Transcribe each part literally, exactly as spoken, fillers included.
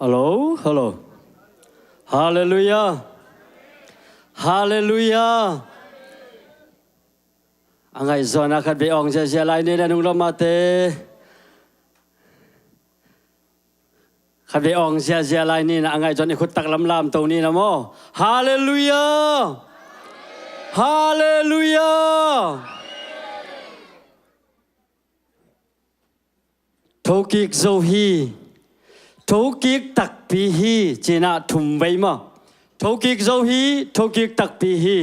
Hello, hello. Halleluiah. Halleluiah. A ngaihzawna khat vei awng ziazia lai ni na nung lawmate. Khat vei awng ziazia lai ni na a ngaihzawn i khut taklam lamto ni na maw. Halleluiah. Halleluiah. Thokik zo hi. Thokik takpi hi. Cina thum vei maw. Thokik zo hi. Thokik takpi hi.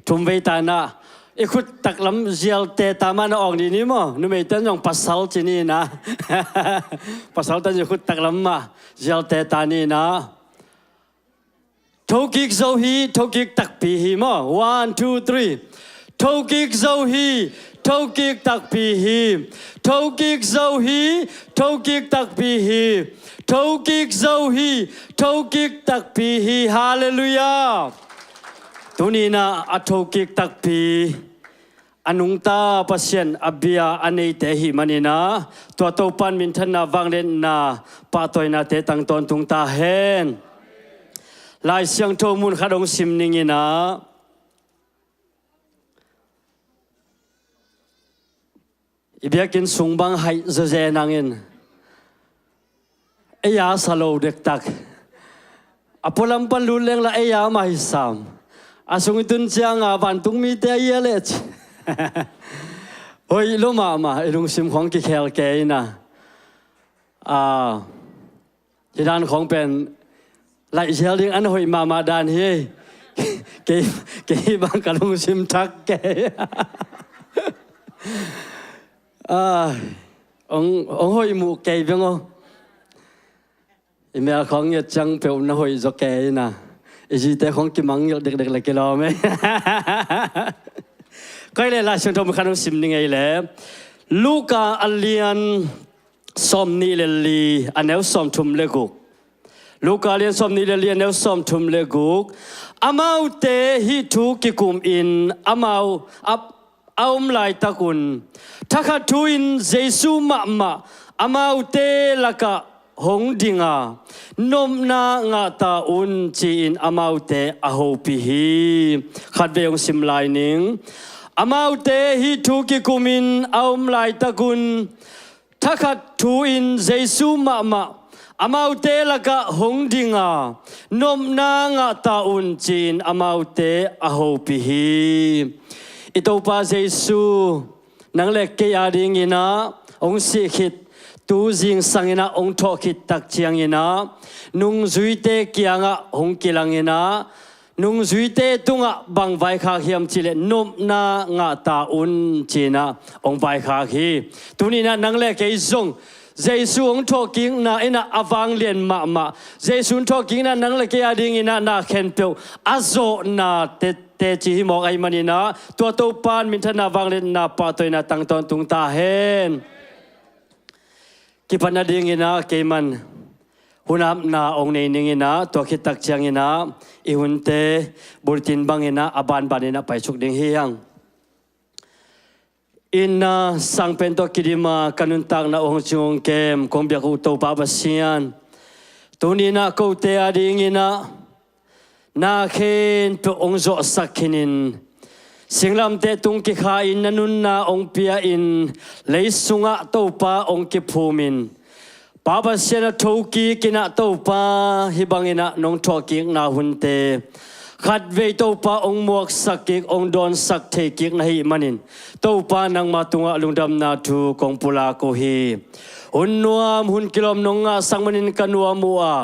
Thum vei ta na i khut taklam zialte ta ma na awng ni ni maw. Numei ten zong pasal ci ni na. Pasal ten i khut taklam ma zialte ta ni na. Thokik zo hi, thokik takpi hi maw. One, two, three. Thokik zo hi, thokik takpi hi. Thokik zo hi, thokik takpi hi. Thokik zo hi, thokik takpi hi. Halleluiah. Tuni na a thokik takpi a nungta Pasian a bia a neite ahih manin ah, tua Topan minthanna vangliatna pahtawinate tang tawntung ta hen. Lai Siangtho mun khat hong sim ning in ah, i biakinn sung bang haih zawzen hangin ei a sa lo dektak. A pualam pan lut leng la ei a mah hi sam. A sung i tun ciang a vantung mite a ia leh ci. Hoih lo mahmah, i lungsim khawng kikhel kei in ah. A, hi dan khawng pen laih zial ding an hoih mahmah dan hi. Kei, kei bang ka lungsim thak kei. A, ong, ong hoih muh kei beng aw. I mel khawng ngiat ciang peuh na hoih zaw kei in ah. I zite khawng kimangngilh dekdek le kilawm ei. Koi le Lai Siangtho mun khat hong sim ning ei le. Luka a lian sawm nih le li a neu sawm thum le guk. Luka a lian sawm nih le li a neu sawm thum le guk. Amaute hih thu kikum in amau a a om laitakun thakhat thu-in Jesu mahmah amaute lakah hong dinga, nopna ngah ta un, ci-in amaute a hopih hi. Khatvei hong sim lai ning. Amaute hih thu kikumin a om laitakun thakhat thu-in Jesu mahmah amaute lakah hong dinga, nopna ngah ta un, ci-in amaute a hopih hi. I Topa Jesu, nang le kei a dingin ah hong sih khit, tu zingsang in ah hong thawh khit tak ciangin ah, nungzuite kiangah hong kilang in ah, nungzuite tungah bang vaikhak hiam cih leh nopna ngah ta un, ci-in ah hong vaikhak hi. Tuni in ah nang le kei zong Jesu hong thawhkikna in ah a vanglian mahmah. Jesu hong thawhkikna nang le kei a dingin ah na khempeuh a zawhna te, teci hi mawk ahih manin ah, tua Topan minthanna vangliatna pahtawina tang tawntung ta hen. Kipan nadingin ah keiman hun apna hong nei ning in ah, tua khit tak ciangin ah i hunte bulletin bangin ah a banbanin ah paisuk ding hi hang. Itna sangpen tawh kidim a ka nuntakna hong cing hong kem kong biak uh Topa Pasian, tuni in ah kote a dingin ah na khempeuh hong zawhsak khin in, singlamteh tung kikha in na nunna hong pia in, lei sungah Topa hong kiphum in, Pa Pasian a thokik in ah Topa, hih bangin ah nong thawhkikna hunte khatvei Topa hong muaksak kik, hong dawnsak thei kik na hih manin, Topa nangma tungah lungdamna thu kong pulak uh hi. Hun nuam, hun kilawm nong ngahsak manin ka nuam uh a,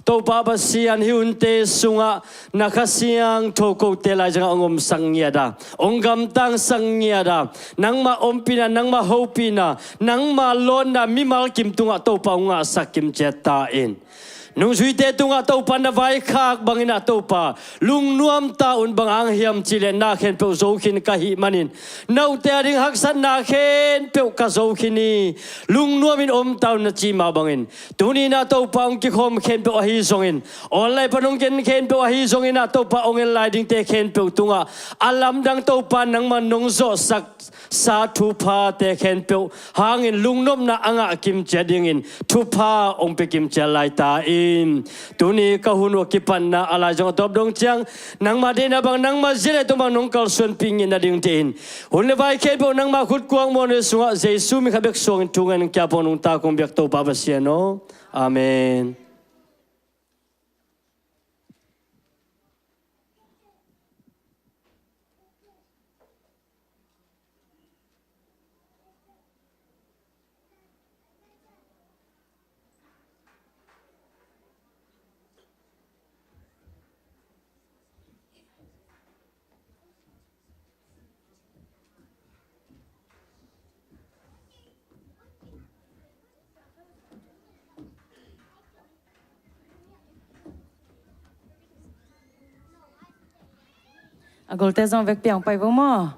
Topa Pasian, hih hunte sungah na Kha Siangtho kote laizangah hong omsak ngiat a, hong gamtangsak ngiat a, nangmah ompihna, nangmah hopihna, nangmah lawnna mimal kim tungah Topa hong ngahsak kimciat ta in. Nungzuite tungah Topa na vaikhak bangin ah Topa, lungnuam ta un, bang hang hiam cih leh na khempeuh zo khin ka hih manin, note a ding haksatna khempeuh ka zo khin hi, lungnuamin om ta un na cih mah bangin, tuni in ah Topa hong kikhawm khempeuh ahi zongin, online pan hong gen khempeuh ahi zongin ah Topa hong en lai dingte khempeuh tungah a lamdang Topa nangman nong zawhsak sa thuphate khempeuh hangin lungnopna a ngah kimciat dingin thupha hong pia kimciat lai ta in. in, tuni ka hun uh a kipatna a lai zong a tawp dong ciang, nangma deihna bang, nangma zia deih tawh bang nong kalsuanpih ngitna dingte in, hun le vai khempeuh nangma khut kuang muanhuai sungah Jesu min khat bek suangin thu ngen, kia pong nungta kong biak Topa Pasian aw. Amen. A golte zong vekpi-a hong pai vo maw.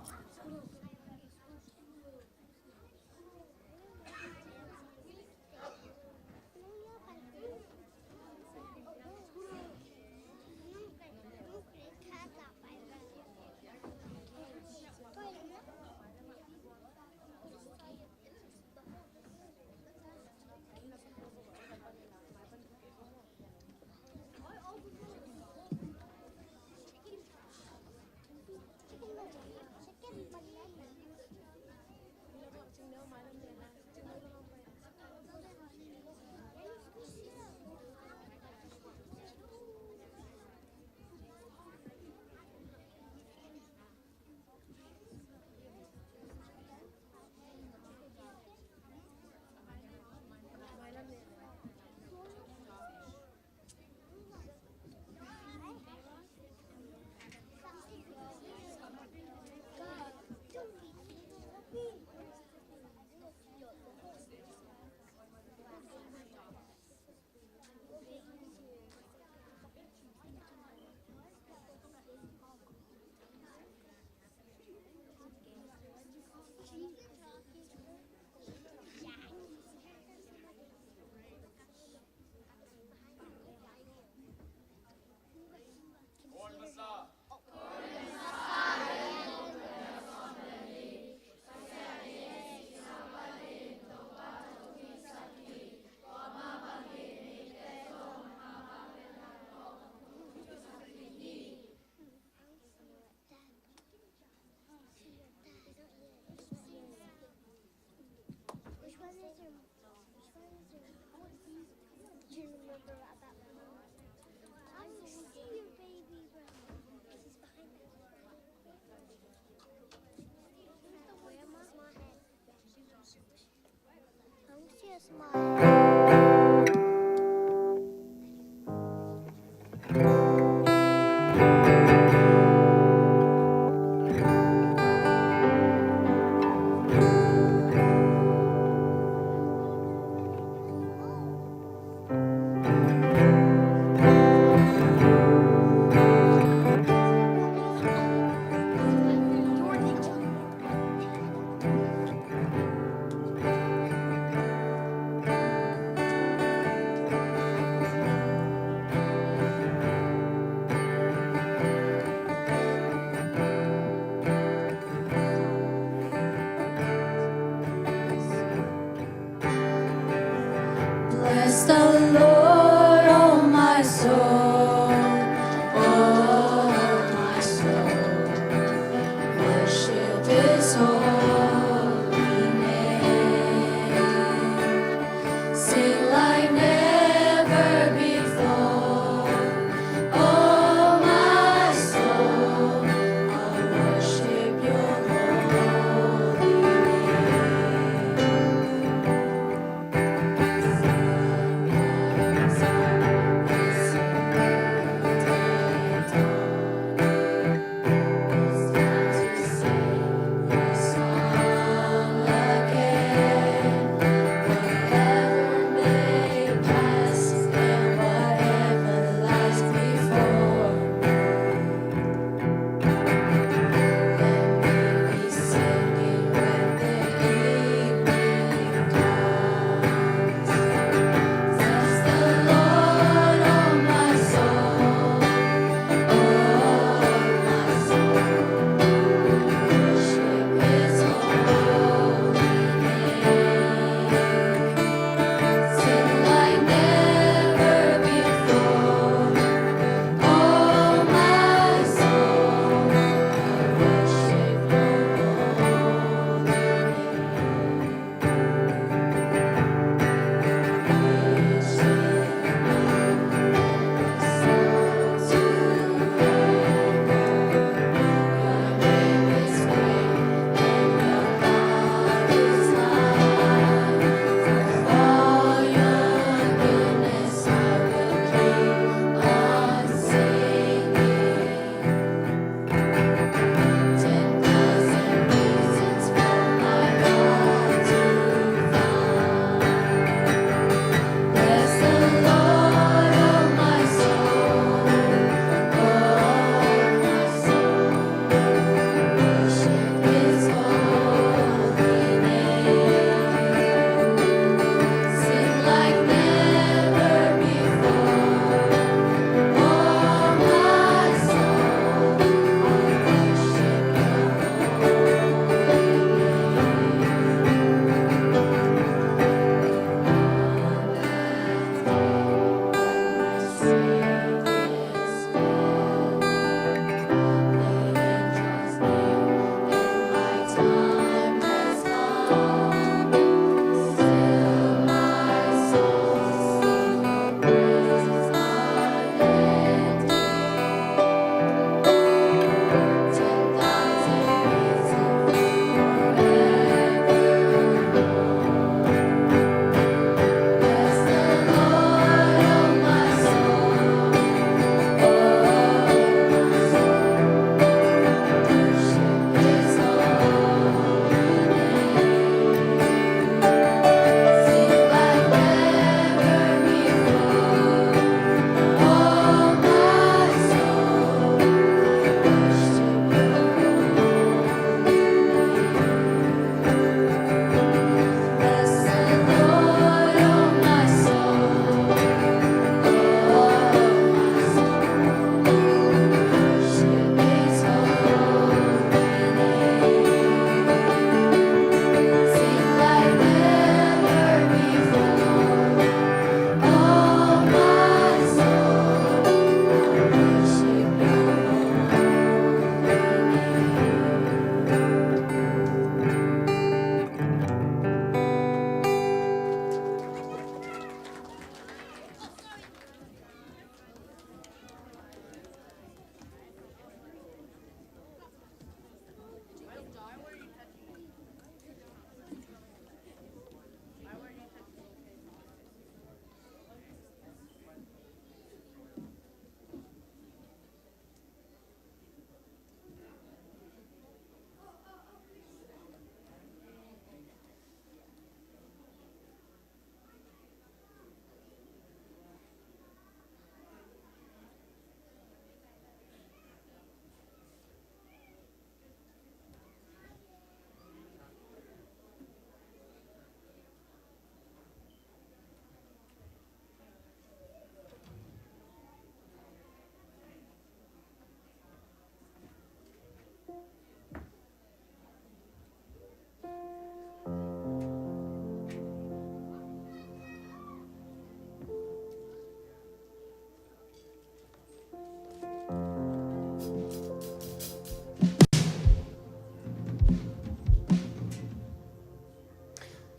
Which one is your, which one is your, do you remember about my mom? I want to see your baby brother. He's behind that. Where my head? I want to see a smile.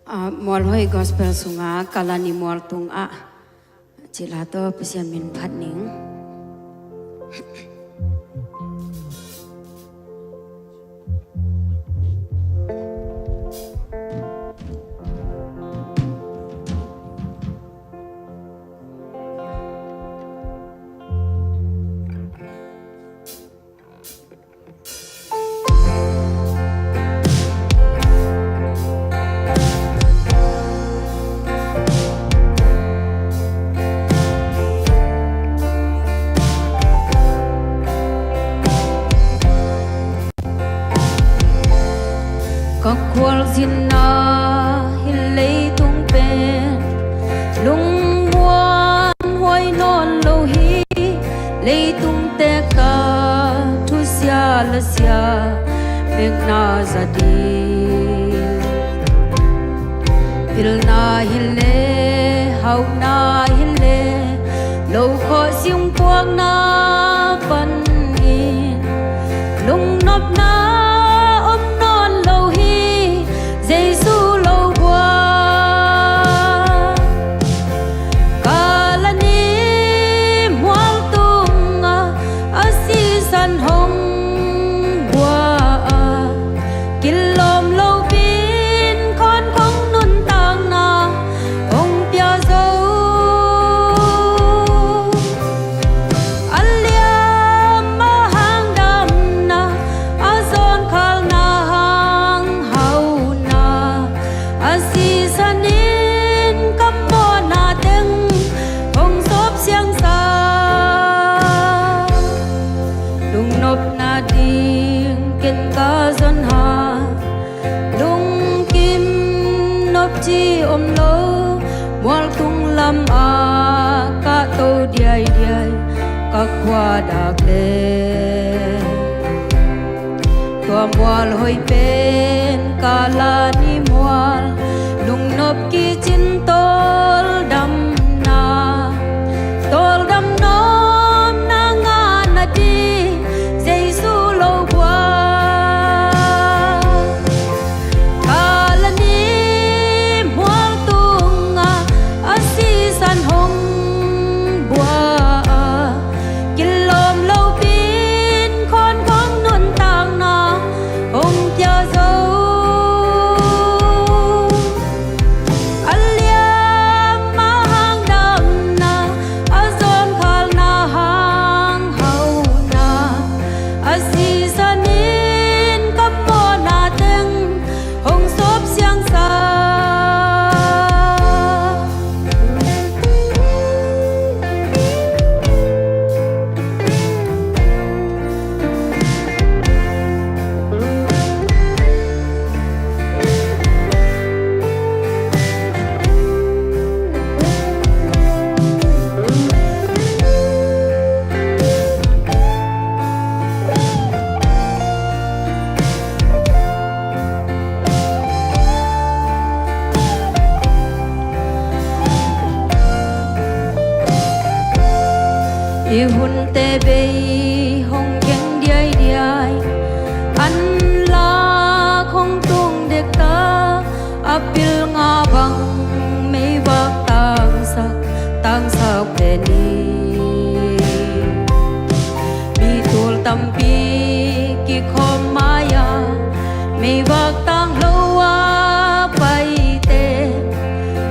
Ah, Mualhoih Gospel sunga Kalani mual tungah cila tawh Pasian min phat ning. Ka khualzinna hi leitung pen lungmuan huai nawn lo hi. Leitung tek a thusia lasia bekna za ding. Pilna hi le, hauhna hi le, lo khawh siung puakna panin lungnopna om nawn lo hi. Jesu lo buak, Kalani mual tungah a sisan hong buak a, kilawm lopin khawn khong nuntakna hong pia zo. A liam a hang damna, a zawnkhalna hang hauhna, a sisanin ka mawhna teng hong sawp siangsa. Lungnopna ding ken ka zon ha, lungkim nopci om lo, mual tung lamah kahto diaidiai ka khua dak le. Tua mual hoih pen Kalani mual, lungnop kicin tawldamna, tawldam nopna ngahna ding Jesu lo buak. Kalani mual tungah a sisan hong buak a, kilawm lopin khawn khong nuntakna hong pia zo. A liam a hang damna, a zawnkhalna hang hauhna, a sisanin ka mawhna teng hong sawp siangsa. I hunte bei hong kheng diaidiai, an lak hong tung dektak, a pilna bang meivak tangsak, tangsak pen hi. Mi tul tampi kikhawm mai-a, meivak tang lo a paite,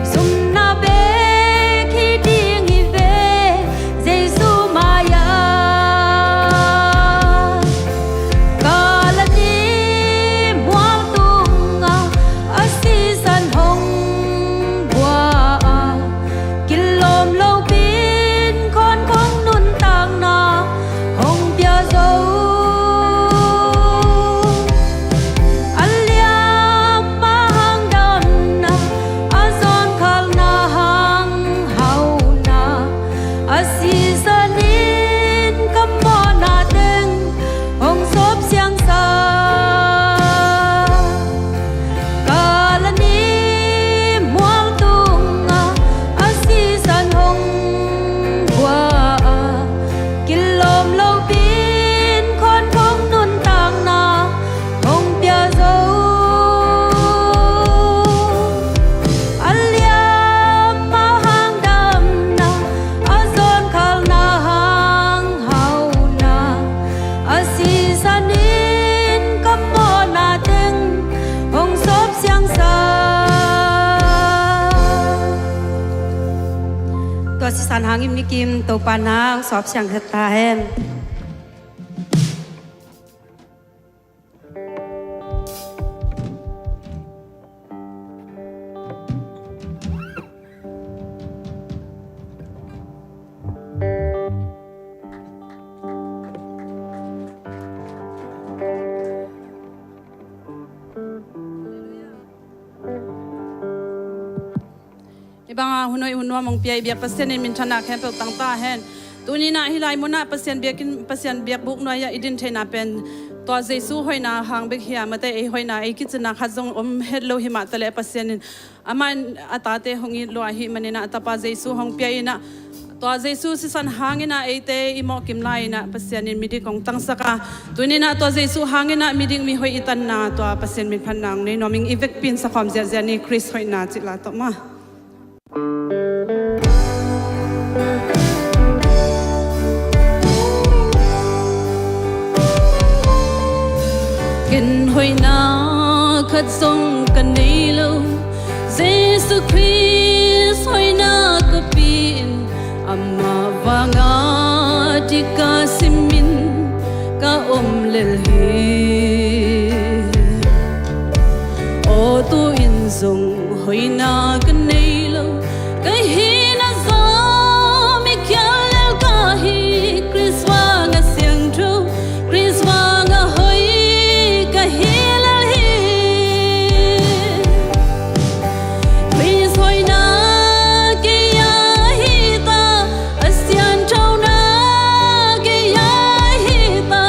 sumna bek hi ding hi ve, Jesu mai-a. Kalani mual tungah a sisan hong buak a, kilawm lopin khawn khong nuntakna hong pia zo. Hangin mikim Topa nang sawp siang khat ta hen. Hih banga hun hoih hun nuam hong pia i biak Pasian in minthanna khempeuh tang ta hen. Tuni-in ah hih lai munah Pasian biakinn, Pasian biakbuk nuai-ah i din theihna pen tua Jesu hoihna hang bek hi a, mate ei hoihna ei kicinna khat zong om het lo hi mah taleh Pasian in amah in a tate hong it lua ahih manin ah a tapa Jesu hong pia in ah tua Jesu sisan hangin ah eite i mawhkim lai-in ah Pasian in midik hong tangsak a, tuni-in ah tua Jesu hangin ah midik mihoih i tanna tua Pasian minphatna hong nei nuam ing. I vekpi in sakhawm ziahziah ni, Khrist hoihna cih la tawh maw. Ken hoihna khat zong ka nei lo, Jesu Khrist hoihna ka pi in, amah vanga dik ka simin ka om lel hi. Aw, tu-in zong hoihna ka nei lo, ka hihna zong mi khial lel ka hi. Khrist vanga siangtho, Khrist vanga hoih ka hi lel hi. Khrist hoihna kei a hi ta, a sianthona kei a hi ta,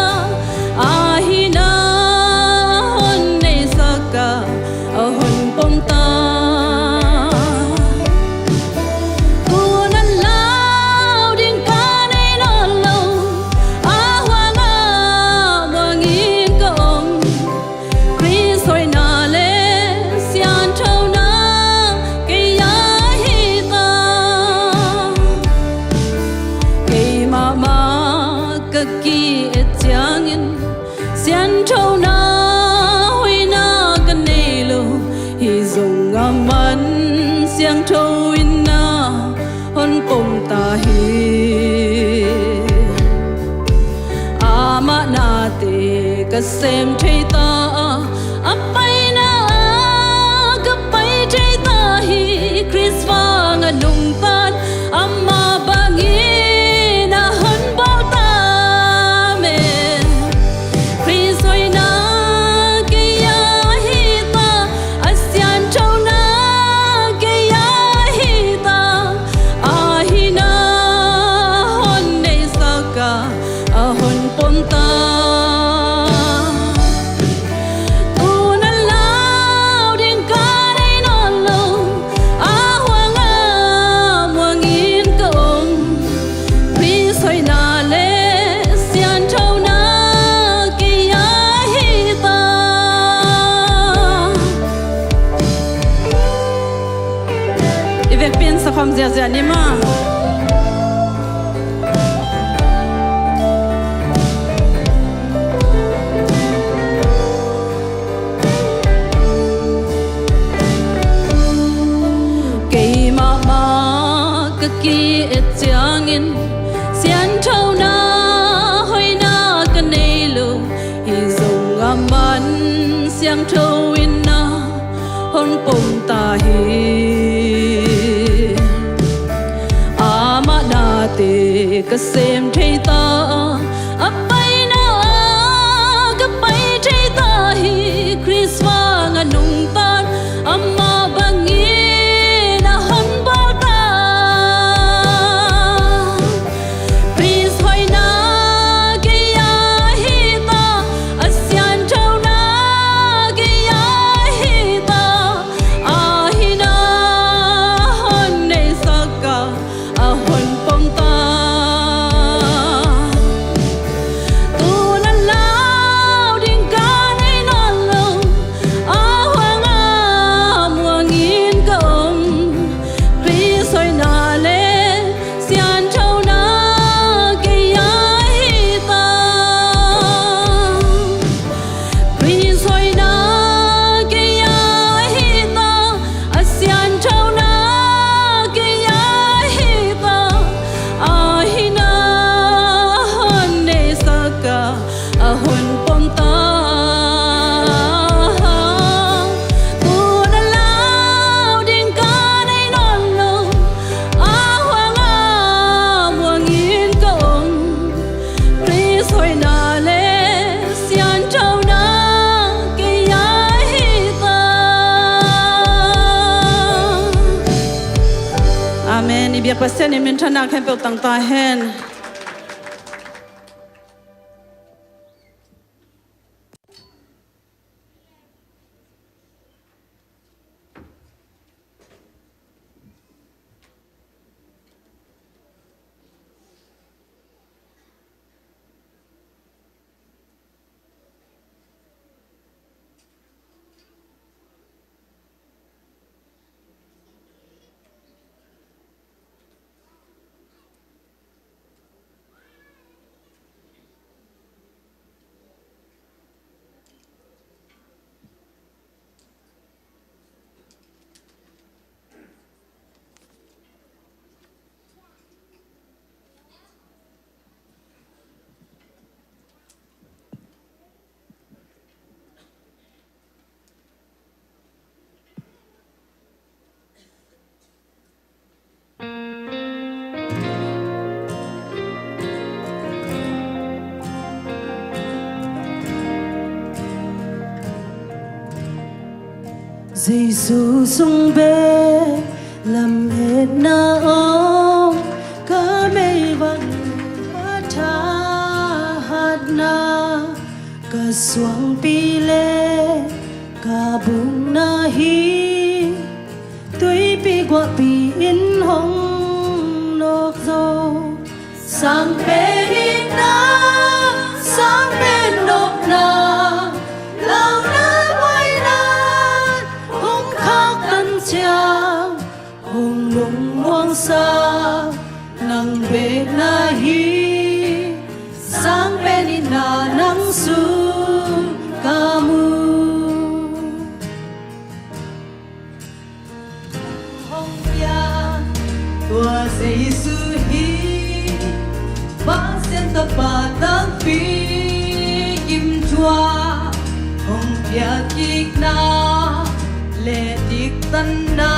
a hihna hon neihsak a, a hon pom ta. Tun a lau ding ka nei nawn lo, a huang a muang in ka om. Khrist hoihna le sianthona kei a hi ta. Kei mahmah ka ki-et ciangin sianthona hoihna ka nei lo, hi zong a man siangtho in na hon pom ta hi. Amah nate ka sem thei ta a, a paina ah ka pai thei ta hi. Khrist vanga nungta in amah bangin a hon bawl ta me. Khrist hoihna kei a hi ta, a sianthona kei a hi ta, a hihna hon neihsak a, a hon pom ta. Tun a lau ding ka nei nawn lo, a huang a muang in ka om. Khrist hoihna le sianthona kei a hi ta. I vekpi in sakhawm ziahziah ni maw. Kei mahmah ka ki-et ciangin sianthona hoihna ka nei lo, hi zong a man siangtho in na hon pom ta hi. Amah nate ka sem thei ta a, a paina ah ka pai thei ta hi. Khrist vanga nungta in amah bangin a hon bawl ta. Khrist hoihna kei a hi ta, a sianthona kei a hi ta, a hihna hon neihsak a, a hon pom ta. Pasian in minthanna khempeuh tang ta hen. Jesu sung bek lametna om, ka meivak a thahatna, ka suangpi le ka bukna hi. Tuipi guahpi in hong nawk zo. Sang pen itna, sang pen nopna, launa buaina hong khaktan ciang, hong lungmuangsa nang bek na hi. Sang pen itna nang sung ka mu. Hong pia tua Jesu hi, Pasian Tapa takpi kim tua, hong piak kikna le diktanna,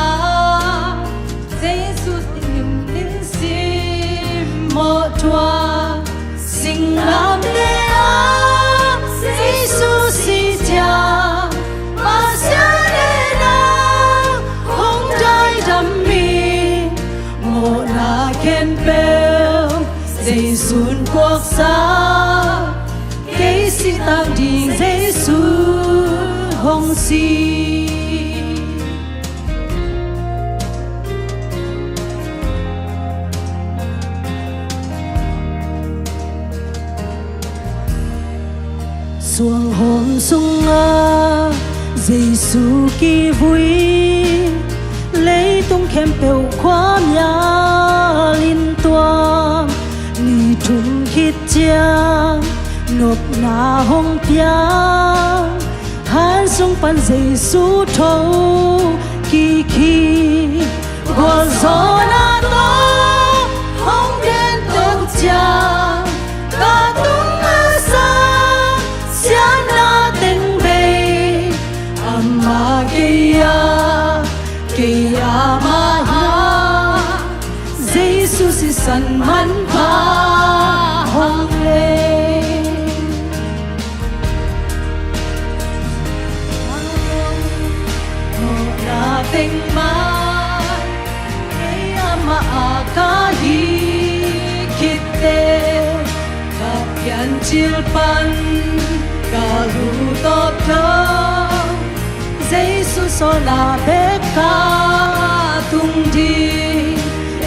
Jesu lim lim simmawh tua. Singlamteh ah Jesu sih ciang, Pasian le nang hong daidam hi. Mawhna khempeuh Jesu'n puaksa, kei sihtak ding Jesu hong si. Suanghawm sungah Jesu kivui, leitung khempeuh khuamial in tuam. Ni thum khit ciang nopna hong piang, han sung pan Jesu tho kik hi. Gualzawhna tawh hong gen to ciang, ka tungah sang siatna teng bei. Amah kei ah, kei amah ah, Jesu sisan manpha hong lei. Mawhna teng mah kei amah a ka hi khit teh, ka piancil pan ka lu tawp tho. Jesu sawlna bek ka tung ding.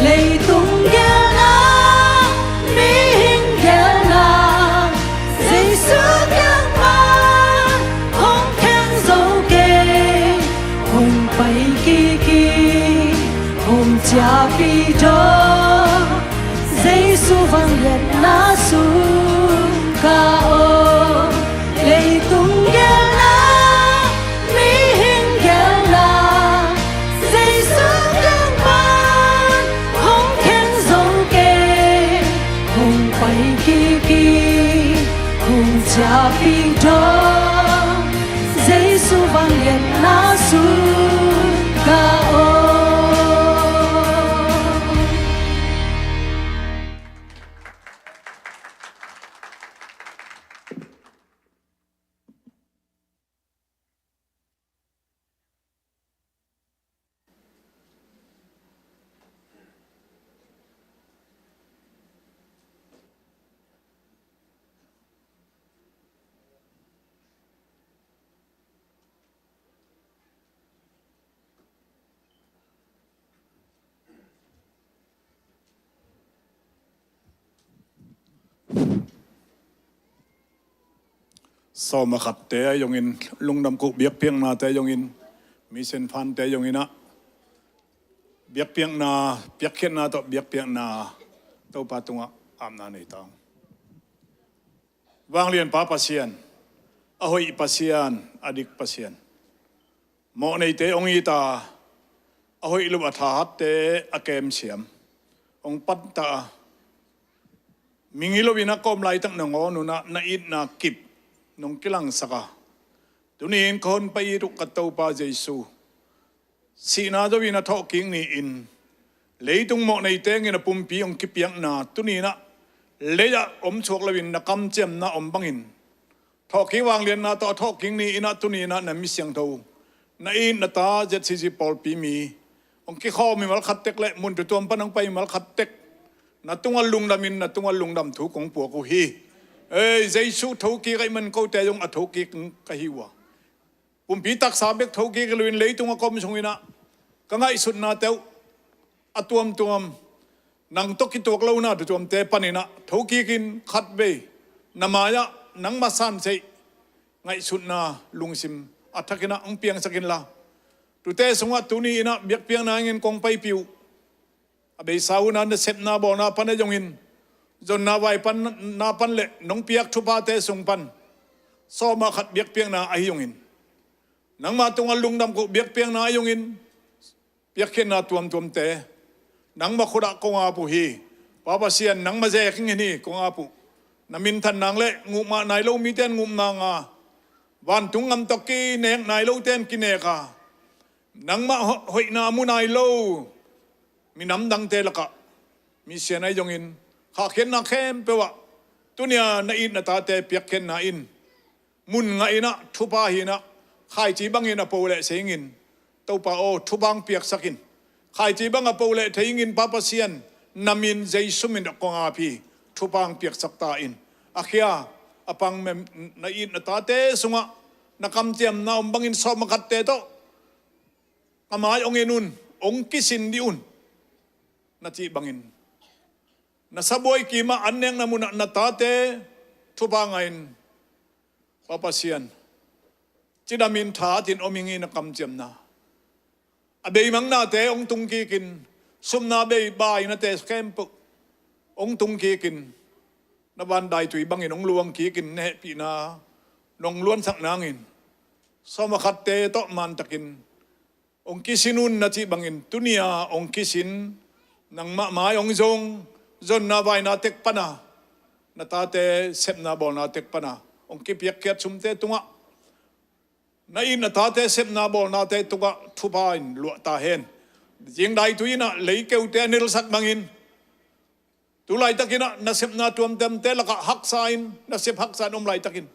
Leitung gelna, mihing gelna, Jesu kiang pan hong kheng zo kei. Hong pai kik hi, hong ciahpih dawh, Jesu vangliatna sung ka om. Leitung gelna, mihing gelna, Jesu kiang pan hong kheng zo kei. Hong pai kik hi, hong ciahpih dawh, Jesu vangliatna sung ka om. Sawm a khatte a zongin, lungdam kuh biakpiaknate a zongin, mission fund te a zongin ah, biakpiakna, piakkhiatna tawh biakpiakna Topa tungah apna nei ta ung. Vanglianpa Pasian, a hoih Pasian, a dik Pasian, mawhneite hong it a, a hoih lo a thahatte a kemsiam hong panta a, mingilo in a kawm laitak nangawn un ah na itna kip nong kilangsak a, tuni-in ka honpa it uh ka Topa Jesu, sihna zo-in a thawhkik ni-in leitung mawhneite tengin a pumpi hong kipiakna tuni-in ah lei-ah om suak loin na kamciamna om bangin, thawhkik vanglianna tawh a thawhkik ni-in ah tuni-in ah na mi siangtho, na it na ta Z C C pawlpi mi hong kikhawm mimal khat tek le mun tuamtuam pan hong pai mimal khat tek, na tungah lungdamin, na tungah lungdam thu kong puak uh hi. Ei, Jesu thokik ahih man kote zong a thokik ka hi uh a, pumpi taksa bek thokik hi loin leitung a kawm sungin ah ka ngaihsutnate uh a tuamtuam, nang tawh kituak lohna tuamtuamte panin ah thokik in khatvei na mai-ah nangma sanseih ngaihsutna lungsim a thakin ah hong piangsak inla, tute sungah tuni-in ah biakpiakna hangin kong paipih uh. A beisa hun ah nasepna bawlna pan a zongin, zonna vai pan, na pan le nong piak thuphate sung pan sawm a khat biakpiakna ahi zongin, nangma tungah lungdam kuh biakpiakna ahi zongin, piakkhiatna tuamtuamte nangma khut ah kong ap uh hi. Pa Pasian, nangma zeek ing hen hi kong ap uh. Na minthan nang le nguh mah nai lo mite in nguh nang a, vantung gam tawh kinek nai lote in kinek a, nangmah ho-, hoihna mu nai lo minam dangte lakah, mission ahi zongin, khahkhiatna khempeuh ah tuni-a na it na tate piakkhiatna in mun ngah in ah, thupha hi in ah, khaici bangin a po leh thei ingin, Topa aw, thupha hong piaksak in. Khaici bang a po leh thei ingin, Pa Pasian, na min Jesu min tawh kong ap hi, thupha hong piaksak ta in. A khia, a pang mem, na it na tate sungah na kamciamna om bangin sawm a khatte tawh ka mai hong en un, hong kisin dih un, na cih bangin, na sabuai kimah an nekna munah na tate thupha ngah in, Pa Pasian, cidamin thahatin om ing, na kamciamna a beimang nate hong tungkik in, supna bei bainate khempeuh hong tungkik in, na vandaitui bangin hong luangkik in, na hehpihna nong luansak nangin, sawm a khatte tawh mantakin hong kisin un, na cih bangin, tuni-a hong kisin, nangmah mai hong zong, zonna vaina tek pana, na tate sepna bawlna tek pana hong kipiakkhiat sumte tungah, na it na tate sepna bawlnate tungah thupha in luah ta hen. Zingdaitui in ah leikeute a nelsak bangin, tu laitakin ah nasepna tuamtuamte lakah haksa in, nasep haksa in om laitakin,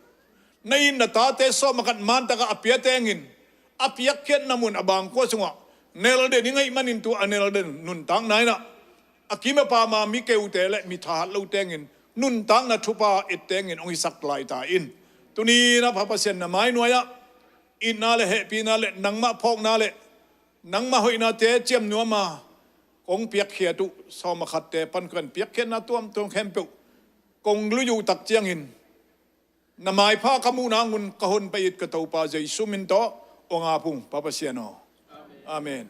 na it na tate sawm a khat mantakah a piatengin, a piakkhiatna mun a bangkua sungah nelden ing ahih manin, tu a nelden nuntakna in ah, a kim a pam a mi keute le mi thahat lo tengin nuntakna thupha ettengin hong hisak lai ta in. Tuni in ah, Pa Pasian, na mai nuai-ah itna le hehpihna le nangmah phawkna le nangmah hoihnate ciam nuam a kong piakkhiat uh sawm a khatte pan kong piakkhiatna tuamtuam khempeuh kong lui uh tak ciangin, na maipha ka muh nang un ka honpa it ka Topa Jesu min tawh kong ap ung, Pa Pasian aw. Amen.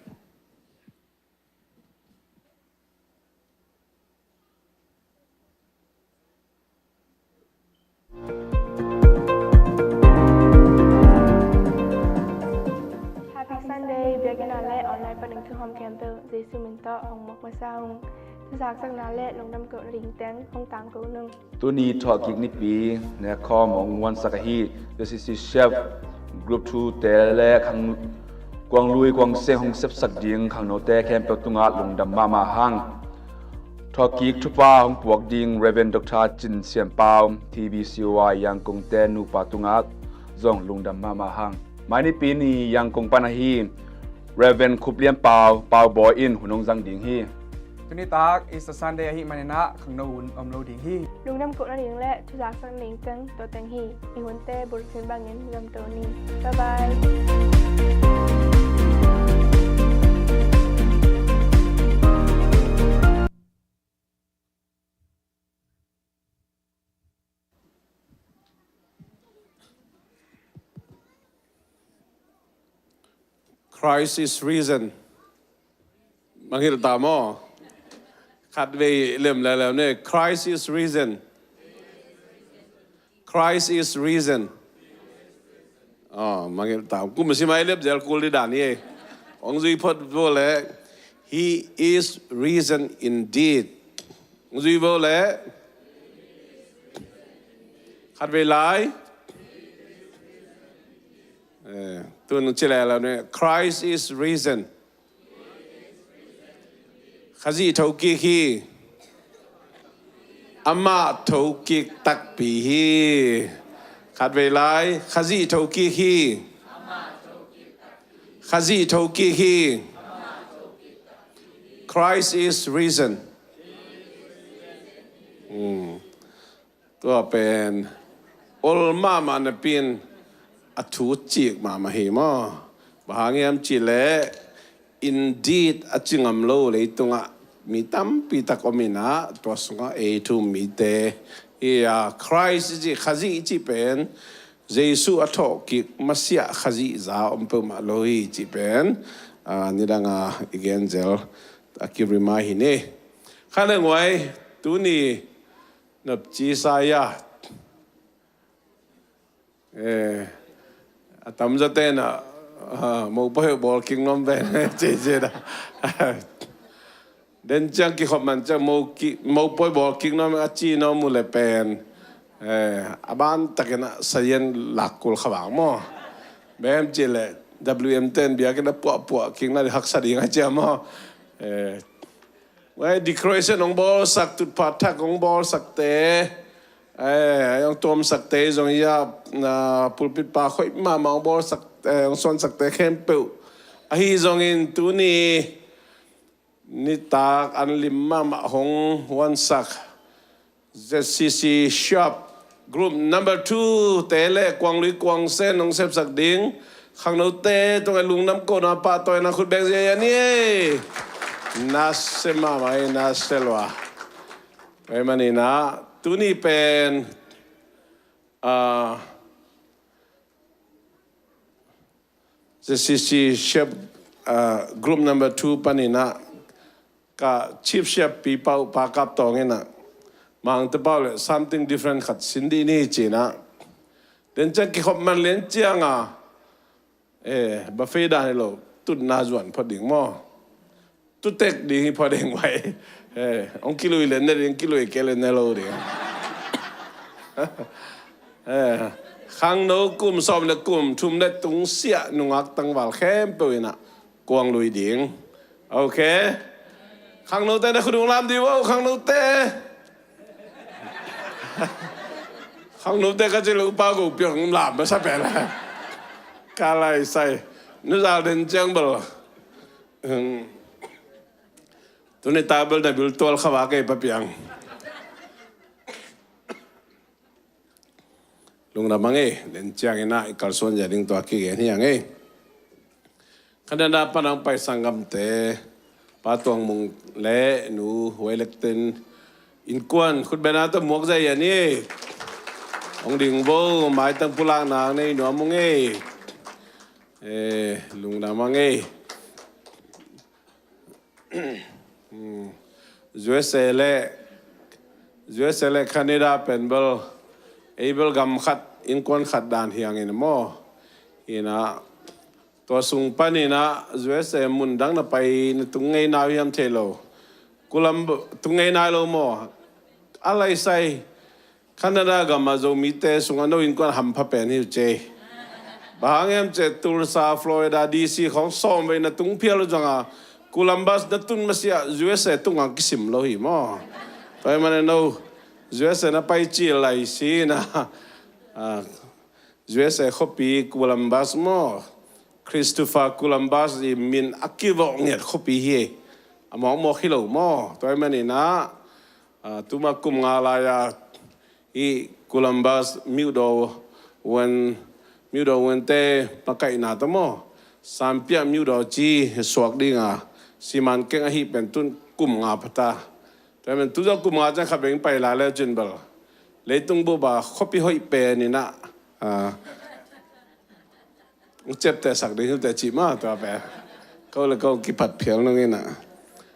Happy Sunday. Biakinn ah le online panin thukham khempeuh Jesu min tawh hong muak masa ung. Thuzaksakna le lungdam kohna ding teng hong tangko ning. Tuni thawhkik nipi nekkhawm hong muansak ahi Z C C Chef Group Two te le khang kuanglui kuangseng hong sepsak ding khangnote khempeuh tungah lungdam mahmah hang. Thawhkik thupha hong puak ding Reverend Doctor Cin Sian Pau, T B C Y Yangon te nupa tungah zong lungdam mahmah hang. Mai nipi ni Yangon pan ahi Reverend Khup Lian Pau, Pau Bawi in hun hong zang ding hi. Tuni tak Easter Sunday ahih manin ah khangno hun om lo ding hi. Lungdam kohna ding le thuzaksakna ding teng tua teng hi. I hunte bulphuh bangin gamto ni. Bye bye. Christ is risen. Mangngilh ta maw? Khatvei lem le lem ni. Christ is risen. Christ is risen. Aw, mangngilh ta. Kum sim ai lep zel kul di dan hi. Hong zui phot vo le. He is risen indeed. Hong zui vo le. Khatvei lai. Eh, tun ci le lem ni. Christ is risen. Khazih thokik hi. Amah thokik takpi hi. Khatvei lai. Khazih thokik hi. Khazih thokik hi. Christ is risen. Hmm. Tua pen ol mahmah napi-in a thu cik mahmah hi maw? Bang hang hiam cih leh indeed a ci ngam lo leitungah mi tampi tak om in ah, tua sungah ei thu um mite hi a, Christ i cih, Khazih i cih pen Jesuh a thawhkik masiah Khazih za om peuhmah lo hi cih pen, ah, nidang a i gen zel a kiremind hi ni. Kha le nguai, tuni nopci sa ia. Eh, a tamzaw ten ah, ah, mopawi bawl kik nuam pen ci ci da. Den ciang kikhop man ciang mo ki, mopawi bawl kik nuam a ci nuam uh le pen, eh, a ban takin ah sayen lak kul kha vang maw? Bang hiam cih leh W M ten biakinn a puahpuah kik na di haksa ding a cia maw? Eh, Wai decoration hong bawlsak, tutphah thak hong bawlsakte, eh, hong tuamsakte zong ia, na pulpit pa khoih mahmah hong bawlsak, eh, hong suansakte khempeuh ahi zongin tuni nitak an lim mahmah hong huansak Z C C Shop Group number two te le Kuang Lui Kuang Sen hong sepsak ding khangnote tungah lungdam kohna pahtawina khut beng zia ia ni. Nasia mahmah hi, nasia lua. Tua ahih manin ah tuni pen, ah, Z C C Shop, ah, Group number two panin ah ka Chief Chef Pi Pau, Pa Kap Tawng in ah, Mangte Pau le something different khat sin dih ni ci-in ah. Den ciang kikhop man lian ciang a, eh, buffet dan hi lo, tutna zuan phot ding maw? Tutek ding hi phot ding vai. Eh, hong kilui le ne ding, kilui kei le ne lo ding. Eh, khangno kum sawm le kum thum le tungsiah nungak tangval khempeuh in ah kuang lui ding. Ok. Khangnote na khut hong lam dih vo, khangnote. Khangnote ka ci le upa go piang lam masa pen. Ka lai sai. Nu zal den ciang bel. Hmm. Tuni ta bel na bil tual kha va kei pa piang. Lungdam a ngei, den ciangin ah i kalsuan zia ding tua kigen hi a ngei. Canada pan hong pai sanggamte, Pa Tuang Mung le Nu Huai Lek ten innkuan khutbetna tawh muak zia hi a ni. Hong ding vo, maitang pulakna nei nuam ung ei. Eh, lungdam a ngei. Hmm. U S A le, U S A le Canada pen bel, ei bel gam khat, innkuan khat dan hi hangin maw. Hi in ah, tua sung panin ah, U S A mun dang na pai na tung ngei nai hiam thei lo. Kulam tung ngei nai lo maw. A lai sai, Canada gam a Zomite sungah no innkuan hampha pen hi uh cei. Bang hang hiam cih leh Tulsa, Florida, D C khawng sawm vei na tung phial uh zong a, Columbus na tun masiah U S A tungah kisim lo hi maw. Tua ahih manin no U S A na pai cil lai si na, ah, U S A khuapi Columbus maw, Christopher Columbus i min a kivawh ngiat khuapi hi. A mawkmawk hi lo maw. Tua ahih manin ah, ah, tuma kum nga lai-a hih Columbus Myodaw Win, Myodaw Win-te makaihna tawh maw, Sampiah Myodaw ci suak ding a, siman keng ahi pen tun kum nga pha ta. Tua ahih manin tu zawh kum nga ciang khat beng pai lai le cin bel, leitung bup a khuapi hoih pen in ah, ah, Hong ciaptehsak ding hi uh teh cih mah tua pen. Ko le ko kiphat phial nung inah.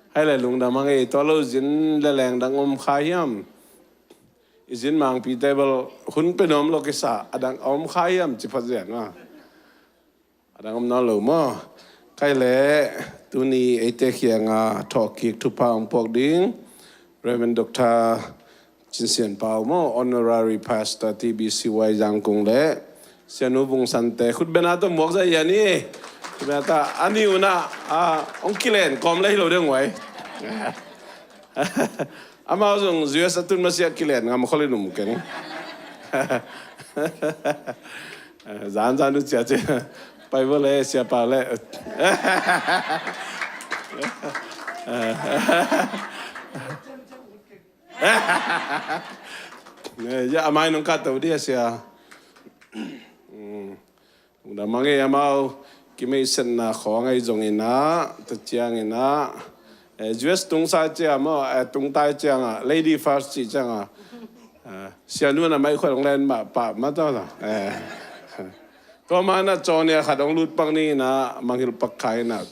Hai le lungdam hang ei, tua lo zin le leng dang om kha hiam? I zin mangpi table hun pe nuam lo kisa a dang a om kha hiam ci phot zian mah. A dang om nawn lo maw? Kei le tuni eite kiangah thawhkik thupha hong puak ding Reverend Doctor Cin Sian Pau maw, Honorary Pastor T B C Y Zangkung le Sianu Vung Sante khut bena tawh muak zah ia ni. Khut bena ta a ni unah a hong kilen kawm le hi lo ding uai. Amau zong U S a tun masiah kilen ngam khol in um keng. Zan zan uh cia cia. Pai vo le, sia pau le. Ya amai nong kato dia sia. Lungdam hang ei, amau kimeisatna khawng ahi zong inah, tua ciang inah, eh, U S tungsa ciang maw, eh, tungtai ciangah, lady first cih ciangah, eh, Sianu na mai khua dong len mah pah mah tawh, eh. Tua manah cawnia khat dong lut pak ni inah, mangngilh pak kha inah,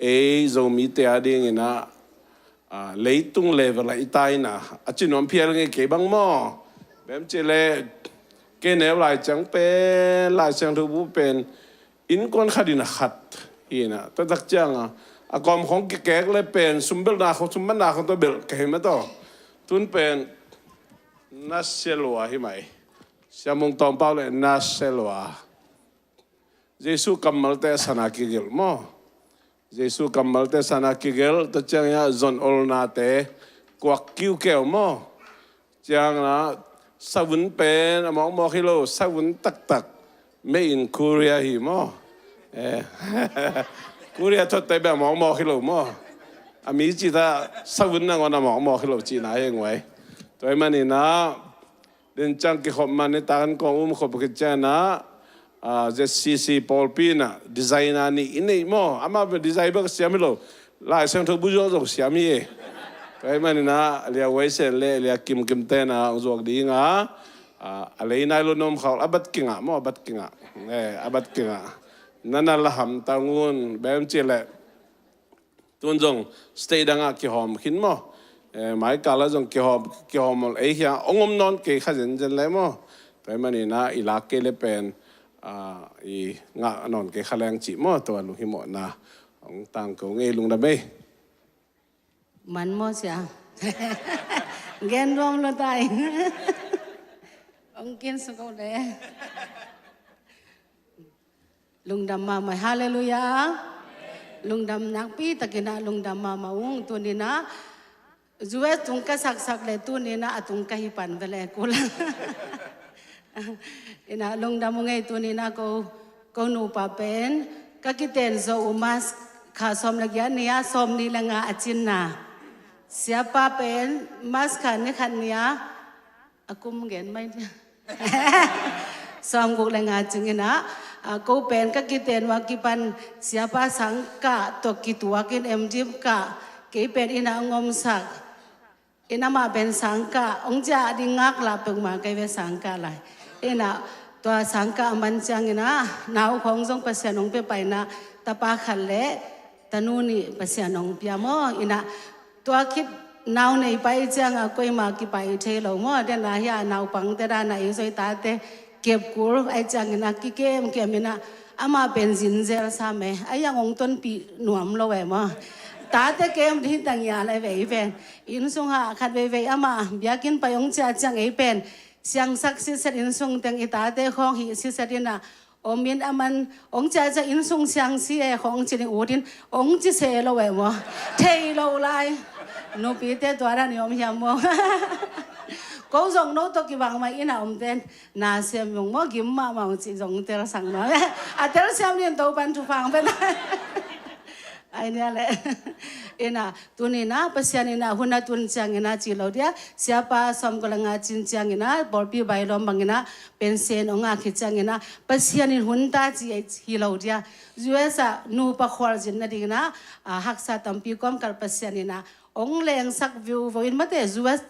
ei Zomite a ding inah, ah, leitung level ah i taina a ci nuam phial ngei kei bang maw? Bem cih leh kei neu lai ciang pen, Lai Siangtho bu pen innkuan khat in a khat hi inah, tua tak ciangah a kawm khawng kikek le pen sumbelhna khawng, summanna khawng tawh belh kei hi mah tawh. Tun pen na sia lua hi mai. Siamung tawmpau le na sia lua. Jesu kammalte a sana kigelh maw? Jesu kammalte sana kigelh, tua ciangin ah zon olnate kuak kiukeu maw? Ciangin ah savun pen a mawkmawk hi lo, savun taktak made in Korea hi maw? Eh. Korea thotte bek a mawkmawk hi lo maw? A mi cih ta savun nangawn a mawkmawk hi lo cihna hi nguai. Tua ahih manin ah, den ciang kikhop man nitak an kong um khop khit ciangin ah, ah, Z C C pawlpi inah designer nih i neih maw? Amah design bek siam hi lo. Lai Siangtho bu zuak zong siam hi. Tua ahih manin ah Lia Wei Sen le Lia Kim Kim te inah hong zuak ding a, ah, a lei nai lo nuam khol, a bat kingah maw, a bat kingah. Eh, a bat kingah. Nana la hamtang un, bem cih leh. Tun zong state dangah kihawm khin maw? Eh, maikal ah zong kihawm, kihawm ol ei hia, hong om nawn kei kha zenzen le maw? Tua ahih manin ah i lak kei le pen, ah, i ngah nawn kei kha leng cih maw? Tua lunghimawhna hong tangko ngei, lungdam ei. Man maw sia? Gen nuam lo tai. Hong kin suk o le. Lungdam mahmah, halleluiah. Lungdam nakpi takin ah lungdam mahmah ung. Tuni inah U S tung ka saksak le tuni inah a tung ka hi pan ve le kul. Inah lungdam ung ei, tuni inah ko, ko nupa pen ka kiten zo uh March kha sawm le giat ni a, sawm nih le nga a cinna. Siapa pen March kha ni khat ni a, a kum gen mai. Sawmguk le nga cing inah, ah, ko pen ka kiten uh a kipan siapa sangkah tawh kituakin M Div kah, kei pen inn ah hong omsak. Inn amah pen sangkah, hong ciah ding ngaklah peuhmah kei ve, sangkah lai. Inah tua sangkah a man ciangin ah nau khawng zong Pasian hong pia pah inah, tapa khat le tanu nih Pasian hong pia maw? Inah tua khit nau nei pai ciangah koimah kipai thei lo maw? Dena hia naupangte dana ei zoi tate kepkul ai ciangin ah kikemkem inah amah pen zinzel sa me. Ai ang hong tonpih nuam lo e maw? Tate kem ding tang ia lai ve ei pen. Inn sungah khat veivei amah biakinn pai hong ciah ciang ei pen siangsak siset, inn sung teng i tate khawng hih siset inah om in, aman hong ciahciah inn sung siang si e khawng ci ding, ut in hong ci se lo e maw? Thei lo lai. Nupite tua dan i om hiam maw? Ko zong no tawh kibang mah inn a omten na sem zong maw, gim mahmah ung cih zong telsak nuam. A telsiam ding Topan thupha hong pia lai. Ai nia le. Inah tuni inah Pasian inah hun a tun ciangin ah ci lo dia, siapa sawmguk le nga cin ciangin ah pawlpi bailawm bangin ah pension hong ngak hi ciangin ah Pasian in hun ta ci hi lo dia. U S ah nupa khualzin nadingin ah, ah, haksa tampi kawmkal Pasian inah hong lengsak viuvo in mate, U S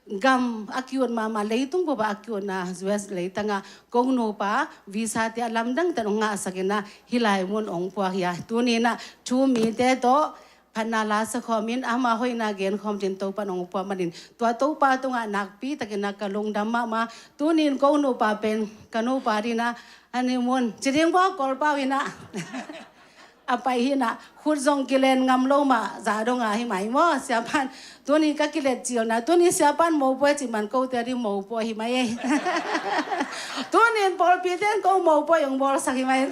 gam a ki-ut mahmah, leitung bup ah a ki-utna U S leitang ah ko nupa visa te a lamdang ten hong ngahsak in ah hih lai mun hong pua hi a. Tuni in ah thu mite tawh phatna la sa khawm in, ama hoihna gen khawm dingin Topa'n hong pua manin, tua Topa tungah nakpi takin ah ka lungdam mahmah. Tuni in ko nupa pen ka nupa ding ah honeymoon ci ding maw, Kawlpau in ah a pai hi in ah, khut zong kilen ngam lo mah, za dong a hi mai maw, siapa'n. Tuni ka kilet cilna, tuni siapa'n mopawi cih man, kote ding mopawi hi mai ei. Tuni in pawlpite in ko mopawi hong bawlsak hi mai.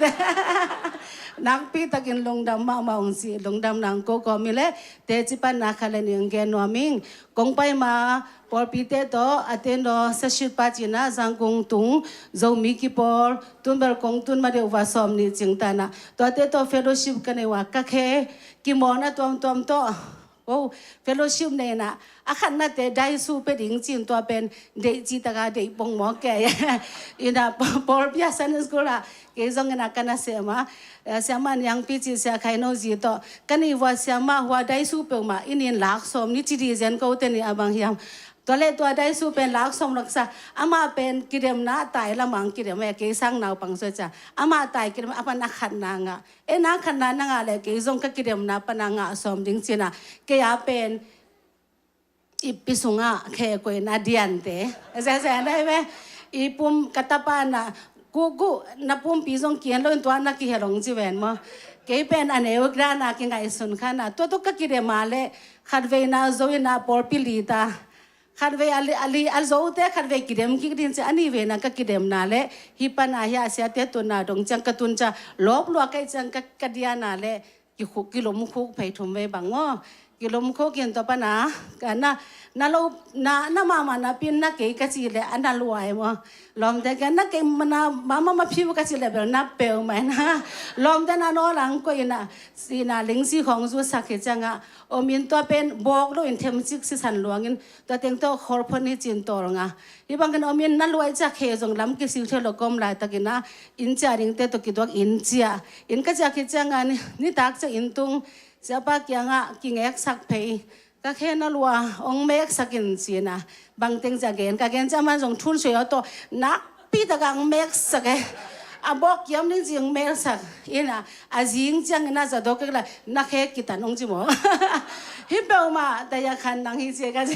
Nakpi takin lungdam mahmah ung ci, lungdam nang ko kawm hi leh, teci panna khat le nih hong gen nuam ing. Kong pai ma pawlpite tawh, a ten daw session pa ci in ah Zangkong tung Zomi kipawl, tun bel kong tun ma deuh va sawm nih cing ta in ah, tuate tawh fellowship ka nei uh a, ka khe kimawlna tuamtuam tawh, oh, fellowship nei in ah, a khatnate daisu pia ding ci in, tua pen deih cih tak a deih pongmawk kei in ah, pawlpi ah Sunday school ah kei zong in ah ka na sem a, eh, Siamah Niangpi ci, Sia Khaino zi tawh ka nih uh a, siamah, hua daisu peuhmah i nih in lak sawm ni ci ding zen, kote nih a bang hiam. Tua leh tua daisu pen lak sawm lak sa, amah pen kidemna tai lamah kidem e, kei sang naupang soi ca. Amah tai kidem, a pan a khatna ngah. E, na khatna na ngah leh kei zong ka kidemna pan a ngah sawm ding ci in ah, kei a pen ippi sungah khe koihna diante. Zeze nai ve. I pum ka tapa in ah, kuku, na pumpi zong kihen lo in tua na kihel hong ci ven maw. Kei pen a neu dan a kingaihsun kha in ah, tua tawh ka kidem a leh khatvei na zo in ah pawlpi li ta. Khatvei a li, a li, a zote khatvei kidem kik ding ci, a nihvei na ka kidemna leh hih pan a hia siate tunna dong ciang ka tun ca, lawp lua ka hih ciang ka, ka diana leh kikhuk, kilumkhuk phei thum vei bang maw. Kilumkhuk in tua pan a, ka na, na lo, na, na mahmah napi in na kei ka cih leh a na lua ei maw. Lawmte kiang na kei ma, na mahmah maphi uh ka cih leh bel na peuhmah in ah. Lawmte na nawl ah koih in ah, sihna lingsi khawng zusak hi ciang ah, om in tua pen bawk lo in themcik sisan luang in, tua teng tawh kholphon hi ci in tawlnga. Hih bangin om in na luai ciang khe zong lam kisik thei lo, ka om laitakin ah, inn ciah dingte tawh kituak inn ciah. Inn ka ciah khit ciang ah, ni, nitak ciang inn tung, siapa kiangah kingeksak phei. Ka khe na lua, hong meksak in ci in ah, bangteng ci a gen, ka gen ciang aman zong thun suai aw tawh, nakpi tak ah hong meksak e. A bawk kiam ding ci hong meksak in ah, a zing ciangin ah za dawk kei leh, na khe kitan hong ci maw. Hih peuhmah, dai a khan nang hi ci ka ci.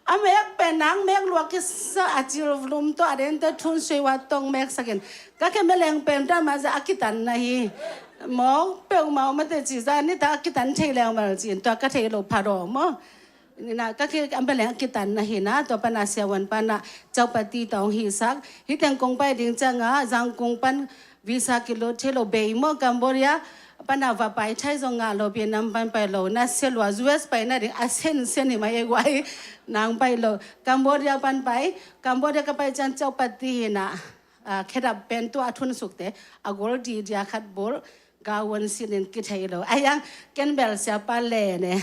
A mek pen nang mek lua kisa, a cil lum tawh a dente thun suai uh a tawh hong meksak in. Ka khe meleng pen tua mah zah a kitanna hi. Mawk peuhmah uh mate ci zah, nitak a kitan thei leng bel ci in, tua ka thei lo pha daw maw. Ina ka khe a meleng a kitanna hi in ah, tua pan a siavuan pan ah Chaupati tawh hong hisak. Hih teng kong pai ding ciang ah, Zangkong pan visa kilut thei lo, bei maw, Cambodia pan a va pai, Thai zong ngah lo, Vietnam pan pai lo, na sia lua, U S pai nading a sensen hi mai ei guai, nang pai lo. Cambodia pan pai, Cambodia ka pai ciang Chaupati hi in ah, ah, khedap pen tua a thunsukte, a gol didia khat bul, gavuan sin in kithei lo. Ai ang, ken bel siapa len e.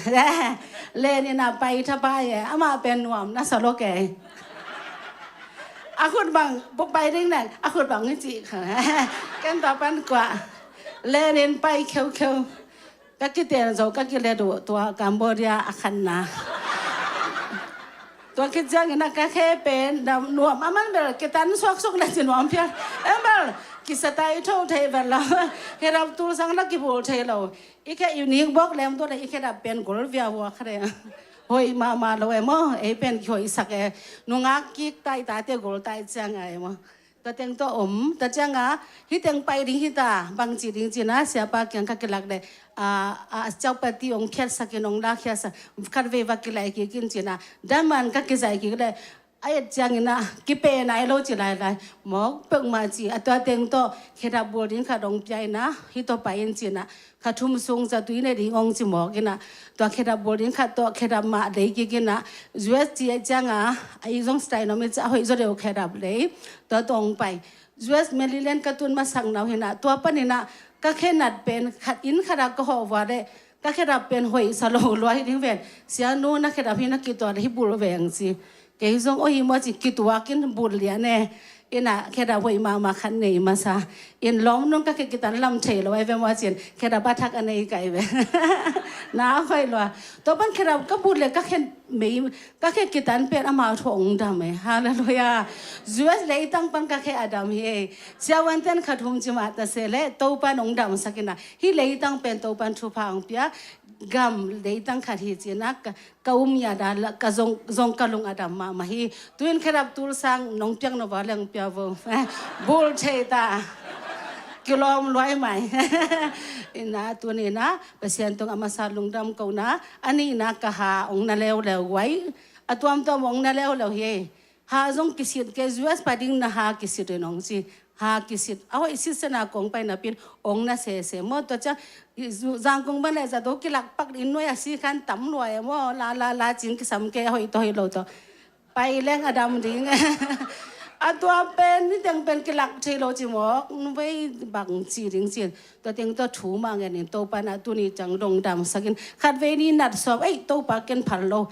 Len in ah pai thapai e, amah pen nuam na sa lo kei. A khut bang, buk pai ding nen, a khut bang hi ci kha. Ken tua pan kua. Len in pai kheukheu. Ka kiten zo, ka kilet uh, tua Cambodia a khanna. Tua khit ciangin ah ka khe pen, na nuam, aman bel kitan suaksuak leh ci nuam phial. Em bel, kisa tai tho thei bel lo. Khedap tul sang na kibul thei lo. I khe i nik bawk lem tua leh i khedap pen gol via vua kha leh. Hoih mahmah lo e maw, ei pen kihoihsak e. Nungak kik tai tate gol tai ciang a e maw. Tua teng tawh om, tua ciang a, hih teng pai ding hi ta, bangci ding ci in ah, siapa kiang ka kilak leh, a, a, Chaupati hong phiatsak in, hong lakhiatsak, khatvei va kilai kik in ci in ah, daman ka kizai kik leh, a et ciangin ah, kipe nai lo ci lailai, mawk peuhmah ci, a tua teng tawh, khedap bul ding khat hong pia in ah, hih tawh pai in ci in ah, kha thum sung ca tui ne ding hong ci mawk in ah, tua khedap bul ding khat tawh khedap mah lei kik in ah, U S ci ciang a, a i zong style nom i ci a hoih zaw deuh khedap lei, tua tawh hong pai. U S Maryland ka tun masakna uh hi in ah, tua panin ah ka khe nat pen khat, inn khat ah ka hawh vua leh, ka khedap pen hoih sa lo lua hi ding ven. Sianu, na khedap hi na kituak leh hih bul veng ci. Kei zong aw hi maw ci, kituak in bul lian e. Ina khedap hoih mahmah khat nei masa. In lawm nung ka khe kitan lam thei lo ai ve maw cin, khedap a thak a nei kai ve. Na hoih lo a. Tua pan khedap ka but le ka khe mei, ka khe kitan pen amau thu ong dam e. Halleluiah. U S leitang pan ka khe a dam hi e. Siavuanten khat hum ci mah ta se le Topan ong damsak ina, hih leitang pen Topan thupha ong pia, gam leitang khat hi cina ka, ka um ya da la, ka zong, zong ka lung a dam mahmah hi. Tuin khedap tul sang nong piak no va leng pia vo. Bul thei ta. Kilawm luai mai. Ina tuni na Pasian tung a masa lungdam ko na, a nihna ka ha ong na leuleu guai. A tuamtuam ong na leuleu hi. Ha zong kisit ke, U S pai ding na ha kisit in ong ci. Ha kisit. A hoih sit sena kong pai napin ong na sese maw. Tua ciang Zangkong ban le zato kilak pak in nuai a si khan tam luai maw. La la la cing kisam ke a hoih tawh hoih lo tawh. Pai leng a dam ding. A tua pen niteng pen kilak thei lo ci mawk. Nuvei bang ci ding cin. Tua teng tua thu mah ngen in Topa na tuni ciang dong damsak in. Khat vei ni nat sawm ei Topa ken phal lo.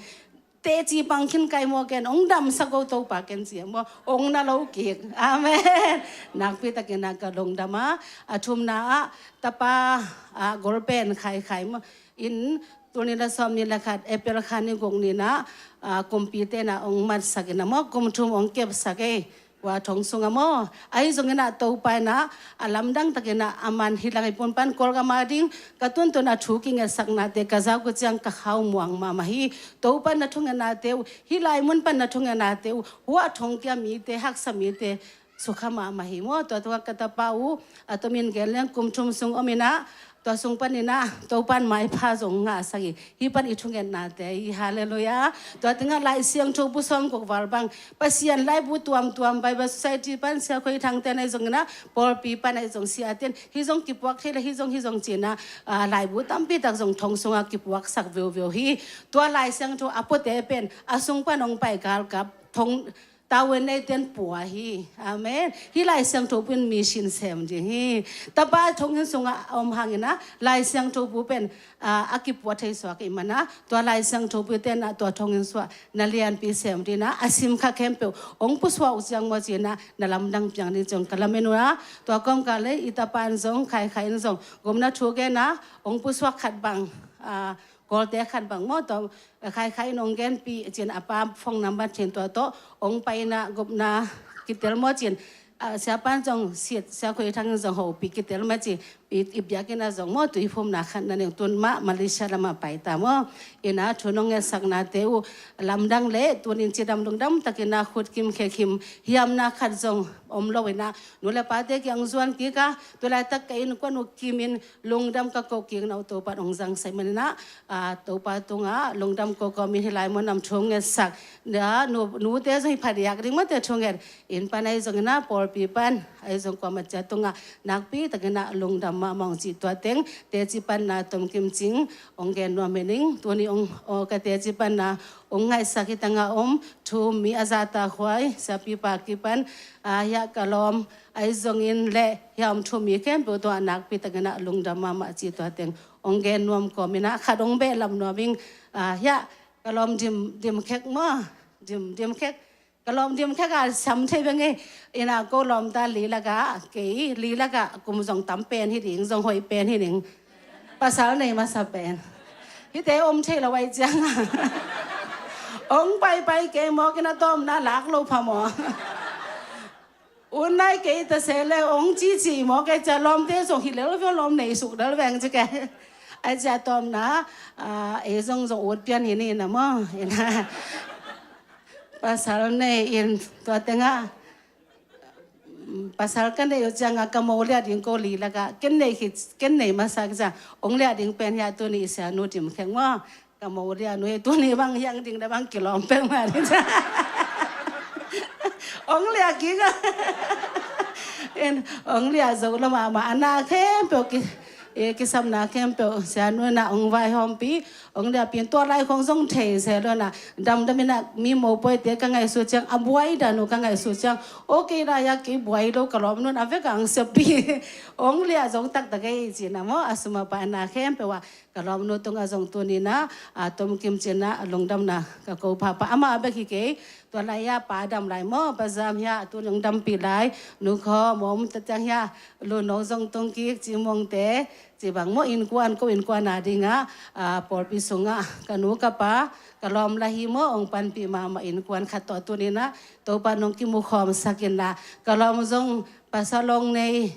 Teci pang khin kai maw ken, ong damsak o Topa ken ci a maw, ong na lo kik. Amen. Nakpi takin a ka lungdam a, a thumna ah, tapa, a, golpen Khaikhai maw. In, tuni la sawm ni la khat, April kha ni guk ni na, a, kumpite na ong matsak in a maw, kum thum ong kepsak e. Ua thong sung a maw. Ahi zongin a Topa in a, a lamdang takin a, a man hi lang i pun pan Kawl gam a ding, ka tuntun a thu kingetsak nate, ka zau ka ciang ka khau muang mahmah hi. Topa na thungetnate uh, hih lai mun pan na thungetnate uh, hua thong kia mite, haksa mite, sukha mahmah hi maw. Tua tua ka tapa uh, a tomin gen leng kum thum sung om in a, tua sung panin a, Topan maipha zong ngahsak hi. Hih pan i thungetnate hi, halleluiah. Tua tengah Lai Siangtho bu sawm guk val bang. Pasian laibu tuamtuam, Bible Society pan Sia Khoi Thang ten ahi zongin a, pawlpi pan ahi zong sia ten. Hih zong kipuak thei le, hih zong, hih zong cin a, a, laibu tampi tak zong thong sungah kipuaksak veuveu hi. Tua Lai Siangtho a puate pen, a sung pan ong pai galkap, thong, Tawen nei ten pua hi. Amen. Hih Lai Siangtho pun mi sin sem ding hi. Tapa thong in sungah om hangin a Lai Siangtho pu pen, a, a kipua thei suak i mana. Tua Lai Siangtho pu ten a tua thong in suah na lianpi sem ding a, a sim kha khempeuh ong pusuah uh ciang maw cin a, na lamdang piang ding ciang ka lamen uh a. Tua kawmkal le i tapa in zong, Khaikhai in zong, gomna thu gen a, ong pusuak khat bang, a, Kawlte khat bang maw, tua Khaikhai in ong genpih cin a pa phone number cin tua tawh ong pai in a gupna kitel maw cin, a, siapa in zong sit, Sia Khoi Thang in zong hopih kitel maw cin, i, i biakinn ah zong maw, tuiphumna khat na ning tun mah Malaysia lamah pai ta maw. In a thu nong ngetsaknate uh lamdang le tunin cidam lungdam takin a khut kim khe kim hiamna khat zong om lo in a, nu le pate kiang zuan kik a, tu laitak ka innkuan uh kimin lungdam ka ko kik na uh Topa in ong zangsak manin a, a, Topa tungah lungdam ko ko min hih lai mun ah thu ngetsak. Na, nu, nute zong hi phadiak ding mate thu nget. Inn pan ahi zongin a, pawlpi pan ahi zong kuamah ciat tungah nakpi takin a lungdam mahmah ong ci. Tua teng teci pan na tomkim cing ong gen nuam hi ning. Tuni ong, ong ka teci pan na ong ngaihsak hi tangah om thu mi a zahtakhuai siapipa kipan, a, hiah ka lawm ahi zongin le hiah om thu mi khempeuh tungah nakpi takin a lungdam mahmah ci. Tua teng ong gen nuam kawmin a khat ong behlap nuam ing, a, hiah ka lawm Dim, Dim Khek maw, Dim, Dim Khek, ka lawm Dim Khek a siam thei beng e. In a ko lawmta Lilak a, kei Lilak a kum zong tam pen hi ding, zong hoih pen hi ding. Pasal nei masa pen. Hihte om thei lo ahi ciang a, ong paipai kei mawk in a tawmna lak lo pha maw. Ut nai kei ta se le ong cici maw, kei cia lawmte zong hi lel ve, lawm nei suk lel veng ci kei. Ai cia tawmna, a, ei zong zong ut pian hi ni na maw. Pasal nei in tua tengah, mm, pasal ka nei uh ciangah ka mo lia ding ko Lilak ah, ken nei khit, ken nei masa ciang ong lia ding pen hiah tuni i sianu Dim Khek maw. Ka mo lia nu hi, tuni bang hiang ding da bang kilawm peng mah ding. Ong lia kik a. In, ong lia zo lo mahmah, a na khempeuh ki, e, kisapna khempeuh sianu na ong vaihawmpi, ong liapin tua lai khong zong thei se lo na, damdam in a mi mopawite ka ngaihsut ciang, a buai dan uh ka ngaihsut ciang, okay lai a kei buai lo ka lawmnu in a vek a ong seppi. Ong lia zong taktak ei ci na maw, a sum a pai na khempeuh ah ka lawmnu tungah zong tuni na, a, tomkim cin a, a lungdamna ka ko phapha. Amah bek hi kei, Tua lai-ah pa dam lai maw, pa Zam hiah tu nong dampih lai, nu khawm om ta ciang hiah, lu no zong tung kik, ci mongte, ci bang maw, innkuan ko innkuan a dingah, a, pawlpi sungah ka nu ka pa, ka lawm lah hi maw, ong panpih mahmah innkuan khat tawh tuninah, Topa nong kimukhawm sakinah, ka lawm zong pasal ong nei,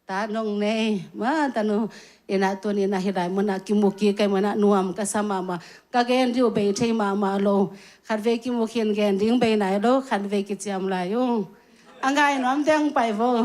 ta nong nei, ma tanu, inah tuninah hih lai munah kimu kik kei munah nuam ka sa mahmah, ka gen dih uh bei thei mahmah lo, khatvei kimu khin gen ding bei nai lo, khatvei kiciam lai ung. A ngai nuam teng pai vo.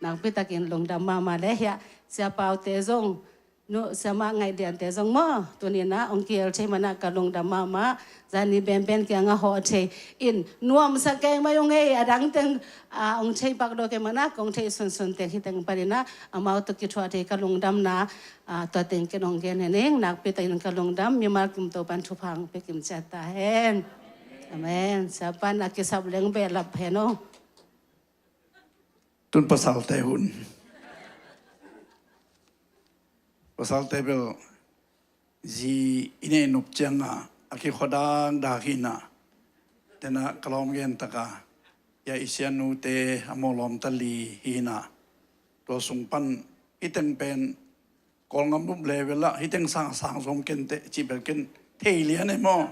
Nakpi takin lungdam mahmah le hiah, Sia Paute zong, nu, Sia Mah Ngaih Liante zong maw, tuninah ong kihel thei manah ka lungdam mahmah, zani benben kiangah hawh thei in, nuamsa kei mai ung ei, a dang teng, a, ong thei pak lo kei manah, kong thei sunsun teng hi teng paninah, amau tawh kithuah thei ka lungdamna, a, tua teng ken ong gen hening, nakpi takin ka lungdam, mimal kim Topan thupha ong pia kim ciat ta hen. Amen. Sia pan a kisap leng behlap hen o. Tun pasalte hun. Pasalte bel zi i neih nop ciangah a kikhuadang dak hinah. Tenah ka lawm gen taka, ya i sianute a mawlawm ta li hinah. Tua sung pan hi teng pen Kawlngam bup level ah hi teng sang sang zom kenteh cih bel ken thei lian e maw.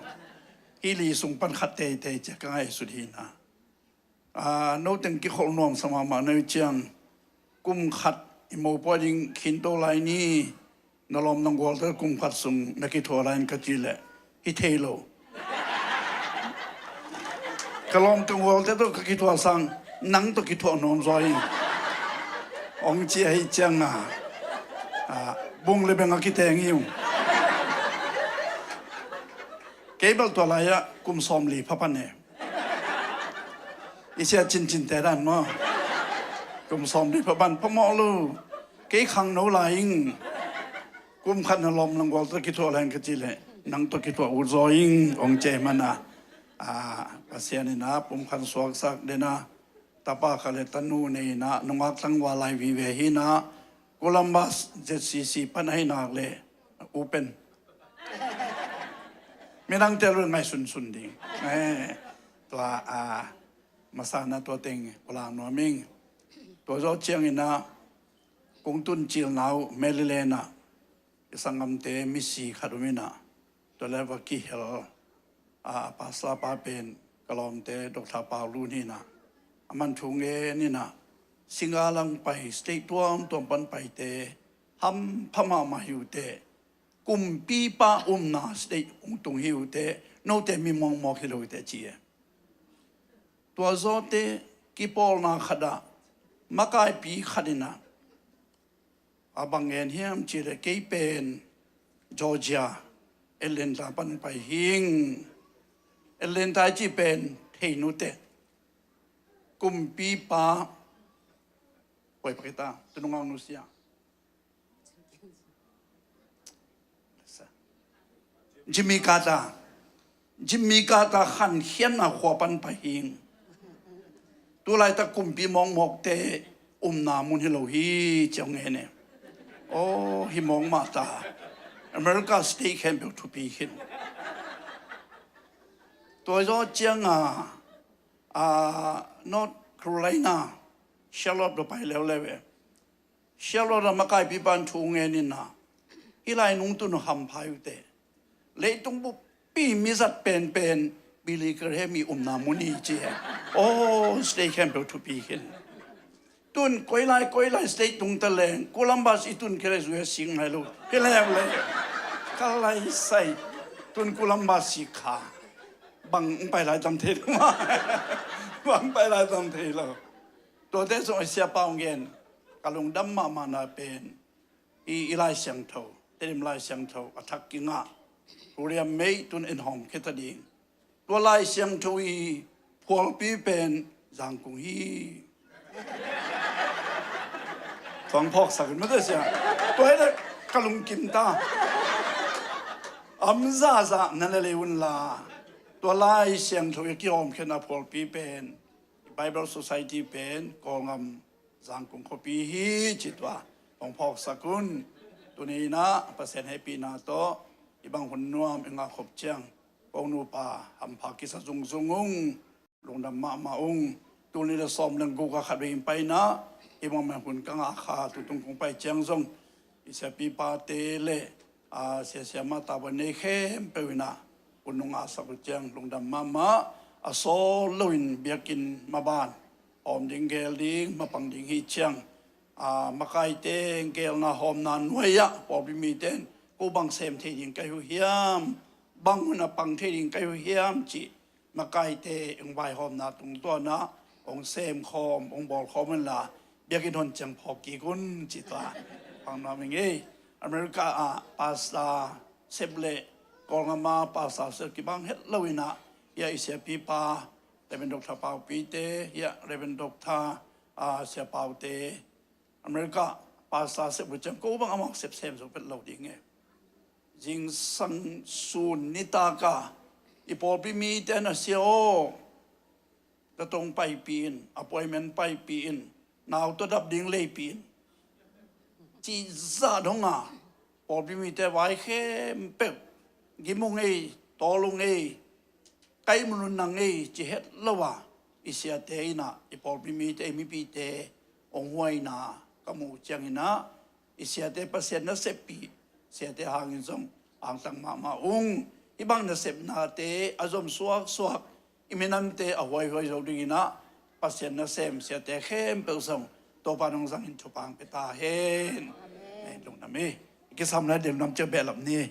Hi li sung pan khat teitei cia ka ngaihsut hinah. A, no teng kikholh nuamsa mahmah na hi ciang, kum khat i mopawi ding khinto lai ni, na lawm na gualte kum khat sung na kithuah lai in ka cih leh, hi thei lo. Ka lawm ka gualte tawh ka kithuah sang, nang tawh kithuah nuam zaw ing, ong ci ahi ciangah, a, bung le beng a kiteng hi ung. Kei bel tua lai-ah kum sawmli pha pan e. I sia cincinte dan maw. Kum sawmli pha pan phamawh lo. Kei khangno lai ing. Kum khat na lawm na gualte kithuah lai in ka cih leh, nang tawh kithuah ut zaw ing, ong ci ahih manah. A, Pasian inah pumkhat suaksak denah, tapa khat le tanu nei inah, nungak tlangval lai vive hinah, Columbus Z C C pan ahi nak le, open. Midangte lo ngaih sunsun ding. Eh, tua, a, masana tua teng pulak nuam ing. Tua zawh cianginah, kong tun cilna uh Maryland ah, i sanggamte misi khat um inah, tua le va kihel, a, pastor pa pen ka lawmte Doctor Pau Lun hinah, a man thu ngen inah, singalang pai state tuamtuam pan paite hampha mahmah hi uh teh, kumpipa umna state hong tung hi uh teh, note mi mawkmawk hi lo uh teh ci e. Tua zawte kipawlna khatah makaipi khat inah, a bang ngen hiam cih leh kei pen Georgia, Atlanta pan pai hing. Atlanta i cih pen thei nuteh, kumpipa, poi pakita tunungau nusia, Jimmy Carter. Jimmy Carter khankhiatna khua pan pai hing. Tulaitak kumpi mawkmawkte umna mun hi lo hi, ci-a ngen e. Aw, hi mawk mah ta. America state khempeuh thupi khin. Tua zawh cianga, a, North Carolina, Charlotte lo pai leuleu e. Charlotte a makaipipa in thu ngen inah, hih lai nungtun uh hampha uh teh, leitung buppi mizat penpen Billy Graham i umna mun hi ci e. Aw, state khempeuh thupi khin. Tun koilai koilai state tung ta leng Columbus i tun khia leh U S sik ngai lo hi leuleu. Ka lai sai. Tun Columbus sik kha, bang hong pai lai tam thei lo maw. Bang hong pai lai tam thei lo. Tuate zong a sia pau ngen, ka lungdam mahmahna pen, i, i Lai Siangtho, Tedim Lai Siangtho a thak kingah, William May tun en hawm khia ta ding. Tua Lai Siangtho i phualpi pen Zangkung hi. Tuang phawksak in mate sia. Tua hi le ka lungkim ta. Am zahzah na le lei un la. Tua Lai Siangtho i kihawm khiatna phualpi pen, Bible Society pen Kawlgam Zangkung khuapi hi ci tua hong phawksak un. Tuni inah Pasian hehpihna tawh i bang hun nuam i ngah khop ciang, Ko nupa hampha kisa zungzung ung. Lungdam mahmah ung. Tul nih le sawm le guk a khatvei in paina, hih bangmah hun ka ngah kha, tutung kong pai ciang zong i siapipate le, a, sia siamah tavuan nei khempeuh in ah hun nong ngahsak uh ciang lungdam mahmah. A sawl loin biakinn maban hawm ding, geel ding, mapang ding hi ciang, a, makaite geelna hawmna nuai-ah pawlpi mite in ko bang sem thei ding ka hi uh hiam, bang hunah pang thei ding ka hi uh hiam cih makaite hong vaihawmna tungtawn ah hong semkhawm, hong bawlkhawm unla, biakinn hon ciang phawk kik un cih tua pang nuam ing ei. America ah pastor sep le Kawlgam ah pastor sep kibang het lo in ah, hiah i siapipa Reverend Doctor Paupite, hiah Reverend Doctor, ah, Sia Paute, America pastor sep uh ciang ko bang amau sep sem zo pet lo ding e. Zingsang sun nitak a i pawlpi mite in, a, sia aw, ka tong paipih in, appointment paipih in, nau tawh dap ding leipih in, cih zah dong a, pawlpi mite vai khempeuh gim ung ei, tawl ung ei, kai mun un nang ei ci het lo a, i siate in ah i pawlpi mite, i mipite hong huaina ka muh uh ciangin ah, i siate Pasian naseppih, siate hangin zong angtang mahmah ung. Hih bang nasepnate a zom suaksuak, i minamte a huaihuai zo dingin ah Pasian nasem siate khempeuh zong Topa nong zangin thupha hong pia ta hen. Amen. Eh, lungdam hi. I kisam lai ding nam cia behlap ni.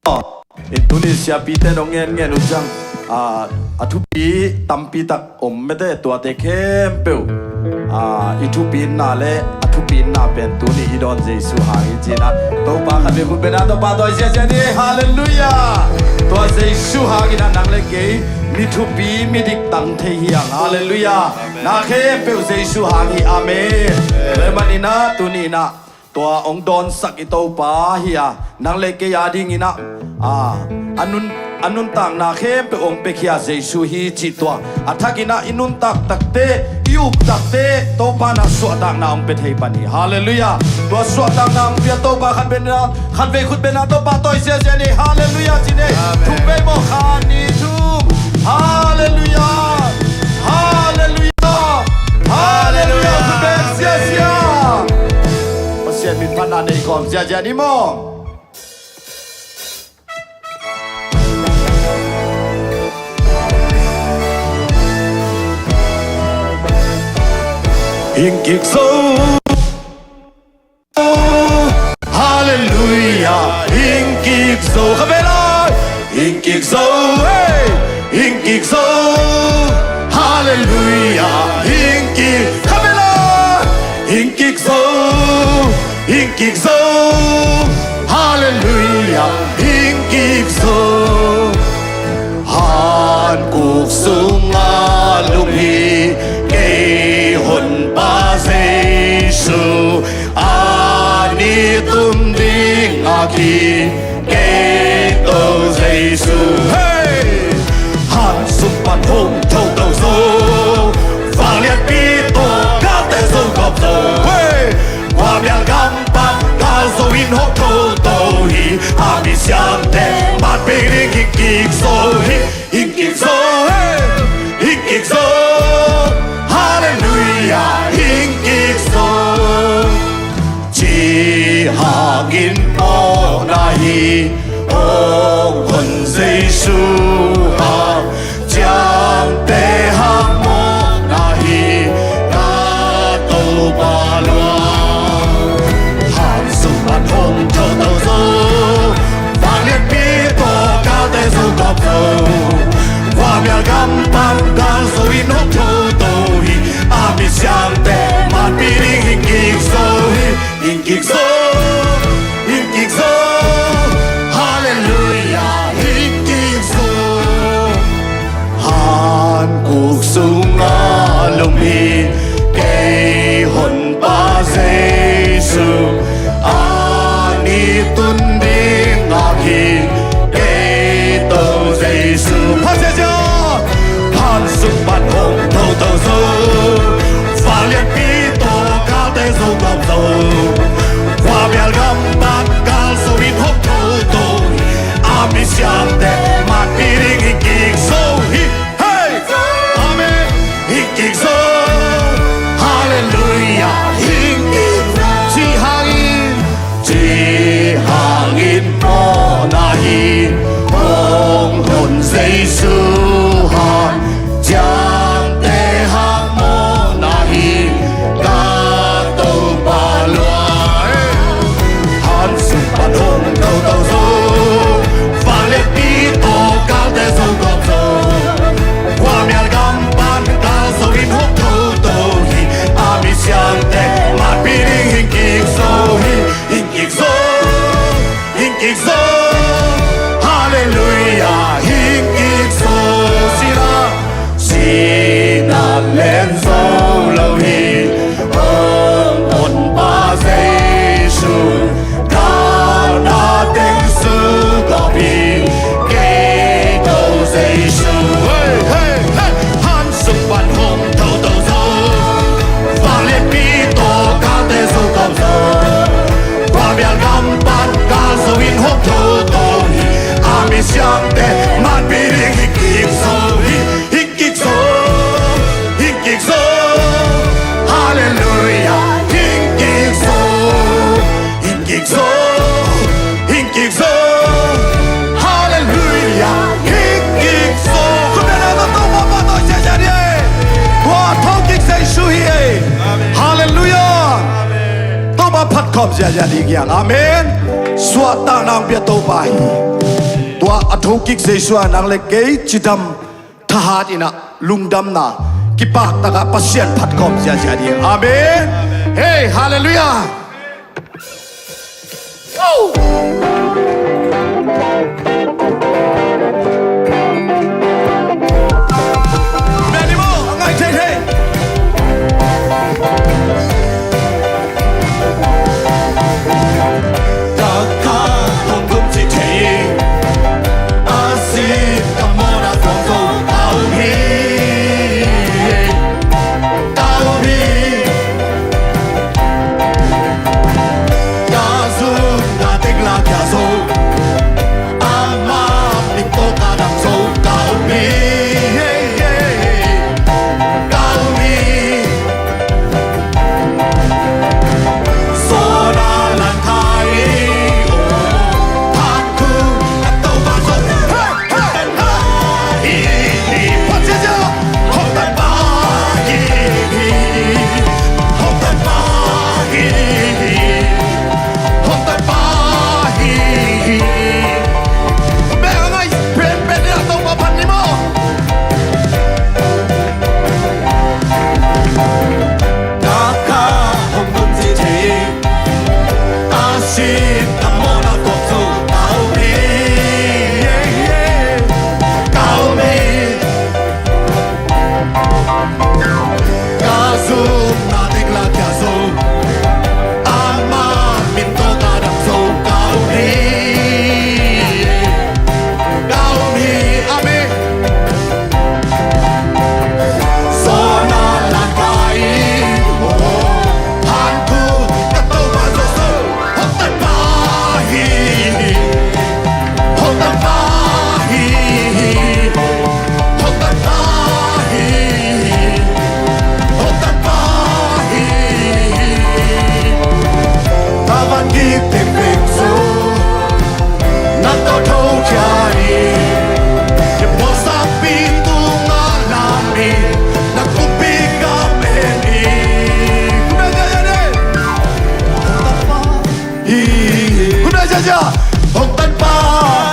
maw. In tuni siapite nong ngen ngen uh ciang, a, a thupi tampi tak om mete, tuate khempeuh, a, i thupina le a thupina pen tuni i dawn Jesu hang hi cina. Topa khat vei khut bena Topa tawh i siasia ni. Halleluiah. Tua Jesu hangin a nang le kei mi thupi mi dik tang thei hi hang. Halleluiah. Na khempeuh Jesu hang hi. Amen. Tua manin a tuni in a tua hong dawnsak i Topa hi a, nang le kei a dingin a, a, a nun, a nuntakna khempeuh hong pia khia Jesu hi cih tua a thakin a i nuntak takte, i up takte Topa in a suahtakna hong pia thei pan hi. Halleluiah. Tua suahtakna hong pia Topa khat bena, khat vei khut bena Topa tawh i siasia ni. Halleluiah ci ni. Amen. Thum vei maw, khat, nih, thum. Halleluiah. Halleluiah. Halleluiah. Khut beng siasia. Pasian min phatna nei kawm ziahziah ni maw. Hing kik zo. Halleluiah, hing kik zo. Kha vei lai. Hing kik zo, hey. Hing kik zo. Halleluiah, hing kik. Kha vei lai. Hing kik zo. Hing kik zo. Halleluiah, hing kik zo. Hankuk sungah lum hi kei Honpa Jesu, a ni tun ding a ki kei To Jesu. Hey! Han sung pan hong tho to zo, vanglianpi tawh galte zo gawp zo. Hey! Khuamial gam pan gal zo in hong tho to hi, a misiangte matpih ding hing kik zo hi. Hing kik zo, hey! Hing kik zo. Halleluiah, hing kik zo. Ci hangin mawhna hi, hong hon Jesu hang, ciangte hang mawhna hi, ka Topa lua. Han sung pan hong tho to zo, vanglianpi tawh galte zo gawp zo. Khuamial gam pan gal zo in hong tho to hi, a misiangte matpih ding hing kik zo hi. Hing kik zo, hing kik zo. Halleluiah, hing kik zo. Hankuk sungah lum hi kei Honpa Jesu, a ni tun ding a hi kei To Jesu. Pha ziahziah. Han sung pan hong tho to zo, vanglianpi tawh galte zo gawp zo. Khuamial gam pan gal zo in hong tho to hi, a misiangte matpih ding hing kik zo hi. Hey! Amen. Hing kik zo. Halleluiah, hing kik zo. Ci hangin, ci hangin mawhna hi, hong hon Jesu hang, ciangte hang mawhna hi, ka Topa lua. Han sung pan hong tho to zo, vanglianpi tawh galte zo gawp zo. Khuamial gam pan gal zo in hong tho to hi, a misiangte matpih ding hing kik zo hi. Hing kik zo, hing kik zo. Halleluiah, hing kik zo. Sihna, sihna len zo lo hi, hong Honpa Jesu, galna teng sugawp hi, kei To Jesu. Hey, hey, hey. Han sung pan hong tho to zo, vanglianpi tawh galte zo gawp zo. Khuamial gam pan gal zo in hong tho to hi, a misiangte matpih ding hing kik zo hi. Hing kik zo, hing kik zo. Halleluiah, hing kik zo. Hing kik zo, hing kik zo. Halleluiah, hing kik zo. Khut beng a, Topa phat tawh siasia ni. Tua thokik Jesu hi e. Halleluiah. Topa phat khawm siasia ni kiang. Amen. Suahtakna hong pia Topa hi. Tua a thokik Jesu a nang le kei cidam thahat in ah lungdamna kipaktak ah Pasian phatkhawm ziahziah ding. Amen. Hei, halleluiah. Hong tan pa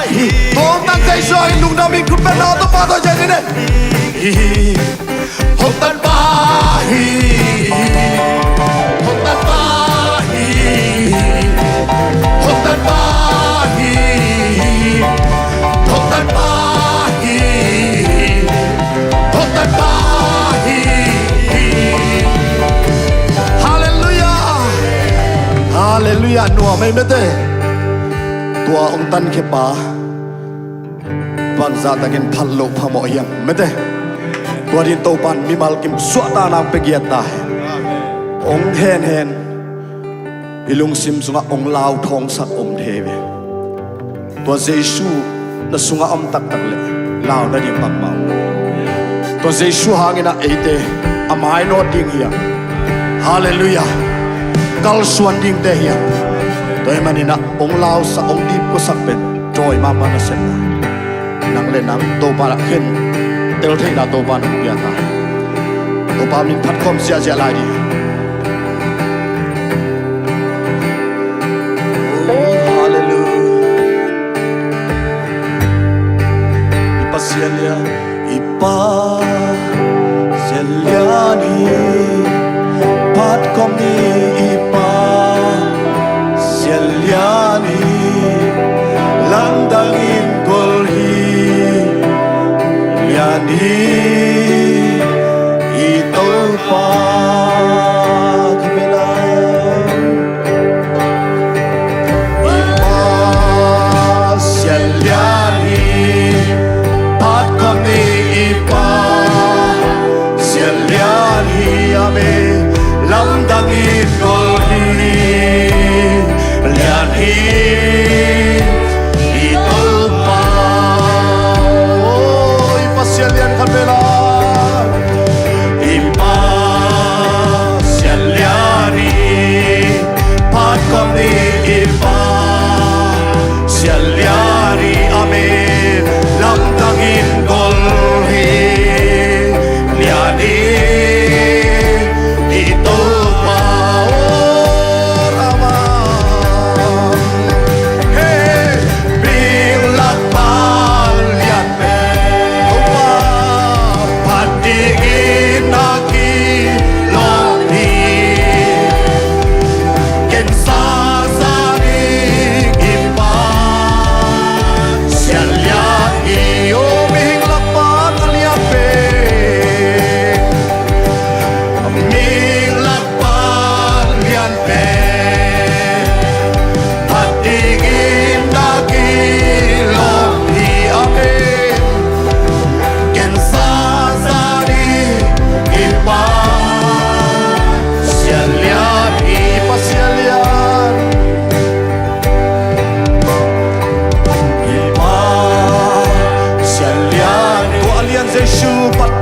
hi. Hong tan Jesu in lungdam in khut beng na, Topa tawh Jesu in. Hong tan pa hi. Hong tan pa hi. Hong tan pa hi. Hong tan pa hi. Hong tan pa hi. Halleluiah. Halleluiah. Nuam ei mete. Tua hong tankhia pa bangzah takin phal loh phamawh hiam mete. Tua din Topa in mimal kim suahtakna hong pia giat ta hi. Hong henhen i lungsim sungah hong lauthawngsak om thei ve. Tua Jesu na sungah om taktak leh lau nading bangmah om lo. Tua Jesu hangin ah eite a mainawt ding hiam? Halleluiah. Kalsuan dingte hiam? Tua ahih manin ah hong lausak, hong dipkuasak pen dawi mahmah nasepna. Nang le nang Topa lakah khentel theihna Topa in hong pia ta. Topa min phatkhawm ziahziah lai ding. Oh, halleluiah. I Pasian lian, i Pasian lian hi. Phatkhawm ni, i Pasian lian hi. Lamdang in gol hi. Lian hi i Topa. Khawm lai. I Pasian lian hi. Phatkhawm ni, i Pasian lian hi. Amen. Lamdang in gol hi. Lian hi i Topa. Oh, i Pasian lian khat vei lai. I Pasian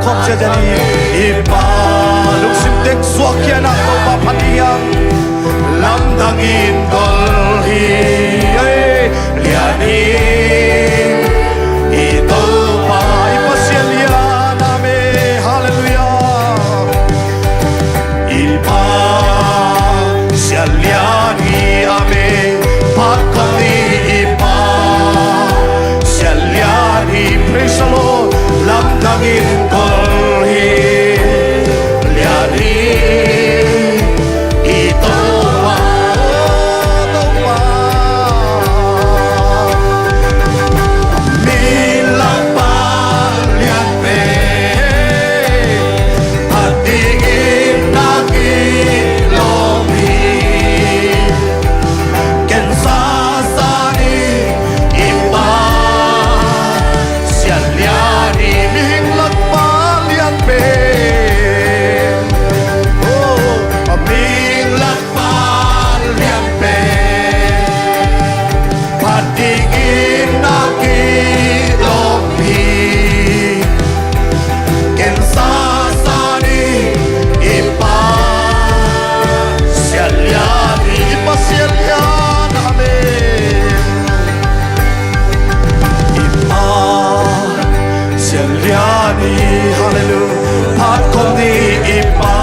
Khawm sia sia ni. I Pa, lungsim teng suakkhia in ah Topa phat ding hiam? Lamdang in gol hi. Ei, lian hi. I Topa, i Pasian lian, amen. Halleluiah. I Pa, Sian lian hi, amen. Phat khawm ni. I Pa, Sian lian hi. Praise the Lord. Lamdang in gol hi. Lian hi. I Topa, Topa. Min lakpa lian pen. Phat dingin na kilawm hi. Ken sasa ni. I Pa, Sian lian hi. Mihing lakpa lian pen. Oh, mihing lakpa lian pen. Phat dingin na kilawm hi. Ken sasa ni. I Pa, Sian lian hi. I Pa, Sian lian, amen. I Pa, Sian lian hi. Halleluiah. Phat khawm ni. I Pa,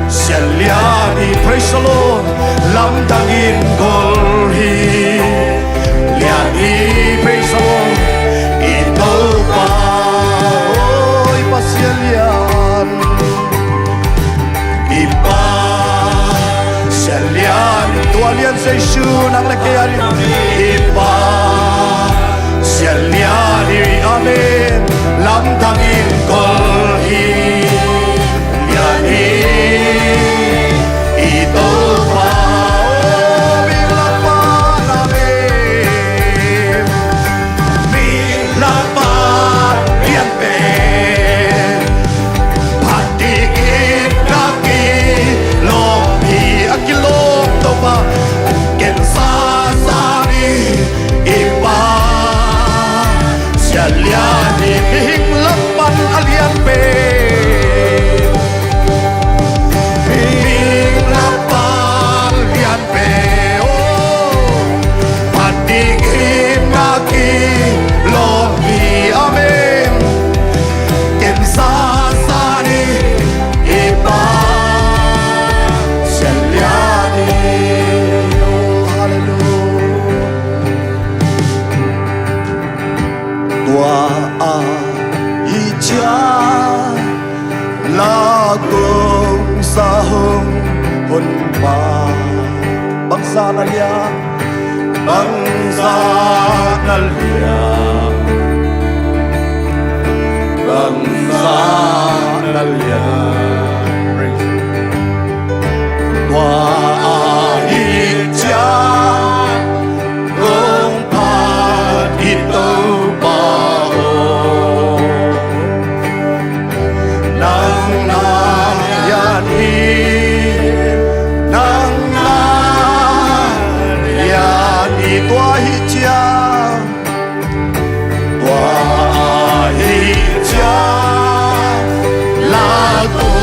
Sian lian hi. Praise the Lord. Lamdang in gol hi. Lian hi. Praise the Lord. I Topa, oh, i Pasian lian. I Pa, Sian lian. Tua lian Jesu, nang le kei a ding. I Pa, Sian lian hi. Amen. Lamdang in gol hi. Lian hi. I Topa, oh, min lakpa lian pen. Min lakpa lian pen. Phat dingin na kilawm hi. A kilawm, Topa. Ken sasa ni. I Pa, Sian lian hi. Mihing lak pan a lian pen. Mihing lak pan lian pen. Oh, phat dingin na kilawm hi. Amen. Ken sasa ni. I Pa, Sian lian hi. Oh, halleluiah. Tua ahih ciang la kong sa hong Honpa, bangzah na lian, bangzah na lian, bangzah na lian. Praise. Tua ahih ciang kong phat i Topa aw, nang na lian hi, nang na lian hi. Tua ahih ciang, tua ahih ciang la kong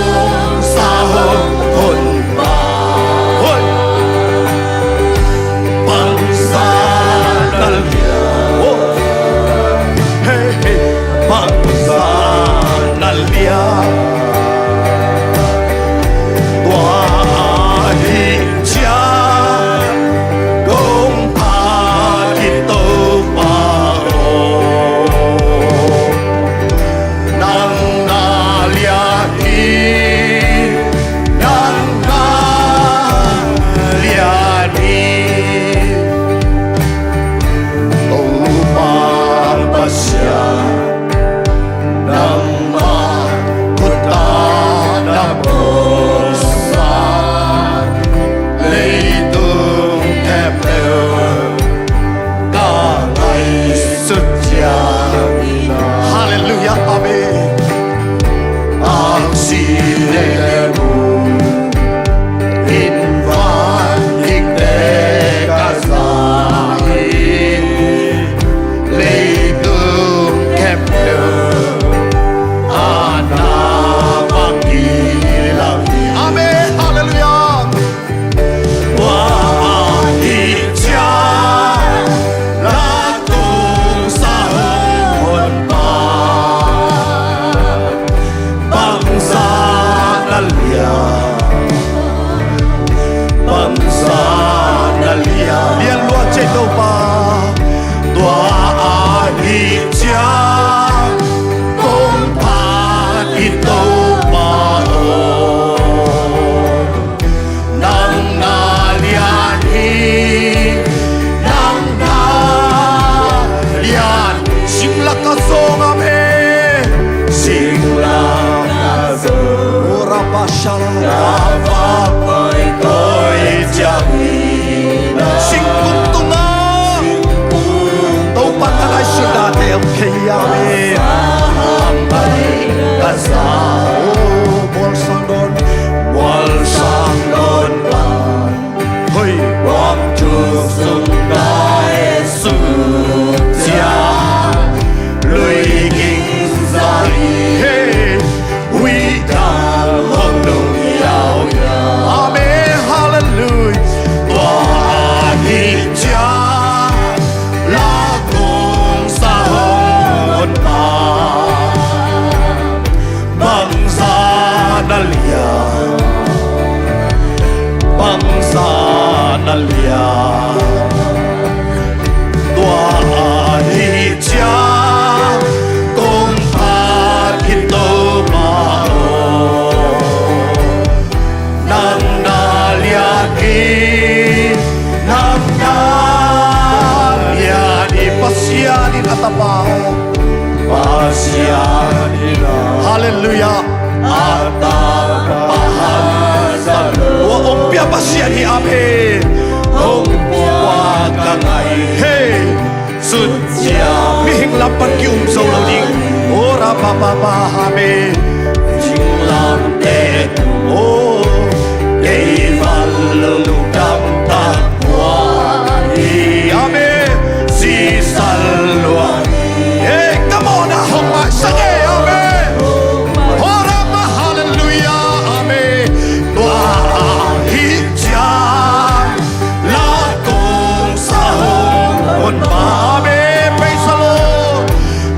Singkung tungah Topa na ngaihsutnate om thei hi. Amen. Ka za, oh, mualsang dawn, mualsang dawn pan. Hoi. Kuang tuk sung dai su cia lui ging zai. Hey. Ui dang hong nung yau yau. Amen. Hallelujah. Tua ahih ciang la kong sa hong hon pa. Bangzah na lian, bangzah na lian. Tua ahih ciang kong phat hi Topa aw. Nang na lian hi, nang na lian hi, Pasian in a tapa aw. Pasian hi la. Hallelujah. A tapa han sa lo. Tua hong pia Pasian hi, amen. Hong pua ka ngai. Hey. Sut cia mihing lam pan ki-um zo lo ding. Ora pa pa pa, amen. Mihing lamte tu, oh, kei val lungdam tak tua hi. Amen. Sisal lua. Hey, come on, ah, hong maisak e, amen. Ora pa, hallelujah, amen. Tua ahih ciang la kong sa hong hon pa, amen. Praise the Lord.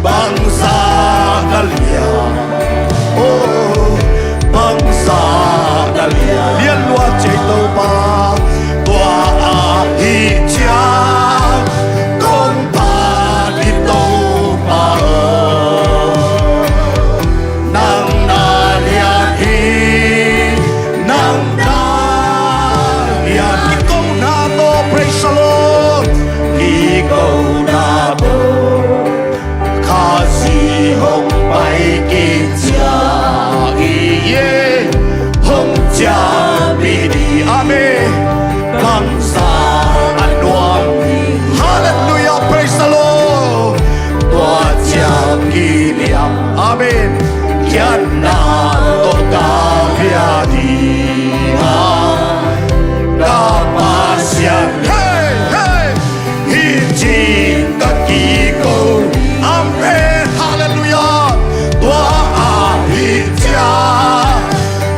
Bangzah na lian, oh, bangzah na lian. Lian lua ci ei Topa. Tua ahih ciang kong phat hi Topa aw. Nang na lian hi, nang na lian. Kikona tawh, praise the Lord. Kikona tawh Khazih hong pai kician hi, yeah. Hong ciahpih ding, amen. Bangzah a nuam hi. Hallelujah, praise the Lord. Tua ciang kiniam, amen. Kiatna tawh ka bia ding a, ka Pasian. Hey, hey. Hih ci-in ka kiko. Amen. Hallelujah. Tua ahih ciang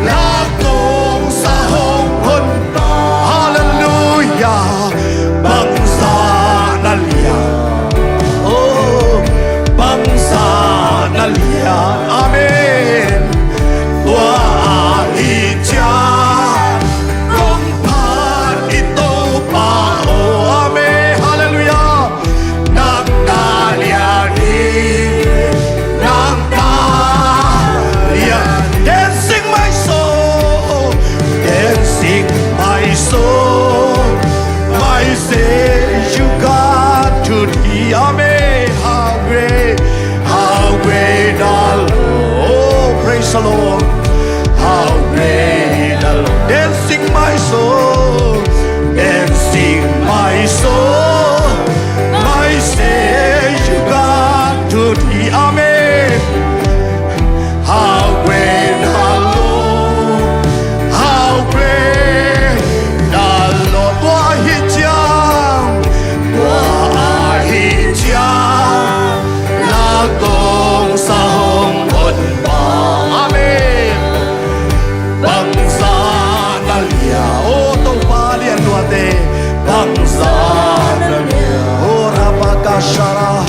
la kong sa hong hon. Hallelujah. Bangzah na lian. Oh, bangzah na lian. Amen. Tua ahih ciang kong phat hi Topa aw. Amen. Hallelujah. Nang na lian hi, nang na lian. Dancing my soul, dancing my soul, my Savior God to thee. Amen. How great, how great thou Lord. Oh, praise the Lord. How great thou Lord. Dancing my soul, dancing my soul, my Savior God to thee. Amen. How great thou Lord, how great thou Lord. Tua ahih ciang, tua ahih ciang la kong sa hong hon pa. Amen. Bangzah na lian, oh, Topa lian luate. Bangzah na lian, oh, Rabakashara.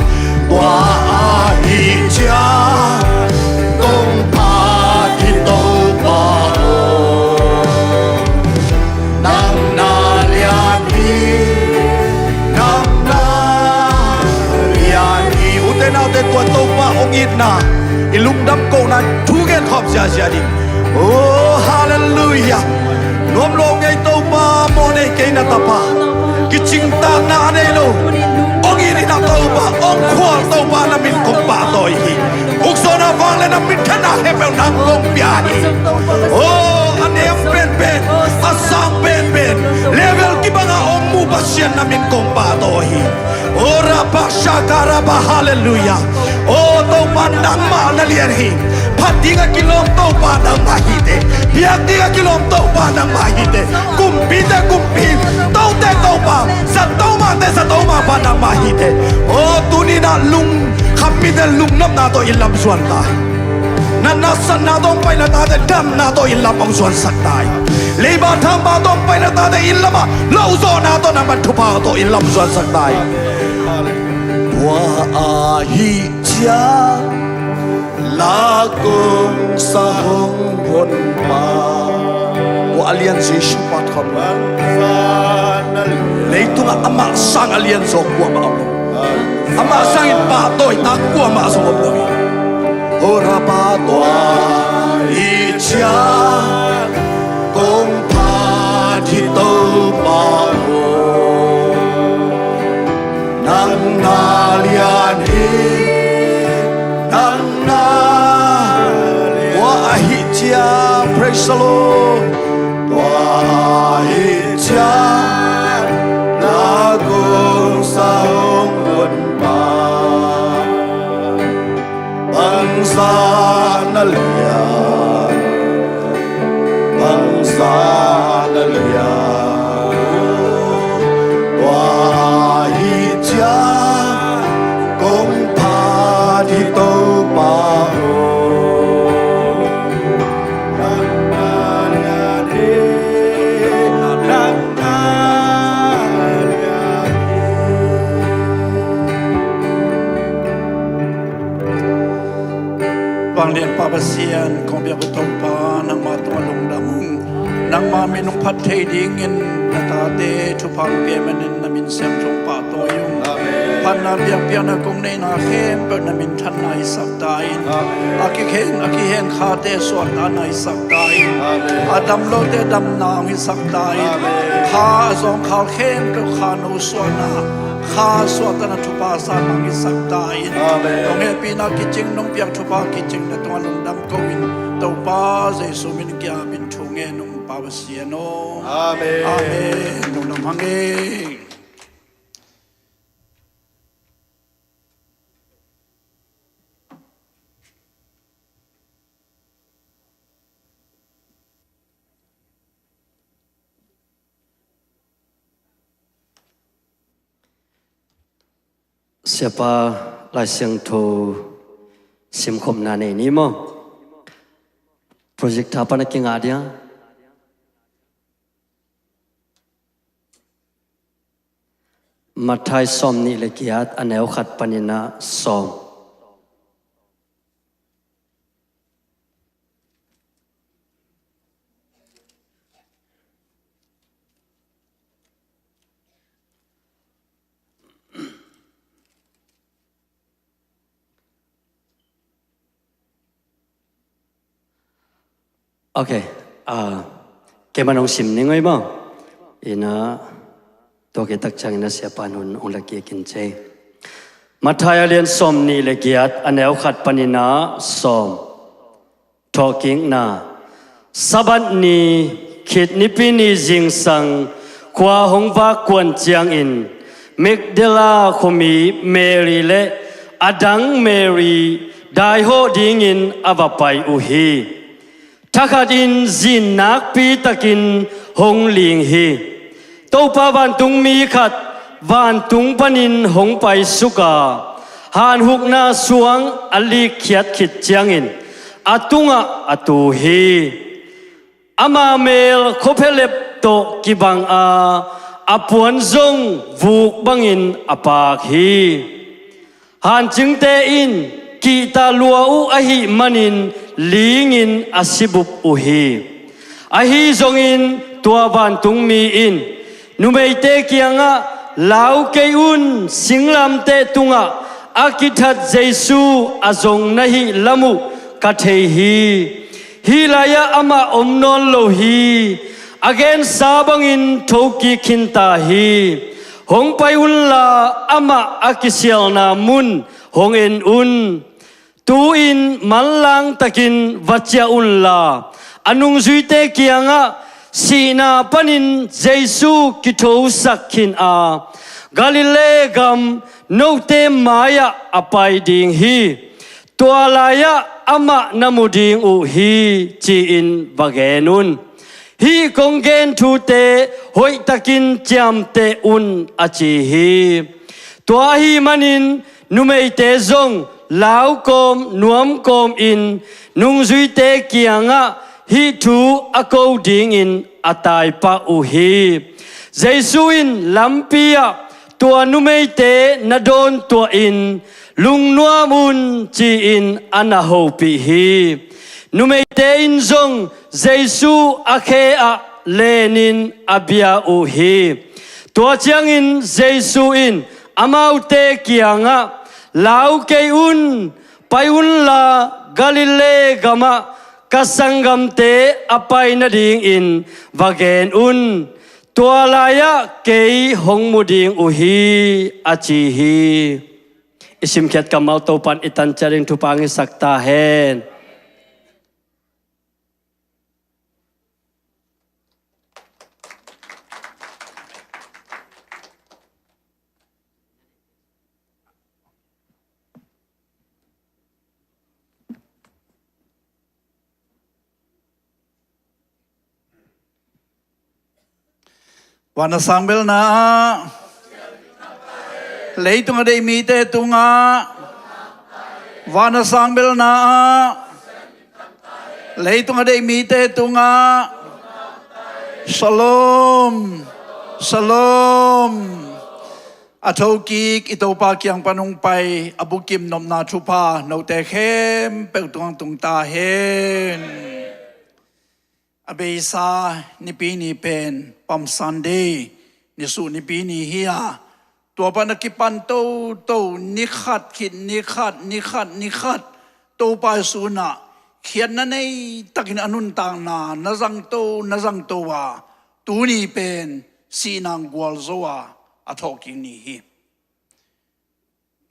Tua ahih ciang kong phat hi Topa aw. Nang na lian hi, nang na lian hi. Ute naute, tua Topa hong itna i lungdam kohna thu gen khawm ziazia ding. Oh, hallelujah. Nuam lo ngei Topa, mawh nei kei na tapa. Kicingtakna a nei lo, hong it in ah Topa, hong khual Topa, na min kong pahtawi hi. Ukzawhna vangliatna, minthanna, khempeuh nang kong pia hi. Oh, a neu penpen, a sang penpen, level kibanga om mu Pasian, na min kong pahtawi hi. Oh, rabba shaka rabba, halleluiah. Oh, Topa nangmah na lian hi. Phat dinga kilawm Topa nangmah hi teh. Biak dinga kilawm Topa nangmah hi teh. Kumpite kumpi, tote Topa, zato mate zato mapa nangmah hi teh. Oh, tuni-in ah lungkham mite lungnopna tawh inn lam zuan ta hi. Natna satna tawh hong paina tate damna tawh inn lam hong zuansak ta hi. Leiba thangba tawh hong paina tate inn lamah lohzawhna tawh, nangma thupha tawh inn lam zuansak ta hi. Tua ahih ciang la kong sa hong honpa. Tua a lian Jesu pa tawh. Leitungah amah sang a lian zaw kuamah om lo. Amah sangin pahtawi ta kuamah zong om lo hi. Hora pa tua i ciang kong phat hi Topa aw. Nang na lian hi, nang na lian. Tua ahih ciang, praise the Lord. Tua ahih ciang la kong sa hong honpa. Bangzah na lian, bangzah na lian. Tua ahih ciang kong phat hi Topa aw. Nang na lian hi, nang na lian hi. Vanglian Pa Pasian, kong biak uh Topa, nangma tungah lungdam ung. Nangma min hong phat thei dingin na tate thupha hong pia manin na min siangtho pahtawi ung. Amen. Phatna biakpiakna kong neihna khempeuh na minthanna hisak ta in. Amen. A kikheng, a kiheng khate suahtakna hisak ta in. Amen. A dam lote damna hong hisak ta in. Amen. Kha a zawngkhal khempeuh kha no suahna, kha suahtakna thupha sa nang hisak ta in. Amen. Nong hehpihna kicing, nong piak thupha kicing na tungah lungdam ko in, Topa Jesu min kiangah min thu ngen ung Pa Pasian aw. Amen. Amen. Lungdam hang ei. Siapa Lai Siangtho simkhopna nei ni maw? Projector pan a kingah dia. Matthai sawmnih le giat, a neu khat panin ah sawm. Ok, ah, keimah nong sim ning oi maw? Ina, tua khit tak ciangin a siapa'n hun hong la kik in cei. Matthai a lian sawmnih le giat, a neu khat panin ah sawm. Thawhkikna. Sabbath ni khit Nipi ni zingsang khua hong vak kuan ciangin Magdala khuami Mary le a dang Mary daihawh dingin a va pai uh hi. Thakhatin zin nakpi takin hong ling hi. Topa vantungmi khat vantung panin hong paisuk a, hanhukna suang a likkhiat khit ciangin a tungah a tu hi. Ama mel khuaphialep tawh kibang a, a puan zong vuk bangin a paak hi. Hancingte in kihta lua uh ahih manin lingin a sibup uh hi. Ahi zongin tua vantungmi in numeite kiangah, "Lau kei un, singlamteh tungah a kithat Jesu a zong na hih lam uh ka thei hi. Hih lai-ah amah om nawn lo hi. A gensa bangin thokik khinta hi. Hong pai unla amah a kisialna mun hong en un." Tu-in manlang takin va ciah unla, a nungzuite kiangah sihna panin Jesu kithosak khin a, Galilee gam note mai-ah a pai ding hi. Tua lai-ah amah na mu ding uh hi, ci-in va gen un. Hih kong gen thute hoihtakin ciamteh un, a ci hi. Tua ahih manin numeite zong lau kawm nuam kawmin nungzuite kiangah hih thu a ko dingin a taipah uh hi. Jesu in lampi-ah tua numeite na dawntuahin lungnuam un, ci-in a na hopih hi. Numeite in zong Jesu a khe-ah lenin a bia uh hi. Tua ciangin Jesu in amaute kiangah, "Lau kei un, pai unla Galilee gamah ka sanggamte a pai nadingin va gen un. Tua lai-ah kei hong mu ding uh hi," a ci hi. I simkhiat kammal Topan i tan ciat ding thupha hong hisak ta hen. Van a sang belna ah, leitung a deih mite tungah, van a sang belna ah, leitung a deih mite tungah, Shalom, Shalom. A thokik i Topa kiang pan hong pai a bukim nopna thupha note khempeuh tungah tung ta hen. A beisa nipi ni pen Palm Sunday, nisuh nipi ni hi a, tua pan a kipan toto, ni khat khit ni khat, ni khat, ni khat, Topa Jesu in ah khiatna nei takin a nuntakna na zangto, na zangto a, tuni pen sihna gualzo a, a thawhkik ni hi.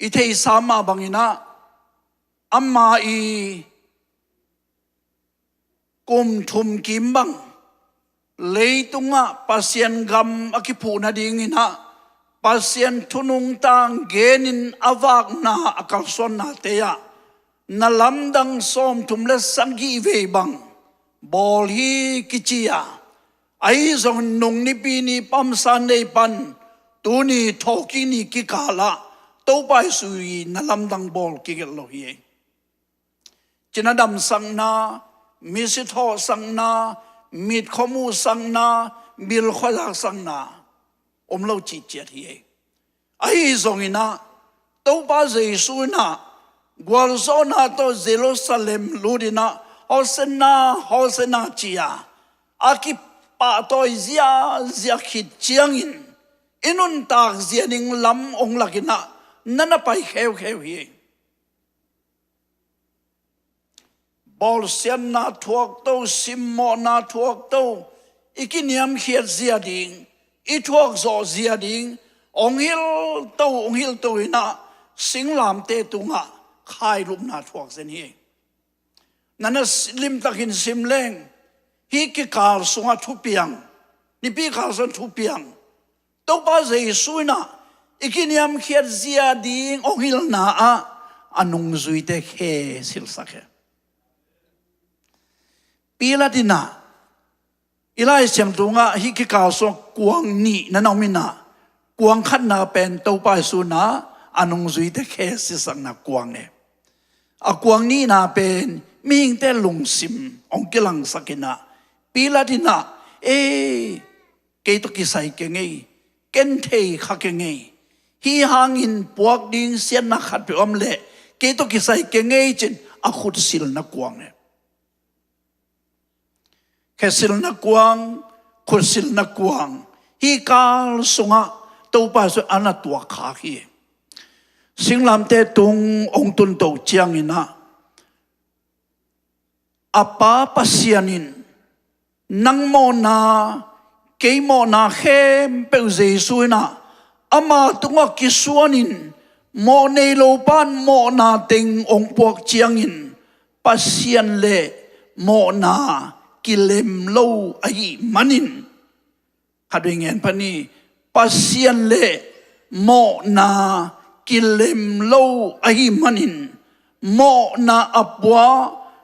I theihsa mah bangin ah, ama i kum thum kim bang leitungah Pasian gam a kiphuh nadingin ah, Pasian thu nungta genin a vakna a kalsuannate ah, na lamdang sawmthum le sagih vei bang bawl hi kici a, ahi zongin nung nipi ni Palm Sunday pan tuni thawhkik ni kikal ah Topa Jesu i na lamdang bawl kigelh lo hi. Cina damsakna, misi thawhsakna, mitkhuamuhsakna, bilkhuazak sakna om lo cihciat hi. Ahi zongin ah, Topa Jesu in ah gualzawhna tawh Jerusalem lut in ah, Hosanna, Hosanna ci a, a kipahtawi ziazia khit ciangin i nuntak zia ding lam hong lakin ah na na pai kheukheu hi. Bawlsiatna thuakto, simmawhna thuakto, i kiniamkhiat zia ding, i thuakzawh zia ding, hong hilhto, hong hilhto in ah singlamteh tungah khailupna thuak zen hi. Na na limtakin sim leng, hih kikal sungah thupiang, nipi kal sungah thupiang, Topa Jesu in ah i kiniamkhiat zia ding hong hilhna ah a nungzuite khe silhsak hi. Pilat in ah i Lai Siangtho ah hih kikal sungah kuang nih na na om in ah, kuang khatna pen Topa Jesu in ah a nungzuite khe silhsakna kuang hi. A kuang nihna pen mihingte lungsim hong kilangsak in ah, Pilat in ah, "Ei, kei tawh kisai keng ei, ken thei kha keng ei, hih hangin puak ding siatna khatpeuh om leh kei tawh kisai keng ei," ci-in a khut silhna kuang hi. Khe silhna kuang, khut silhna kuang, hih kal sungah Topa Jesu a na tuak khak hi. Singlamteh tung hong tunto ciangin ah, a Pa Pasian in, nang mawhna, kei mawhna khempeuh Jesu in ah ama tungah kisuanin, Mawh nei lo pan mawhna teng hong puak ciangin Pasian le mawhna kilem lo ahih manin, khat vei ngen pah ni, Pasian le mawhna kilem lo ahih manin, mawhna a pua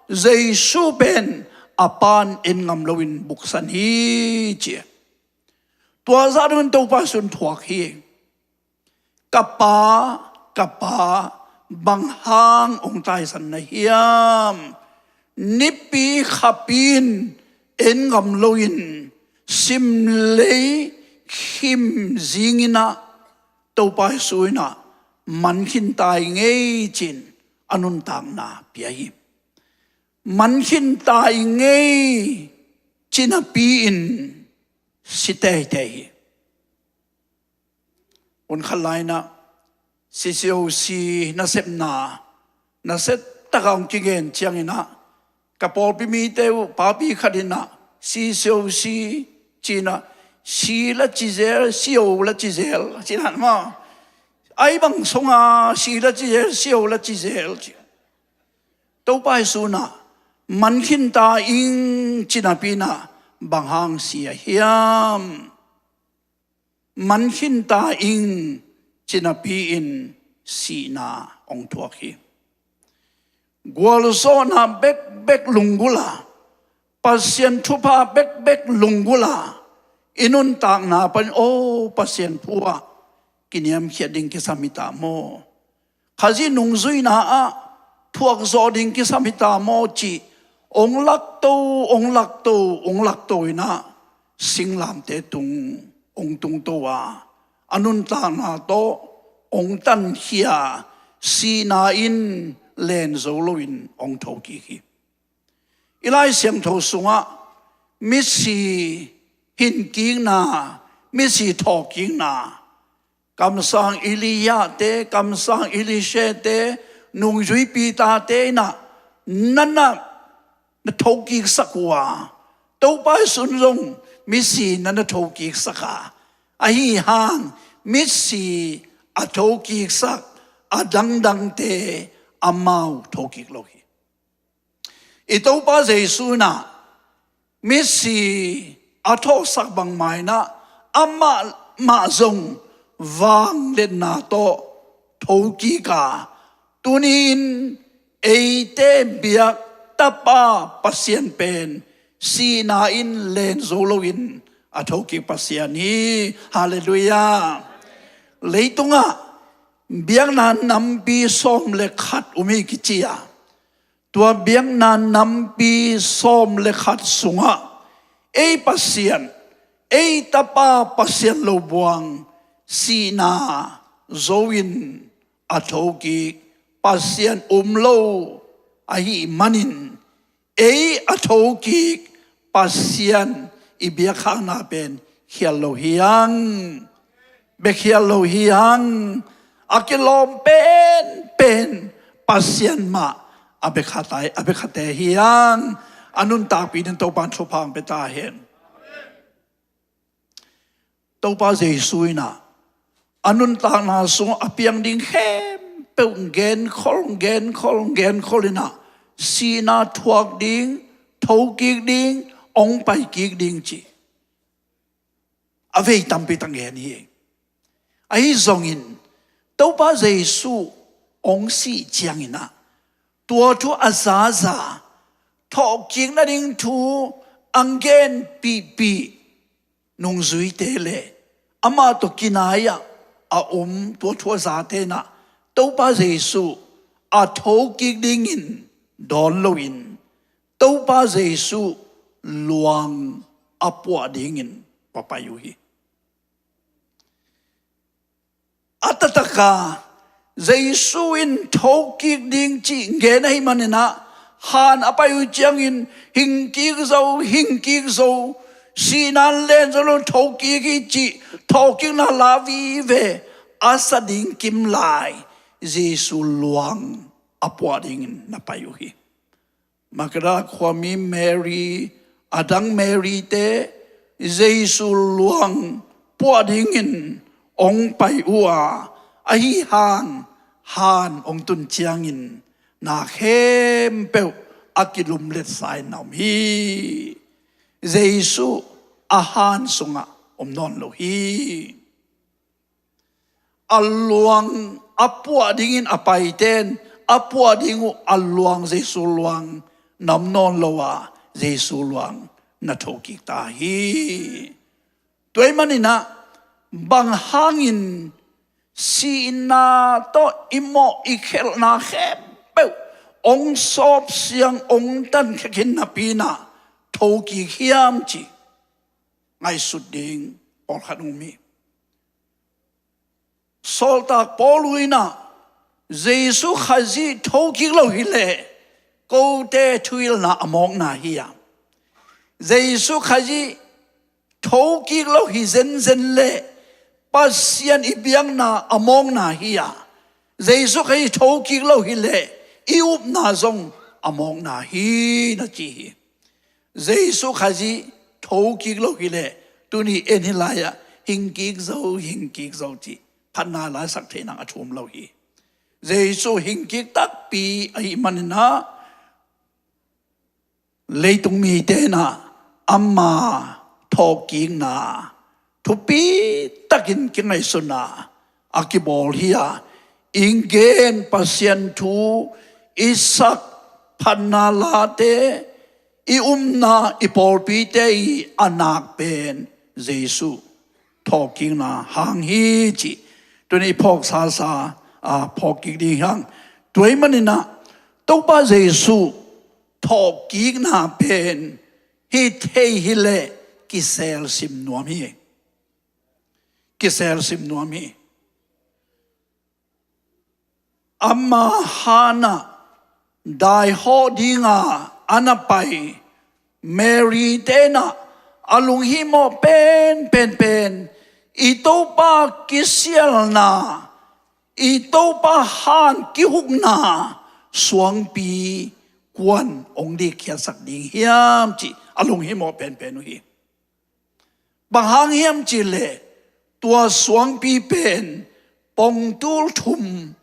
Jesu pen a pan en ngam loin buksan hi ci. Tua zah dongin Topa Jesu in thuak hi. Ka Pa, ka Pa, bang hang hong taisan na hiam? Nipi khapi in en ngam loin simlei khim zingin ah Topa Jesu in ah man khin ta ing ei ci-in a nuntakna pia hi. Man khin ta ing ei ci napi-in si teitei hi. Hun khat lai-in ah C C O C nasepna nasia takin hong kigen ciangin ah ka pawlpi mite uh papi khat in ah C C O C ci-in ah C la ci zel, C O la ci zel ci-in ah maw, ai bang sung a C la ci zel, C O la ci zel ci. Topa Jesu in ah man khin ta ing ci napi-in ah bang hang si a hiam? Man khin ta ing ci napi-in sihna hong thuak hi. Gualzawhna bekbek lunggulh a, Pasian thupha bekbek lunggulh a i nuntakna panin, aw, Pasian thu ah kiniamkhiat ding kisam hi ta maw? Khazih nungzuihna ah thuak zawh ding kisam hi ta maw ci-in hong lakto, hong lakto, hong lakto in ah singlamteh tung hong tungto a, a nuntakna tawh hong tankhia, sihna in len zo loin hong thokik hi. I Lai Siangtho sungah misi hinkikna, misi thawhkikna, kamsang Elijah te, kamsang Elisha te, nungzui Peter te in ah, nang in ah na thokiksak uh a, Topa Jesu in zong misi na na thokiksak a, ahi hang misi a thokiksak a dangdangte amau thokik lo hi. I Topa Jesu in ah misi a thawhsak bangmah in ah amah mah zong vangliatna tawh thokik a, tuni-in eite biak Tapa Pasian pen sihna in len zo loin a thokik Pasian hi. Halleluiah. Leitungah biakna nampi sawm le khat om hi kici a, tua biakna nampi sawm le khat sungah ei Pasian, ei Tapa Pasian lo buang, sihna zo-in a thokik Pasian om lo ahih manin, ei a thokik Pasian i biakkhakna pen khial lo hi hang. Bia khial lo hi hang. A kilawm penpen Pasian mah a biakkhate, a biakkhate hi hang. A nuntakpi dingin Topa'n thupha hong pia ta hen. Topa Jesu in ah a nuntakna sungah a piang ding khempeuh genkhol, genkhol, genkhol in ah sihna thuak ding, thokik ding, hong paikik ding ci a vei tampi tak ngen hi. Ahi zongin Topa Jesu hong sih ciangin ah tua thu a zaza, thawhkik nading thu a ngenpihpih nungzuite le amah tawh kinai-ah a om tua thu a zate in ah Topa Jesu a thokik dingin dawn loin, Topa Jesu luang a puah dingin va pai uh hi. A taktak a Jesu in thokik ding cih gen ahih manin ah, han a pai uh ciangin hingkik zo, hingkik zo, sihna in len zo lo, thokik hi cih thawhkikna la vive a sa ding kim lai, Jesu luang a puah dingin na pai uh hi. Magdala khuami Mary, a dang Mary te, Jesu luang puah dingin hong pai uh a, ahi hang han hong tun ciangin na khempeuh a kilumletsa in na om hi. Jesu a han sungah om nawn lo hi. A luang a puah dingin a paiten a puah ding uh a luang Jesu luang na om nawn lo a, Jesu luang na thokik ta hi. Tua ahih maninah bang hangin sihna tawh i mawh i khelhna khempeuh hong sawpsiang hong tankhia khin napi inah thokik hiam cih ngaihsut ding pawlkhat hong om hi. Sawltak Paul inah Jesu Khazih thokik lo hileh kote thuhilhna a mawkna hi a, Jesu Khazih thokik lo hi zenzen leh Pasian i biakna a mawkna hi a, Jesu Khazih thokik lo hileh i upna zong a mawkna hi na ci hi. Jesu Khazih thokik lo hileh tuni en hi lai-ah hingkik zo, hingkik zo cih phatna laisak thei nang a thum lo hi. Jesu hingkik takpi ahih maninah leitung mite inah ama thawhkikna thupi takin kingaihsun a a kibawl hi a, i gen Pasian thu i sak phatna late i upna i pawlpite i a nak pen Jesu thawhkikna hang hi cih tuni i phawksasa a phawkkik ding hi hang. Tua ahih maninah Topa Jesu thawhkikna pen hi thei hileh kiselsim nuam hi. Kiselsim nuam hi. Ama hanah daihawh dinga a na pai Mary te inah a lunghimawh penpen pen i Topa kisialna, i Topa han kihukna suangpi kuan hong likkhiatsak ding hiam cih a lunghimawh penpen uh hi. Bang hang hiam cihleh tua suangpi pen pongtul thum,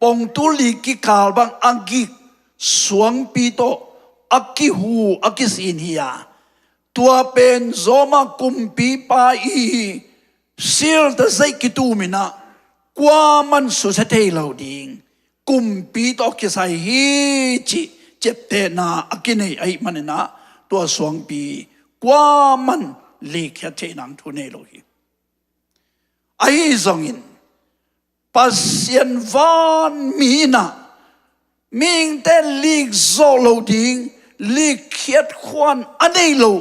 pongtul li kikal bang a gik suangpi tawh a kihu a kisin hi a, tua pen Roma kumpipa i silta zeih kitum inah kuaman susia thei lo ding kumpi tawh kisai hi cih ciaptehna a kinei ahih maninah tua suangpi kuaman likkhiat theih nang thu nei lo hi. Ahi zongin Pasian vanmi inah mihingte likzawh lo ding likkhiat khuan a nei lo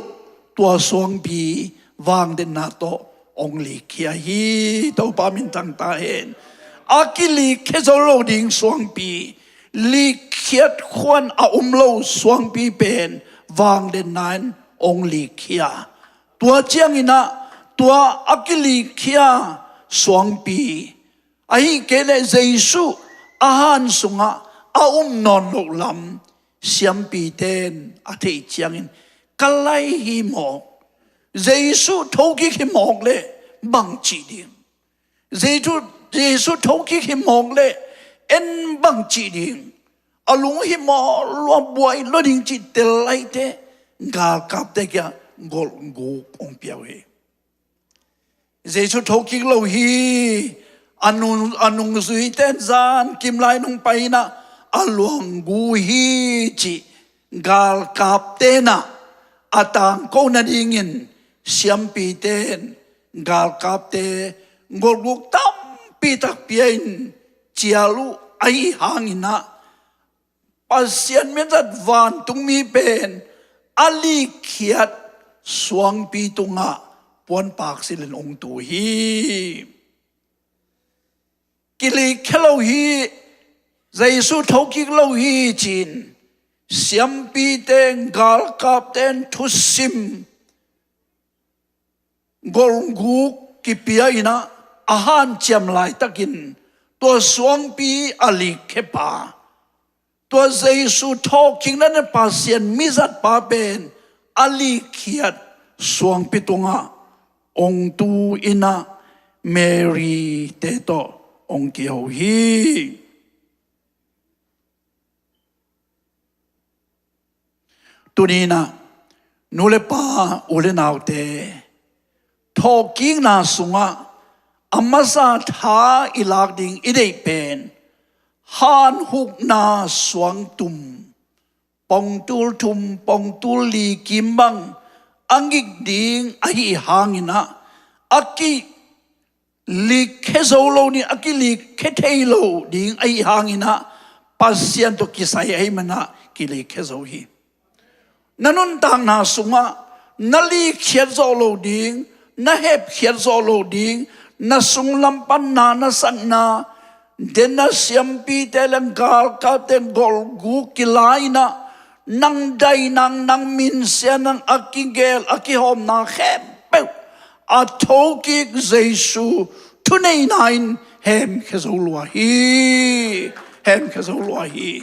tua suangpi vangdenna tawh hong likkhia hi. Topa minthang ta hen. A kilikkhe zo lo ding suangpi, likkhiat khuan a um lo suangpi pen vangdenna in hong likkhia. Tua cianginah tua a kilikkhiat suangpi ahih kei leh Jesu a han sungah a um nawn loh lam siampite in a theih ciangin ka lai hi mawk, Jesu thokik hi mawk leh bang cih ding? Jesu, Jesu thokik hi mawk leh en bang cih ding? A lunghimawh lua buai lua ding cih tel laite galkapte kiangah golhguk hong pia uh hi. Jesu thokik lo hi. A nung, a nungzuite in zan kimlai nung pai inah a luanggu hi cih galkapte inah a tangko nadingin siampite in galkapte golhguk tampi tak pia in cial uh ahih hanginah Pasian mizat vantungmi pen a likkhiat suangpi tungah puanpak silhin hong tu hi. Kilikkhe lo hi, Jesu thokik lo hi ci-in siampite, galkapte in thusim golhguk kipia inah a hanciam laitakin tua suangpi a likkhe pa, tua Jesu thawhkikna in Pasian mizat pa pen a likkhiat suangpi tungah hong tu inah Mary te tawh hong kiho hi. Tuni-in ah, nu le pa, u le naute, thawhkikna sungah a masa tha i lak ding i deih pen hanhukna suangtum, pongtul thum, pongtul li kim bang a ngik ding ahih hangin ah, a kilikkhia zo lo ding, a kilikkhia thei lo ding ahih hangin ah, Pasian tawh kisai ahih manin ah kilikkhia zo hi. Na nuntakna sungah na likkhiat zawh lo ding, na hepkhiat zawh lo ding, na sunglam pan na na sakna, den a siampite le galkapte golhguk kila-in ah, nang daihna, nang minsiatna, a kigel, a kihawmna khempeuh a thokik Jesu thuneihna in hemkhia zo lua hi. Hemkhia zo lua hi.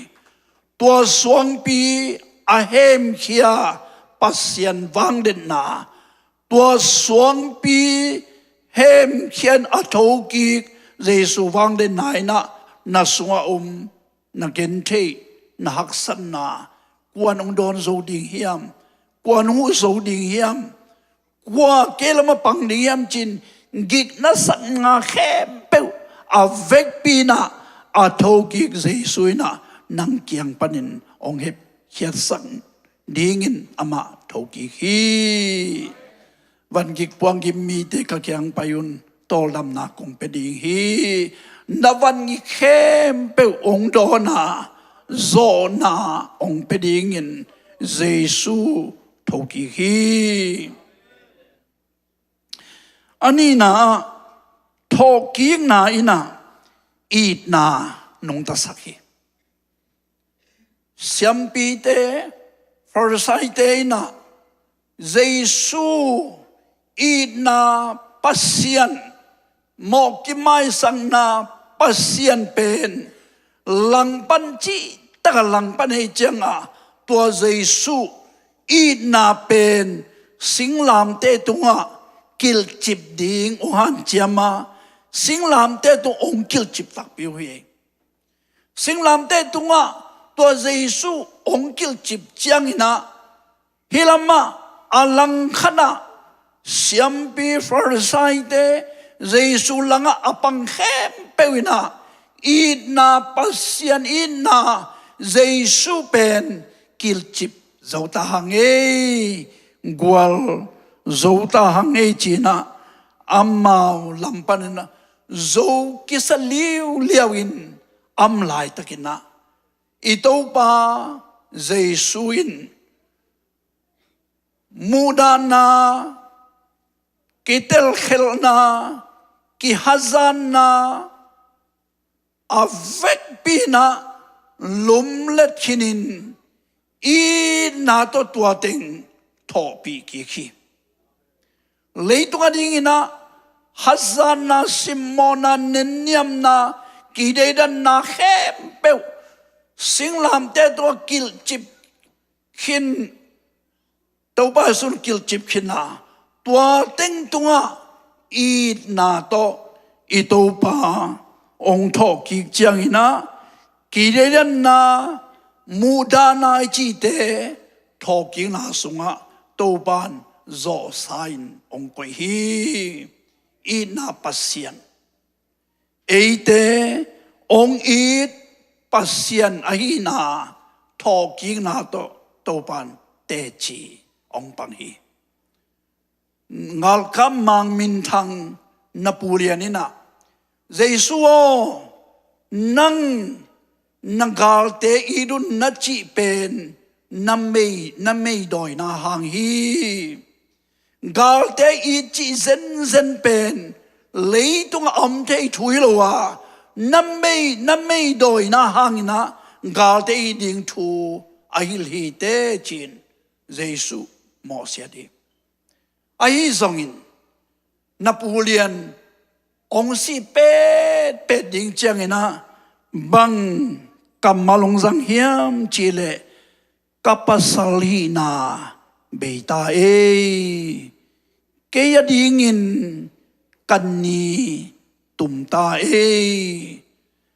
Tua suangpi a hemkhia Pasian vangliatna, tua suangpi hemkhia in a thokik Jesu vangliatna in ah, na sungah om, na gentheih, na haksatna, kua'n hong dawn zo ding hiam, kua'n huh zo ding hiam, kua kei lamah pang ding hiam ci-in gik na sakna khempeuh a vekpi-in ah, a thokik Jesu in ah nang kiang panin hong hepkhiatsak dingin amah thokik hi. Vangik puanggim mite ka kiang pai un, tawldamna kong pia ding hi. Na vangik khempeuh hong dawn a, zawhna hong pia dingin Jesu thokik hi. A nihna ah, thawhkikna in ah itna nungtasak hi. Siampite, Farisaite in ah Jesu itna Pasian, mawh kimaisakna Pasian pen langpan, cihtak a langpan ahih ciangin ah, tua Jesu itna pen singlamteh tungah kilhcip ding hong hanciam a, singlamteh tung hong kilhcip takpi uh hi. Singlamteh tungah tua Jesu hong kilhcip ciangin ah, hih lamah a langkhat ah siampi Farisaite, Jesu langah a pang khempeuh in ah, itna Pasian, itna Jesu pen kilhcip zo ta hang ei, gual zo ta hang ei ci-in ah, amau lam panin ah zo kisa liuliau in a om laitakin ah, i Topa Jesu in muhdahna, kitelkhelhna, kihazatna a vekpi-in ah lumlet khinin, itna tawh tua teng thawhpih kik hi. Leitung adingin ah hazatna, simmawhna, nenniamna, kideidanna khempeuh singlamteh tungah kilhcip khin, Topa Jesu in kilhcip khin a, tua teng tungah itna tawh i Topa hong thawhkik ciangin ah, kideidanna, muhdahna i cihte thawhkikna sungah Topa in zawhsa-in hong koih hi. Itna Pasian, eite hong it Pasian ahihna thawhkikna tawh Topa in teci hong pang hi. Galkap mang minthang Na Pu Lian in ah, Jesu aw, nang na galte it un na cih pen na mei, na meidawina hang hi. Galte it cih zenzen pen leitungah a om thei thu hi lo a, na mei, na meidawina hangin ah galte it ding thu a hilh hi teh ci-in Jesu mawhsiat hi. Ahi zongin Na Pu Lian hong sih petpet ding ciangin ah bang kammal hong zang hiam cih leh, ka pasal hihna bei ta ei, kei adingin ka ni tum ta ei.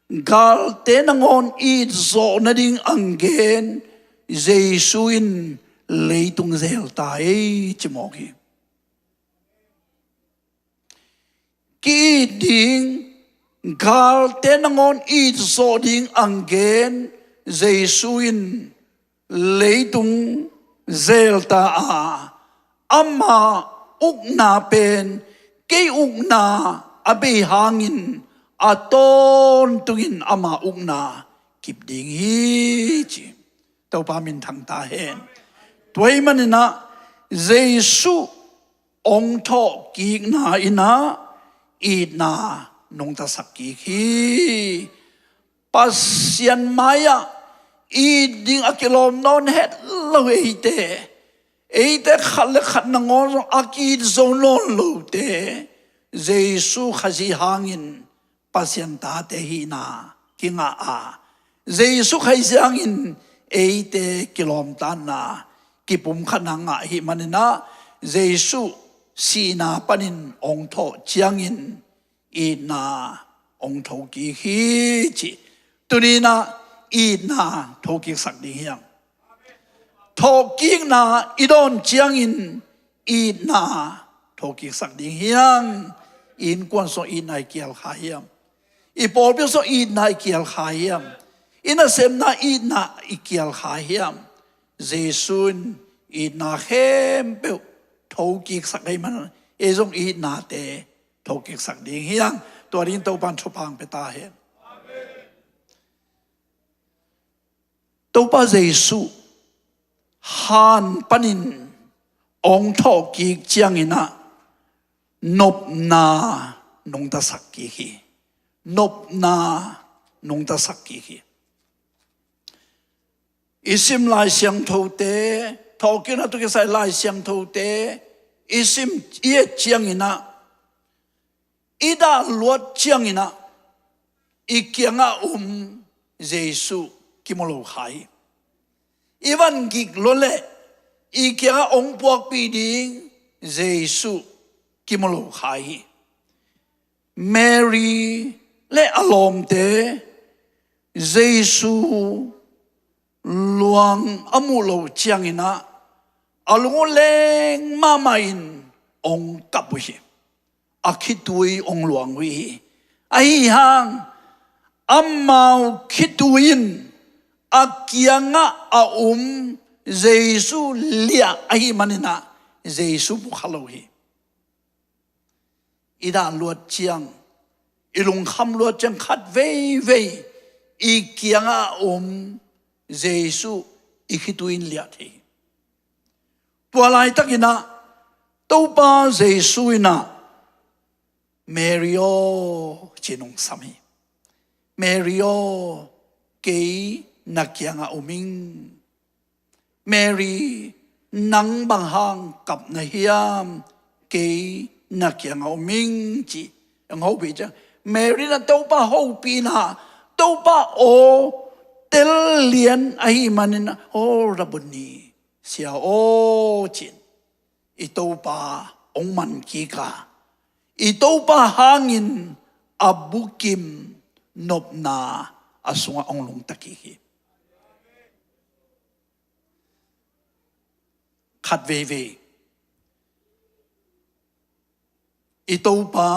Galte nangawn itzawh nading a gen Jesu in leitung zel ta ei, ci mawk hi. Ki-it ding galte nangawn itzawh ding ang gen Jesu in leitung zel ta a, ama ukna pen kei ukna a bei hangin a tawntungin ama ukna kip ding hi, ci. Topa minthang ta hen. Tua ahih manin ah Jesu hong thawhkikna in ah itna nungtasak kik hi. Pasian mai-ah it ding a kilawm nawn het lo eite, eite khat le khat nangawn zong a ki-it zo nawn lote, Jesu Khazih hangin Pasian tate hihna kingah a, Jesu Khazih hangin eite kilawmtatna kipumkhatna ngah ahih manin ah Jesu sihna panin hong thawh ciangin itna hong thokik hi, ci. Tuni-in ah itna thokiksak ding hiam? Thawhkikna i dawn ciangin itna thokiksak ding hiam? I innkuan sung itna i kial kha hiam? I pawlpi sung itna i kial kha hiam? I nasepna itna i kial kha hiam? Jesu in itna khempeuh thokiksak ahih manin ei zong itnate thokiksak ding hiam? Tua dingin Topa in thupha hong pia ta hen. Topa Jesu han panin hong thawhkik ciangin ah nopna nungtasak kik hi. Nopna nungtasak kik hi. I sim Lai Siangthote, thawhkikna tawh kisai Lai Siangthote i sim, i et ciangin ah, i dah luat ciangin ah i kiangah om Jesu kimu lo kha hi. I van gik lua leh i kiangah hong puakpih ding Jesu kimu lo kha hi. Mary le a lawmte Jesu luang a muh loh ciangin ah a lung uh leng mahmah in hong kap uh hi. A khitui hong luang uh hi. Ahi hang amau khitui in a kiangah a om Jesu liah ahih manin ah Jesu mu kha lo hi. I dah luat ciang, i lungkham luat ciang khat veivei i kiangah a om Jesu i khitui in liah thei hi. Tua laitakin ah Topa Jesu in ah Mary aw ci-in hong sam hi. Mary aw, kei na kiangah om ing. Mary, nang bang hang kap na hiam? Kei na kiangah om ing, ci. Hong hopih ciang Mary in ah Topa hopihna, Topa aw tel lian ahih manin ah, aw Rabboni, Sia aw, ci-in i Topa hong man kik a, i Topa hangin a bukim nopna a sungah hong lungta kik hi. Khat veivei i Topa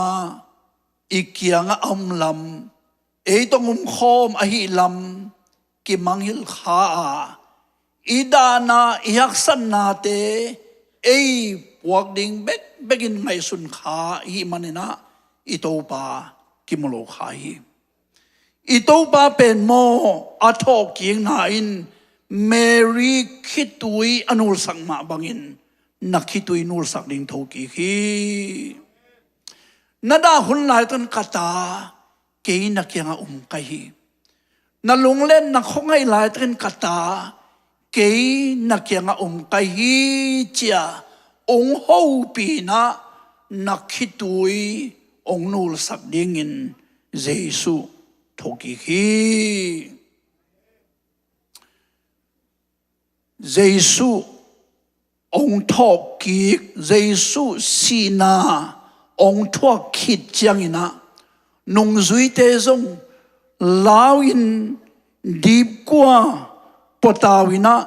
i kiangah a om lam, ei tawh hong omkhawm ahih lam kimangngilh kha a, i dahna, i haksatnate ei puak ding bekbekin ngaihsun kha ahih manin ah i Topa kimu lo kha hi. I Topa pen maw, a thawhkikna in Mary khitui a nulsak mah bangin na khitui nulsak ding thokik hi. Na dah hun laitakin, ka ta, kei na kiangah om ka hi. Na lunglenna khuangaih laitakin, ka ta, kei na kiangah om ka hi, ci-a hong hopih in ah na khitui hong nulsak dingin Jesu thokik hi. Jesu hong thawhkik, Jesu sihna hong thuak khit ciangin ah nungzuite zong lau-in, dipkua pua tau-in ah,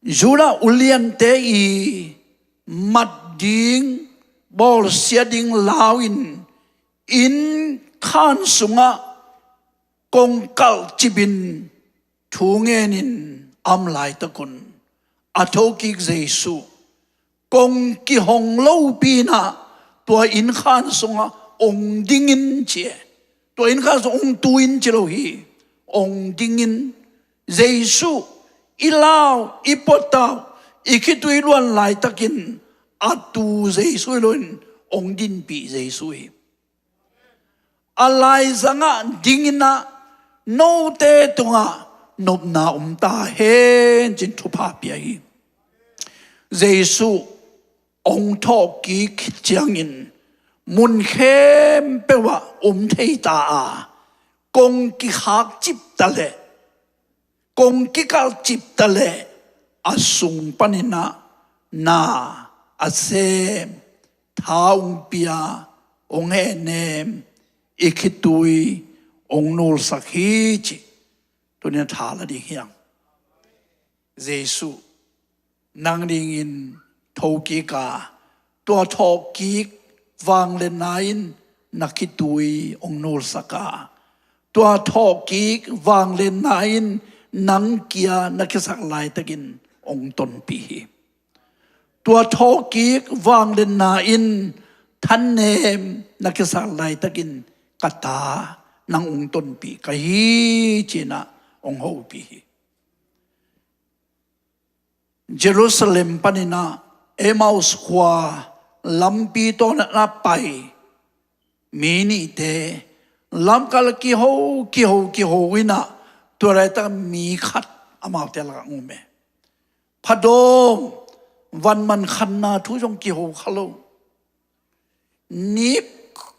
Judah uliante i mat ding, bawlsia ding lau-in innkhan sungah kong kalhcip in thu ngenin a om laitakun a thokik Jesuh kong kihong lopi-in ah tua innkhan sungah ong dingin ci e. Tua innkhan sungah ong tu-in ci lo hi. Ong dingin Jesuh i lau, i puatak, i khitui luan laitakin a tu Jesuh hi loin ong dinpih Jesuh hi. A laizangah dingin ah note tungah nopna om ta hen ci-in thupha pia hi. Jesuh ong thawhkik ciangin mun khempeuh ah om thei ta a, kong kikhakcip ta leh, kong kikalhcip ta leh a sung panin ah na a sem, tha ong pia, ong hehnem, i khitui ong nulsak hi ci. Tuni-in tha la ding hi hang. Jesuh nang dingin thokik a, tua thawhkik vangliatna in na khitui ong nulsak a, tua thawhkik vangliatna in nang kia na kisak laitakin ong tonpih hi. Tua thawhkik vangliatna in thanem na kisak laitakin ka ta, nang ong tonpih ka hi ci-in ah ong hopih hi. Jerusalem panin ah Emmaus khua lampi tawh na pai mi nihte lamkal ah kiho, kiho, kiho in ah tua laitak mi khat amaute lakah ong om e. Phadawm, vanman khanna thu zong kiho kha lo. Ni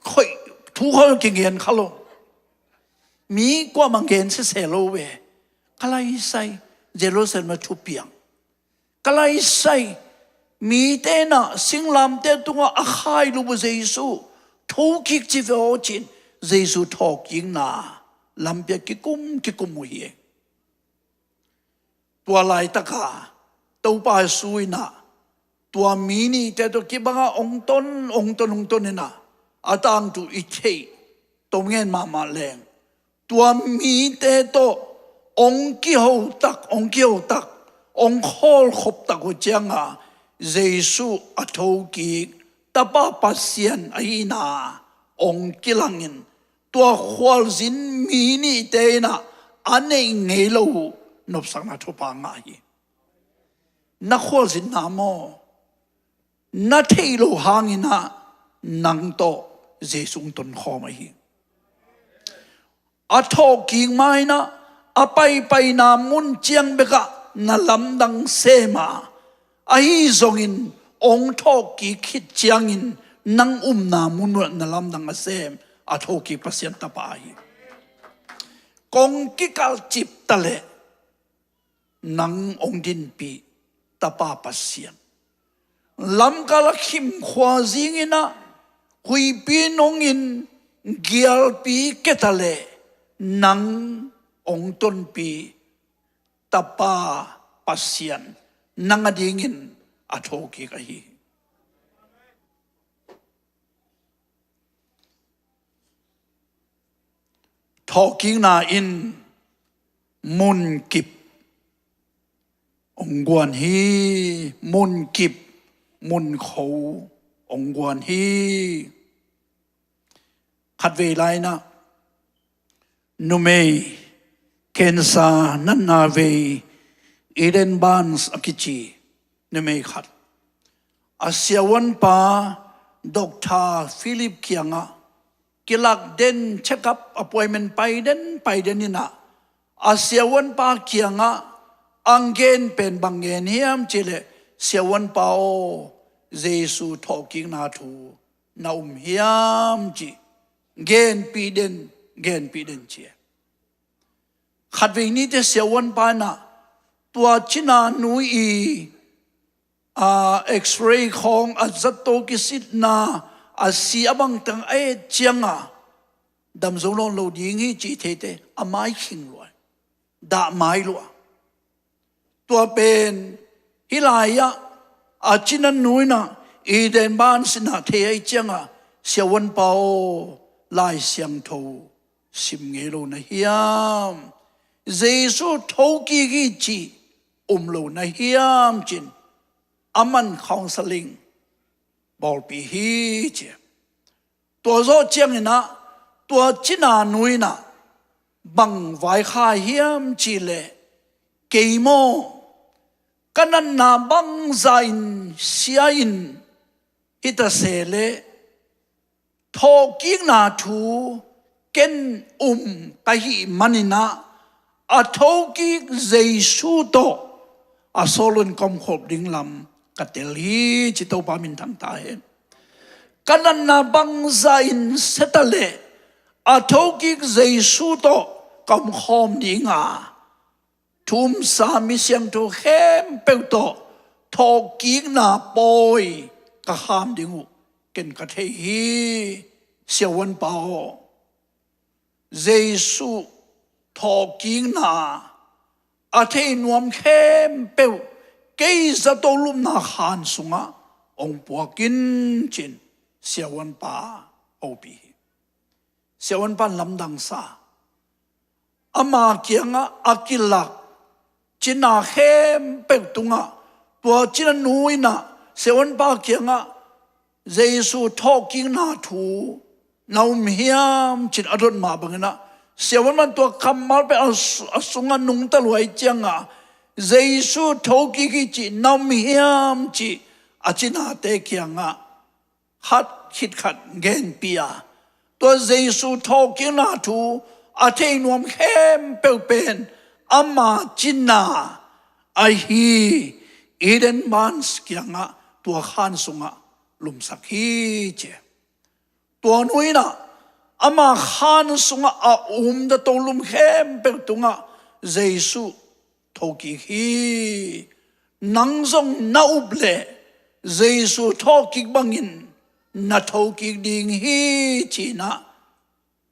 khoih thu khol kingen kha lo. Mi kuamah gen sese lo ve. Ka laisai Jerusalem ah thupiang. Ka laisai mite in ah singlamteh tungah a khai lo uh Jesuh thokik ci ve aw ci-in Jesuh thawhkikna lampi ah kikum kikum uh hi. Tua laitaka Topa Jesuh in ah tua mi nihte tawh kibangah ong ton, ong ton, ong ton in ah a tangthu i theih tom ngen mahmah leng, tua mite tawh ong kiho tak, ong kiho tak, ong khawlkhop tak uh ciangah Jesuh a thokik Tapa Pasian ahihna ong kilangin tua khualzin mi nihte in ah a neih ngei lo uh nopsakna thupha ngah hi. Na khualzinna maw, na theih loh hangin ah nang tawh Jesuh ong tonkhawm ahi. A thawhkik ma-in ah a paipaina mun ciang bekah na lamdang sem a, ahi zongin ong thawhkik khit ciangin nang umna mun uh ah na lamdang a sem a thawhkik Pasian Tapa ahi. Kong kikalhcip ta leh nang ong dinpih Tapa Pasian. Lamkal ah khimkhua zingin ah huihpi nongin gialpi kia ta leh nang ong tonpih Tapa Pasian nang adingin a thawhkik ahi. Thawhkikna in munkip ong guan hi, munkip, munkho ong guan hi. Khatvei lai-in ah numei cancer natna vei Eden Barnes a kici numei khat a siavuanpa Doctor Philip kiangah kilak den, check up appointment pai den, pai den in ah a siavuanpa kiangah a gen pen bang gen hiam cih leh, siavuanpa aw, Jesuh thawhkikna thu na um hiam cih genpih den, genpih den ci. Khatvei ni teh siavuanpa in ah tua cinanu i, a, X-ray khawng a zato kisitna a si a bangteng a et ciangah dam zo nawn lo ding hi cih thei teh a mai khing lua, dah mai lua. Tua pen Hih lai-ah a cina nu in ah Eden ban sin ah thei ahih ciangah, siavuanpa aw, Lai Siangtho sim ngei lo na hiam? Jesu thokik hi cih um lo na hiam? Ci-in aman counselling bawlpih hi ci. Tua zawh ciangin ah tua cina nu in ah bang vaikhak hiam cih leh, kei maw, ka natna bangzah in sia in hi ta se leh, thawhkikna thu ken um ka hih manin ah a thokik Jesu tawh a sawlun ka omkhop ding lam ka tel hi ci. Topa minthang ta hen. Ka natna bangzah in sia ta leh a thokik Jesu tawh ka omkhawm ding a, thu umsa mi siangtho khempeuh tawh thawhkikna pawi ka kham ding uh ken ka thei hi. Siavuanpa aw, Jesu thawhkikna a thei nuam khempeuh kei zato lupna khan sungah hong puak in, ci-in siavuanpa hopih hi. Siavuanpa in lamdang sa, ama kiangah a kilak cina khempeuh tungah tua cina nu in ah siavuanpa kiangah Jesu thawhkikna thu na um hiam ci-in a dot mah bangin ah, siavuanpa in tua kammal pen a su-, a sungah nungta lua ahih ciangah, Jesu thokik hi cih na um hiam cih a cinate kiangah khat khit khat genpih a, tua Jesu thawhkikna thu a thei nuam khempeuh pen ama cina ahi Eden ban kiangah tua khan sungah lumsak hi ci. Tua nu in ah ama khan sungah a um zato lum khempeuh tungah Jesu thokik hi. Nang zong na up leh Jesu thawhkik bangin na thokik ding hi, ci-in ah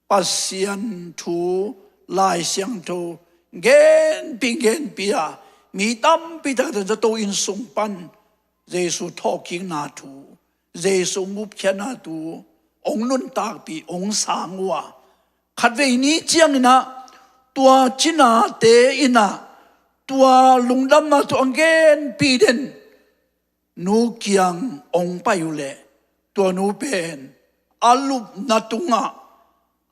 Pasian thu Lai Siangtho genpih genpih a, mi tampi takte zato inn sung pan Jesu thawhkikna thu, Jesu gupkhiatna thu hong nuntakpih, hong sang uh a, khatvei ni ciangin ah tua cinate in ah tua lungdamna thu a genpih den nu kiang hong pai uh leh, tua nu pen a lupna tungah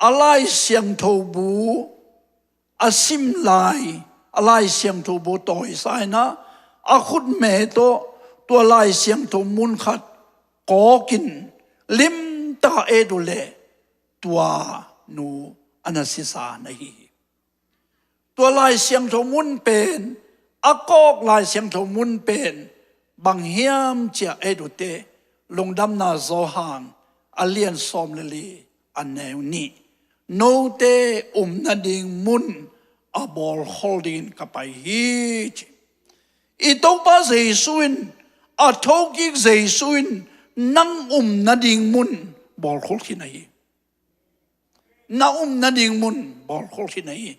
a Lai Siangtho bu a sim lai, a Lai Siangtho bu tawisa in ah a khutme tawh tua Lai Siangtho mun khat kawkin limtak a et uh leh, tua nu a na sisa na hi hi. Tua Lai Siangtho mun pen, a kawk Lai Siangtho mun pen bang hiam ci-a et uh teh, Lungdamna Johan a lian sawm le li, a neu nih, note um nading mun a bawlkhol dingin ka pai hi, ci. I Topa Jesu in, a thokik Jesu in nang um nading mun bawlkhol khin ahi. Na um nading mun bawlkhol khin ahi.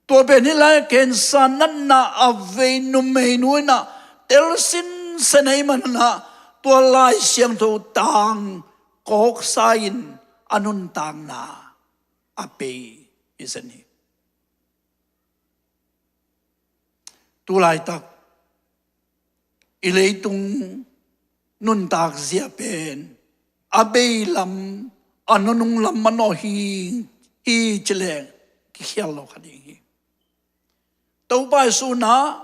Tua pen hih lai-ah cancer natna a vei numeinu in ah tel sinsen ahih manin ah tua Lai Siangtho tang kawksa in a nuntakna a bei hi zen hi. Tu laitak i leitung nuntak zia pen a bei lam, a nunung lam manawh hi, hi ci leng kikhial lo kha ding hi. Topa Jesu in ah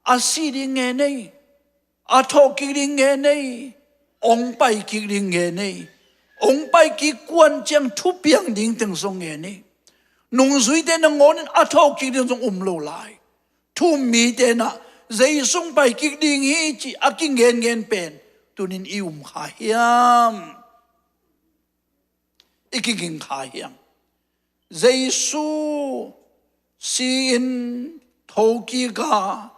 a si ding ngen ei, a thawhkik ding ngen ei, hong paikik ding ngen ei. Hong paikik kuan ciang thupiang ding teng zong ngen ei. Nungzuite nangawn in a thawhkik ding zong um lo lai. Thu-um mite in ah Jesu hong paikik ding hi ci a kingenngen pen tuni-in i um kha hiam? I kiging kha hiam? Jesu si-in thokik a,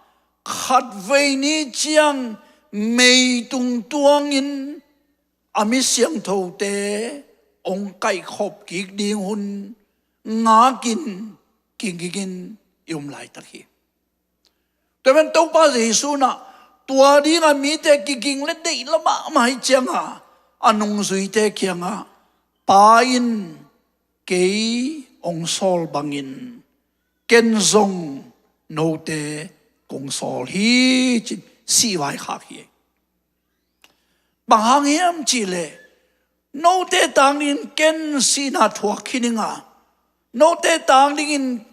khatvei ni ciang meitung tuangin a mi siangthote hong kaihkhop kik ding hun ngakin kigingin i um laitak hi. Tua pen Topa Jesu in ah Tua dingah mite kiging le deih la mahmah hi cianga a nungzuite kiangah, Pa in kei hong sawl bangin ken zong note kong sawl hi, ci-in sihvai khak hi. Bang hang hiam cihleh, note tang dingin ken sihna thuak khin ing a, note tang dingin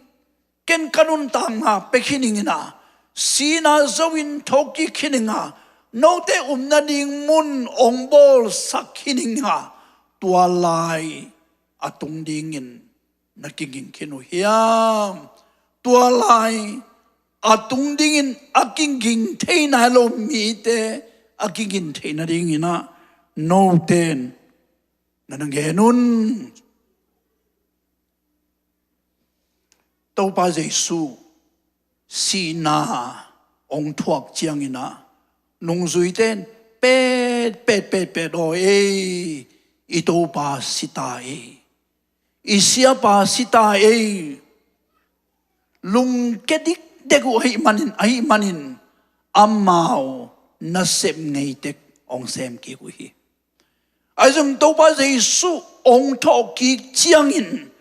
ken ka nuntakna pia khin ing a, sihna zo-in thokik khin ing a, note umna ding mun hong bawlsak khin ing a, tua lai a tung dingin na kiging khin uh hiam? Tua lai a tung dingin a kiging thei nai lo mite a kiging theih nadingin ah, note in na na gen un. Topa Jesuh sihna hong thuak ciangin ah, nungzuite in, "Pet, pet, pet, pet aw ei, i Topa si ta ei, i siapa si ta ei," lungkia dikdek uh ahih manin, ahih manin amau nasep ngei tek hong sem kik uh hi. Ahi zong Topa Jesuh hong thawhkik ciangin,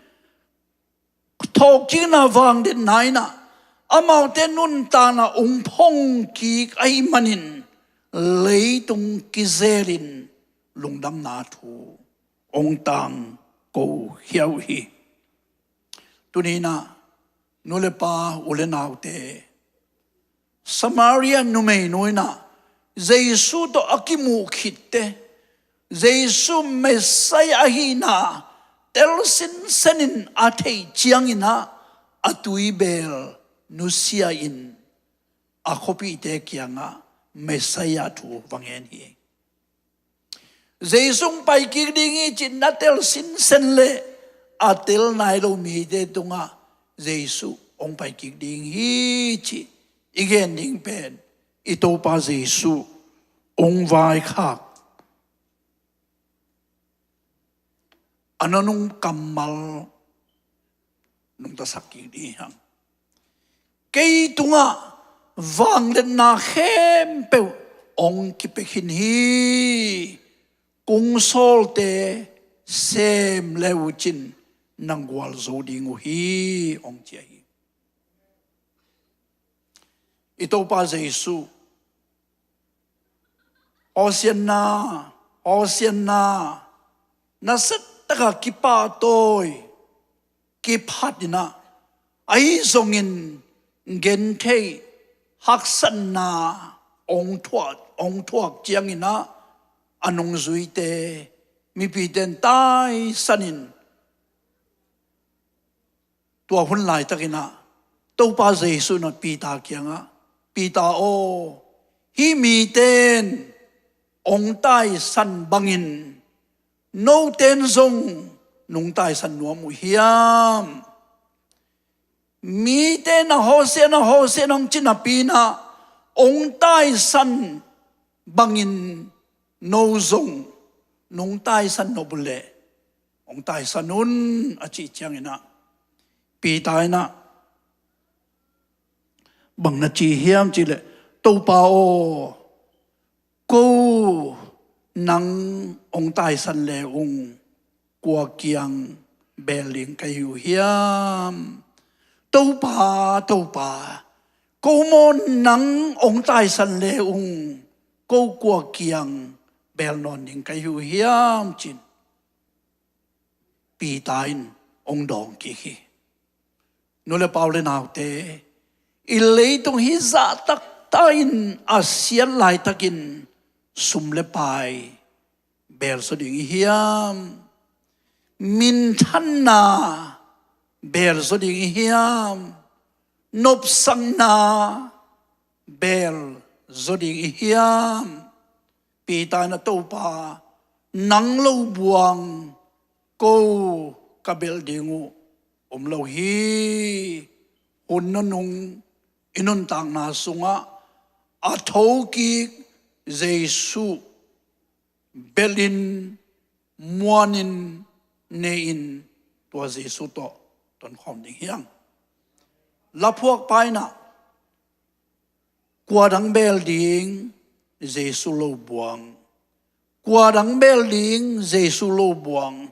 thawhkikna vangdetna in ah amaute nuntakna hong phong kik ahih manin, leitung kizelin lungdamna thu hong tangko khia uh hi. Tuni-in ah, nu le pa, u le naute, Samaria numeinu in ah Jesuh tawh a kimuh khitte, Jesuh Messiah ahihna tel sinsenin a theih ciangin ah, a tuibeel nusia-in a khuapihte kiangah Messiah thu va ngen hi. Jesuh hong paikik ding hi cih na tel sinsen leh, a tel nai lo mite tungah Jesuh hong paikik ding hi cih i gen ding pen, i Topa Jesuh hong vaikhak a nunung kammal nungtasak kik ding hi hang. Kei tungah vangliatna khempeuh hong kipia khin hi. Kong sawlte sem le uh cin na gualzo ding uh hi, hong ci hi. I Topa Jesuh, Hosianna, Hosianna, nasia taka kipahtawi, kiphat in ah, ahi zongin gentheih, haksatna hong thuak, hong thuak ciangin ah, a nungzuite, mipite in taisanin, tua hun laitakin ah Topa Jesuh in ah Peter kiangah, "Peter aw, hih mite in hong taisan bangin note in zong nong taisan nuam uh hiam? Mite in ah Hosianna, Hosianna hong ci napi-in ah hong taisan bangin no zong nong taisan nop uh leh hong taisan un," a cih ciangin ah, Peter in ah bang na ci hiam cih leh, "Topa aw, ko nang hong taisan le ung, kua kiang beel ding ka hi uh hiam? Topa, Topa, ko maw nang hong taisan le ung, ko kua kiang beel nawn ding ka hi uh hiam?" ci-in Peter in hong dawng kik hi. Nu le pa, u le naute, i leitung hih zahtaktak in a siat laitakin sum le pai beel zaw ding i hiam? Minthanna beel zaw ding i hiam? Nopsakna beel zaw ding i hiam? Peter in ah, "Topa, nang lo buang ko ka belh ding uh om lo hi." Hun nunung i nuntakna sungah a thokik Jesuh belhin, muanin, nei-in, tua Jesuh tawh tonkhawm ding hi hang. Laphuakpa in ah, Kua dang bel ding Jesu lo buang. Kua dang bel ding Jesu lo buang.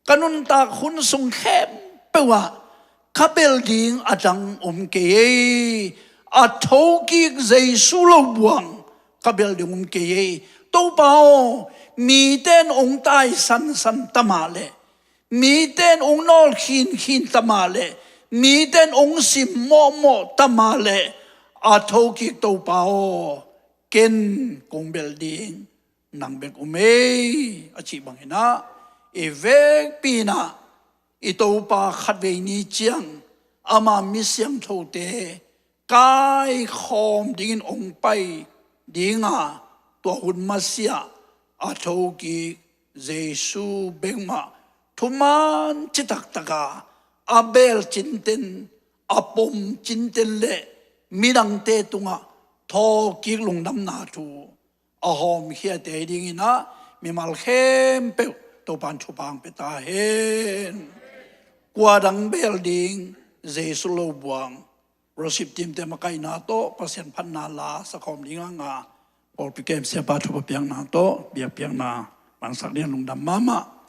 Ka nuntak hun sung khempeuh ah ka bel ding a dang om kei ei. A thokik Jesu lo buang ka bel ding om kei ei. Topa aw, mite in ong taisansan ta mah leh, mite in ong nawl khinkhin ta mah leh, mite in ong sim mawhmawh ta mah leh, a thokik Topa aw, ken kong bel ding nang bek om ei, a cih bangin ah, i vekpi in ah i Topa khatvei ni ciang ama mi siangthote kaikhawm dingin ong pai ding a, tua hun masiah a thokik Jesu bek mah thuman citaktak a, a bel cinten, a pom cinten leh midangte tungah thawhkik lungdamna thu a hawmkhiate dingin ah mimal khempeuh Topa'n thupha ong pia ta hen. Kua dang bel ding Jesu lo buang. Worship team te makaihna tawh Pasian phatna la sakhawm ding a nga, pawlpi kem siapa thupha piakna tawh biakpiakna mansak ding a lungdam mahmah.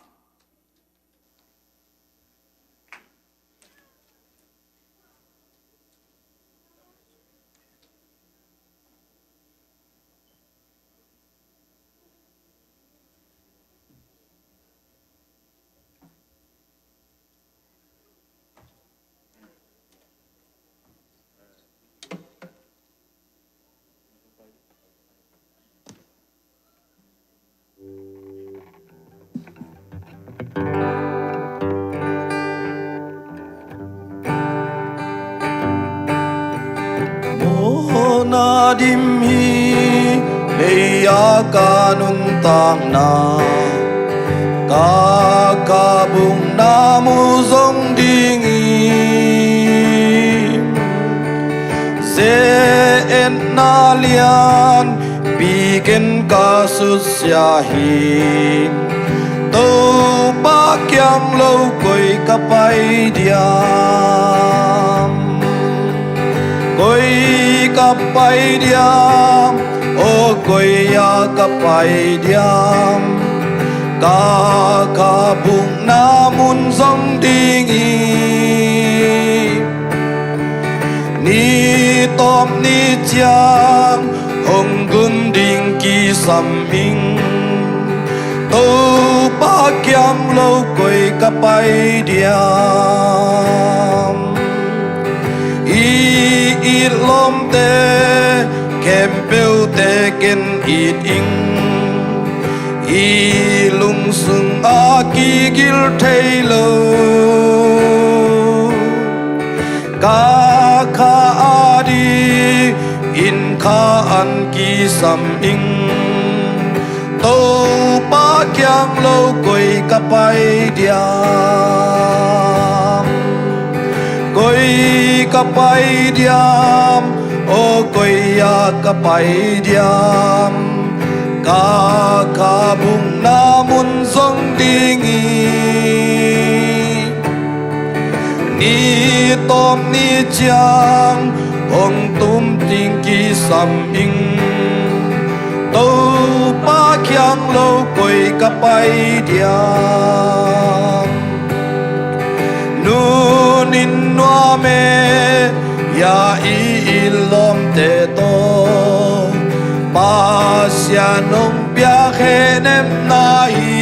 Mawhna dim hi, lei-a ka nuntakna, ka khabukna mu zong ding hi. Ze-etna lianpi ken ka susia hi. Topa kiang lo koi ka pai diam? Koi ka pai diam? Aw, koi-ah ka pai diam? Ka khabukna mun zong ding hi. Ni tawp ni ciang hong gum ding kisam ing. Topa kiang lo koi ka pai diam? I it lawmte khempeuhte ken it ing. I lungsung a kigil thei lo. Ka kha a dingin kha an kisam ing. Topa kiang lo koi ka pai diam? Koi ka pai diam? Aw, koi-ah ka pai diam? Ka khabukna mun zong ding hi. Ni tawp ni ciang hong tum ding kisam ing. Topa kiang lo koi ka pai diam? Nunin nuam e, ya i it lawmte tawh Pasian hong piak hehnepna hi.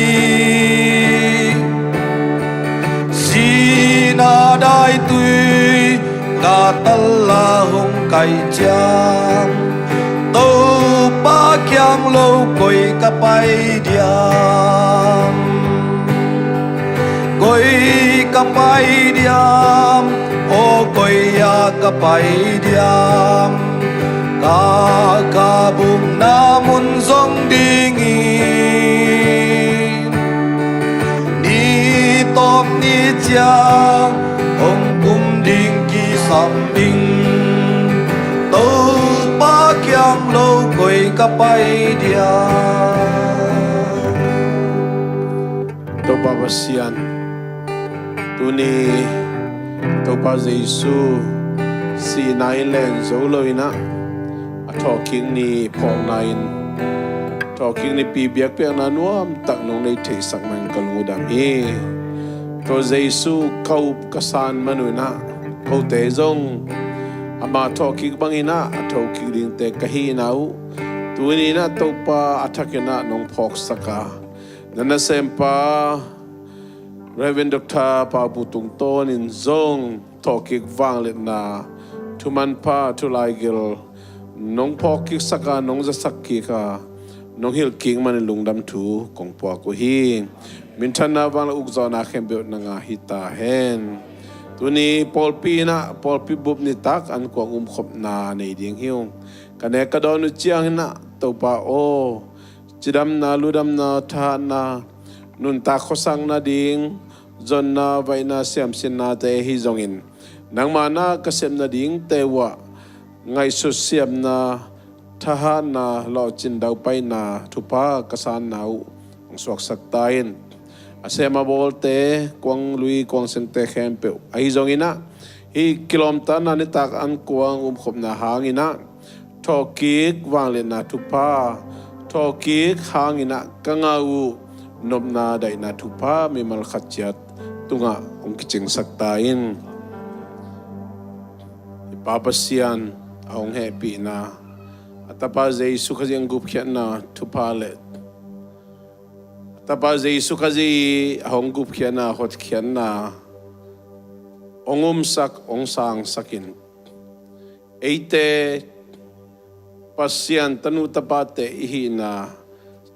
Sihna daitui ka talla hong kai ciang, Topa kiang lo koi ka pai diam? Koi ka pai diam? Aw, koi-ah ka pai diam? Ka khabukna mun zong ding hi. Ni tawp ni ciang hong kum ding kisam ing. Topa kiang lo koi ka pai diam? Topa Pasian, tuni Topa Jesu sihna i len zo lo in ah, Thawhkik ni phawkna in thawhkik nipi biakpiakna nuamtak nong nei theisak man ka lungdam hi. Tua Jesu ka up ka san man uh inah kote zong ama thawhkik banginah a thokik dingte ka hihna uh tuni inah Topa a thakinah nong phawksak a, na nasempa Reverend Doctor Pau Pu Tung Tawn in zong thawhkik vangliatna thumanpha thulaigil nong phawkkiksak a, nong zasak kik a, nong hilhkik manin lungdam thu kong puak uh hi. Minthanna vangliat ukzawhna khempeuh nang a hi ta hen. Tuni pawlpi inah pawlpi bup nitak an kuang umkhopna nei ding hi ung. Ka nek ka dawn uh cianginah Topa aw, cidamna, ludamna, thahatna, nuntak khuasakna ding zonna, vaihna, siamsinnate hi zongin nangmah na ka sep nadingte uhah ngaihsut siamna, thahatna, lawhcin daupaina thupha ka sanna uh hong suaksak ta in. A sem a bawlte, kuang lui kuang sengte khempeuh ahi zonginah hih kilawmtatna nitak an kuang umkhopna hanginah thawhkik vangliatna thupha, thawhkik hanginah ka ngah uh nopna daihna thupha mimal khat ciat tungah hong kicingsak ta in. I Pa Pasian a hong hehpihna, a Tapa Jesu Khazih hong gupkhiatna thupha le a Tapa Jesu Khazih a hong gupkhiatna, hotkhiatna hong umsak, hong sangsak in. Eite Pasian tanu tapate i hihna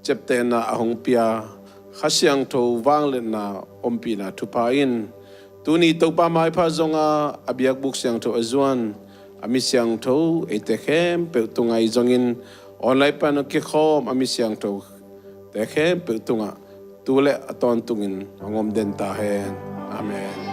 ciaptehna a hong pia Kha Siangtho vangliatna ompihna thupha in tuni Topa maipha zonga a biakbuk siangtho a zuan a mi siangtho eite khempeuh tungah i zongin online pan a kikhawm a mi siangtho te khempeuh tungah tu le a tawntungin hong om den ta hen. Amen.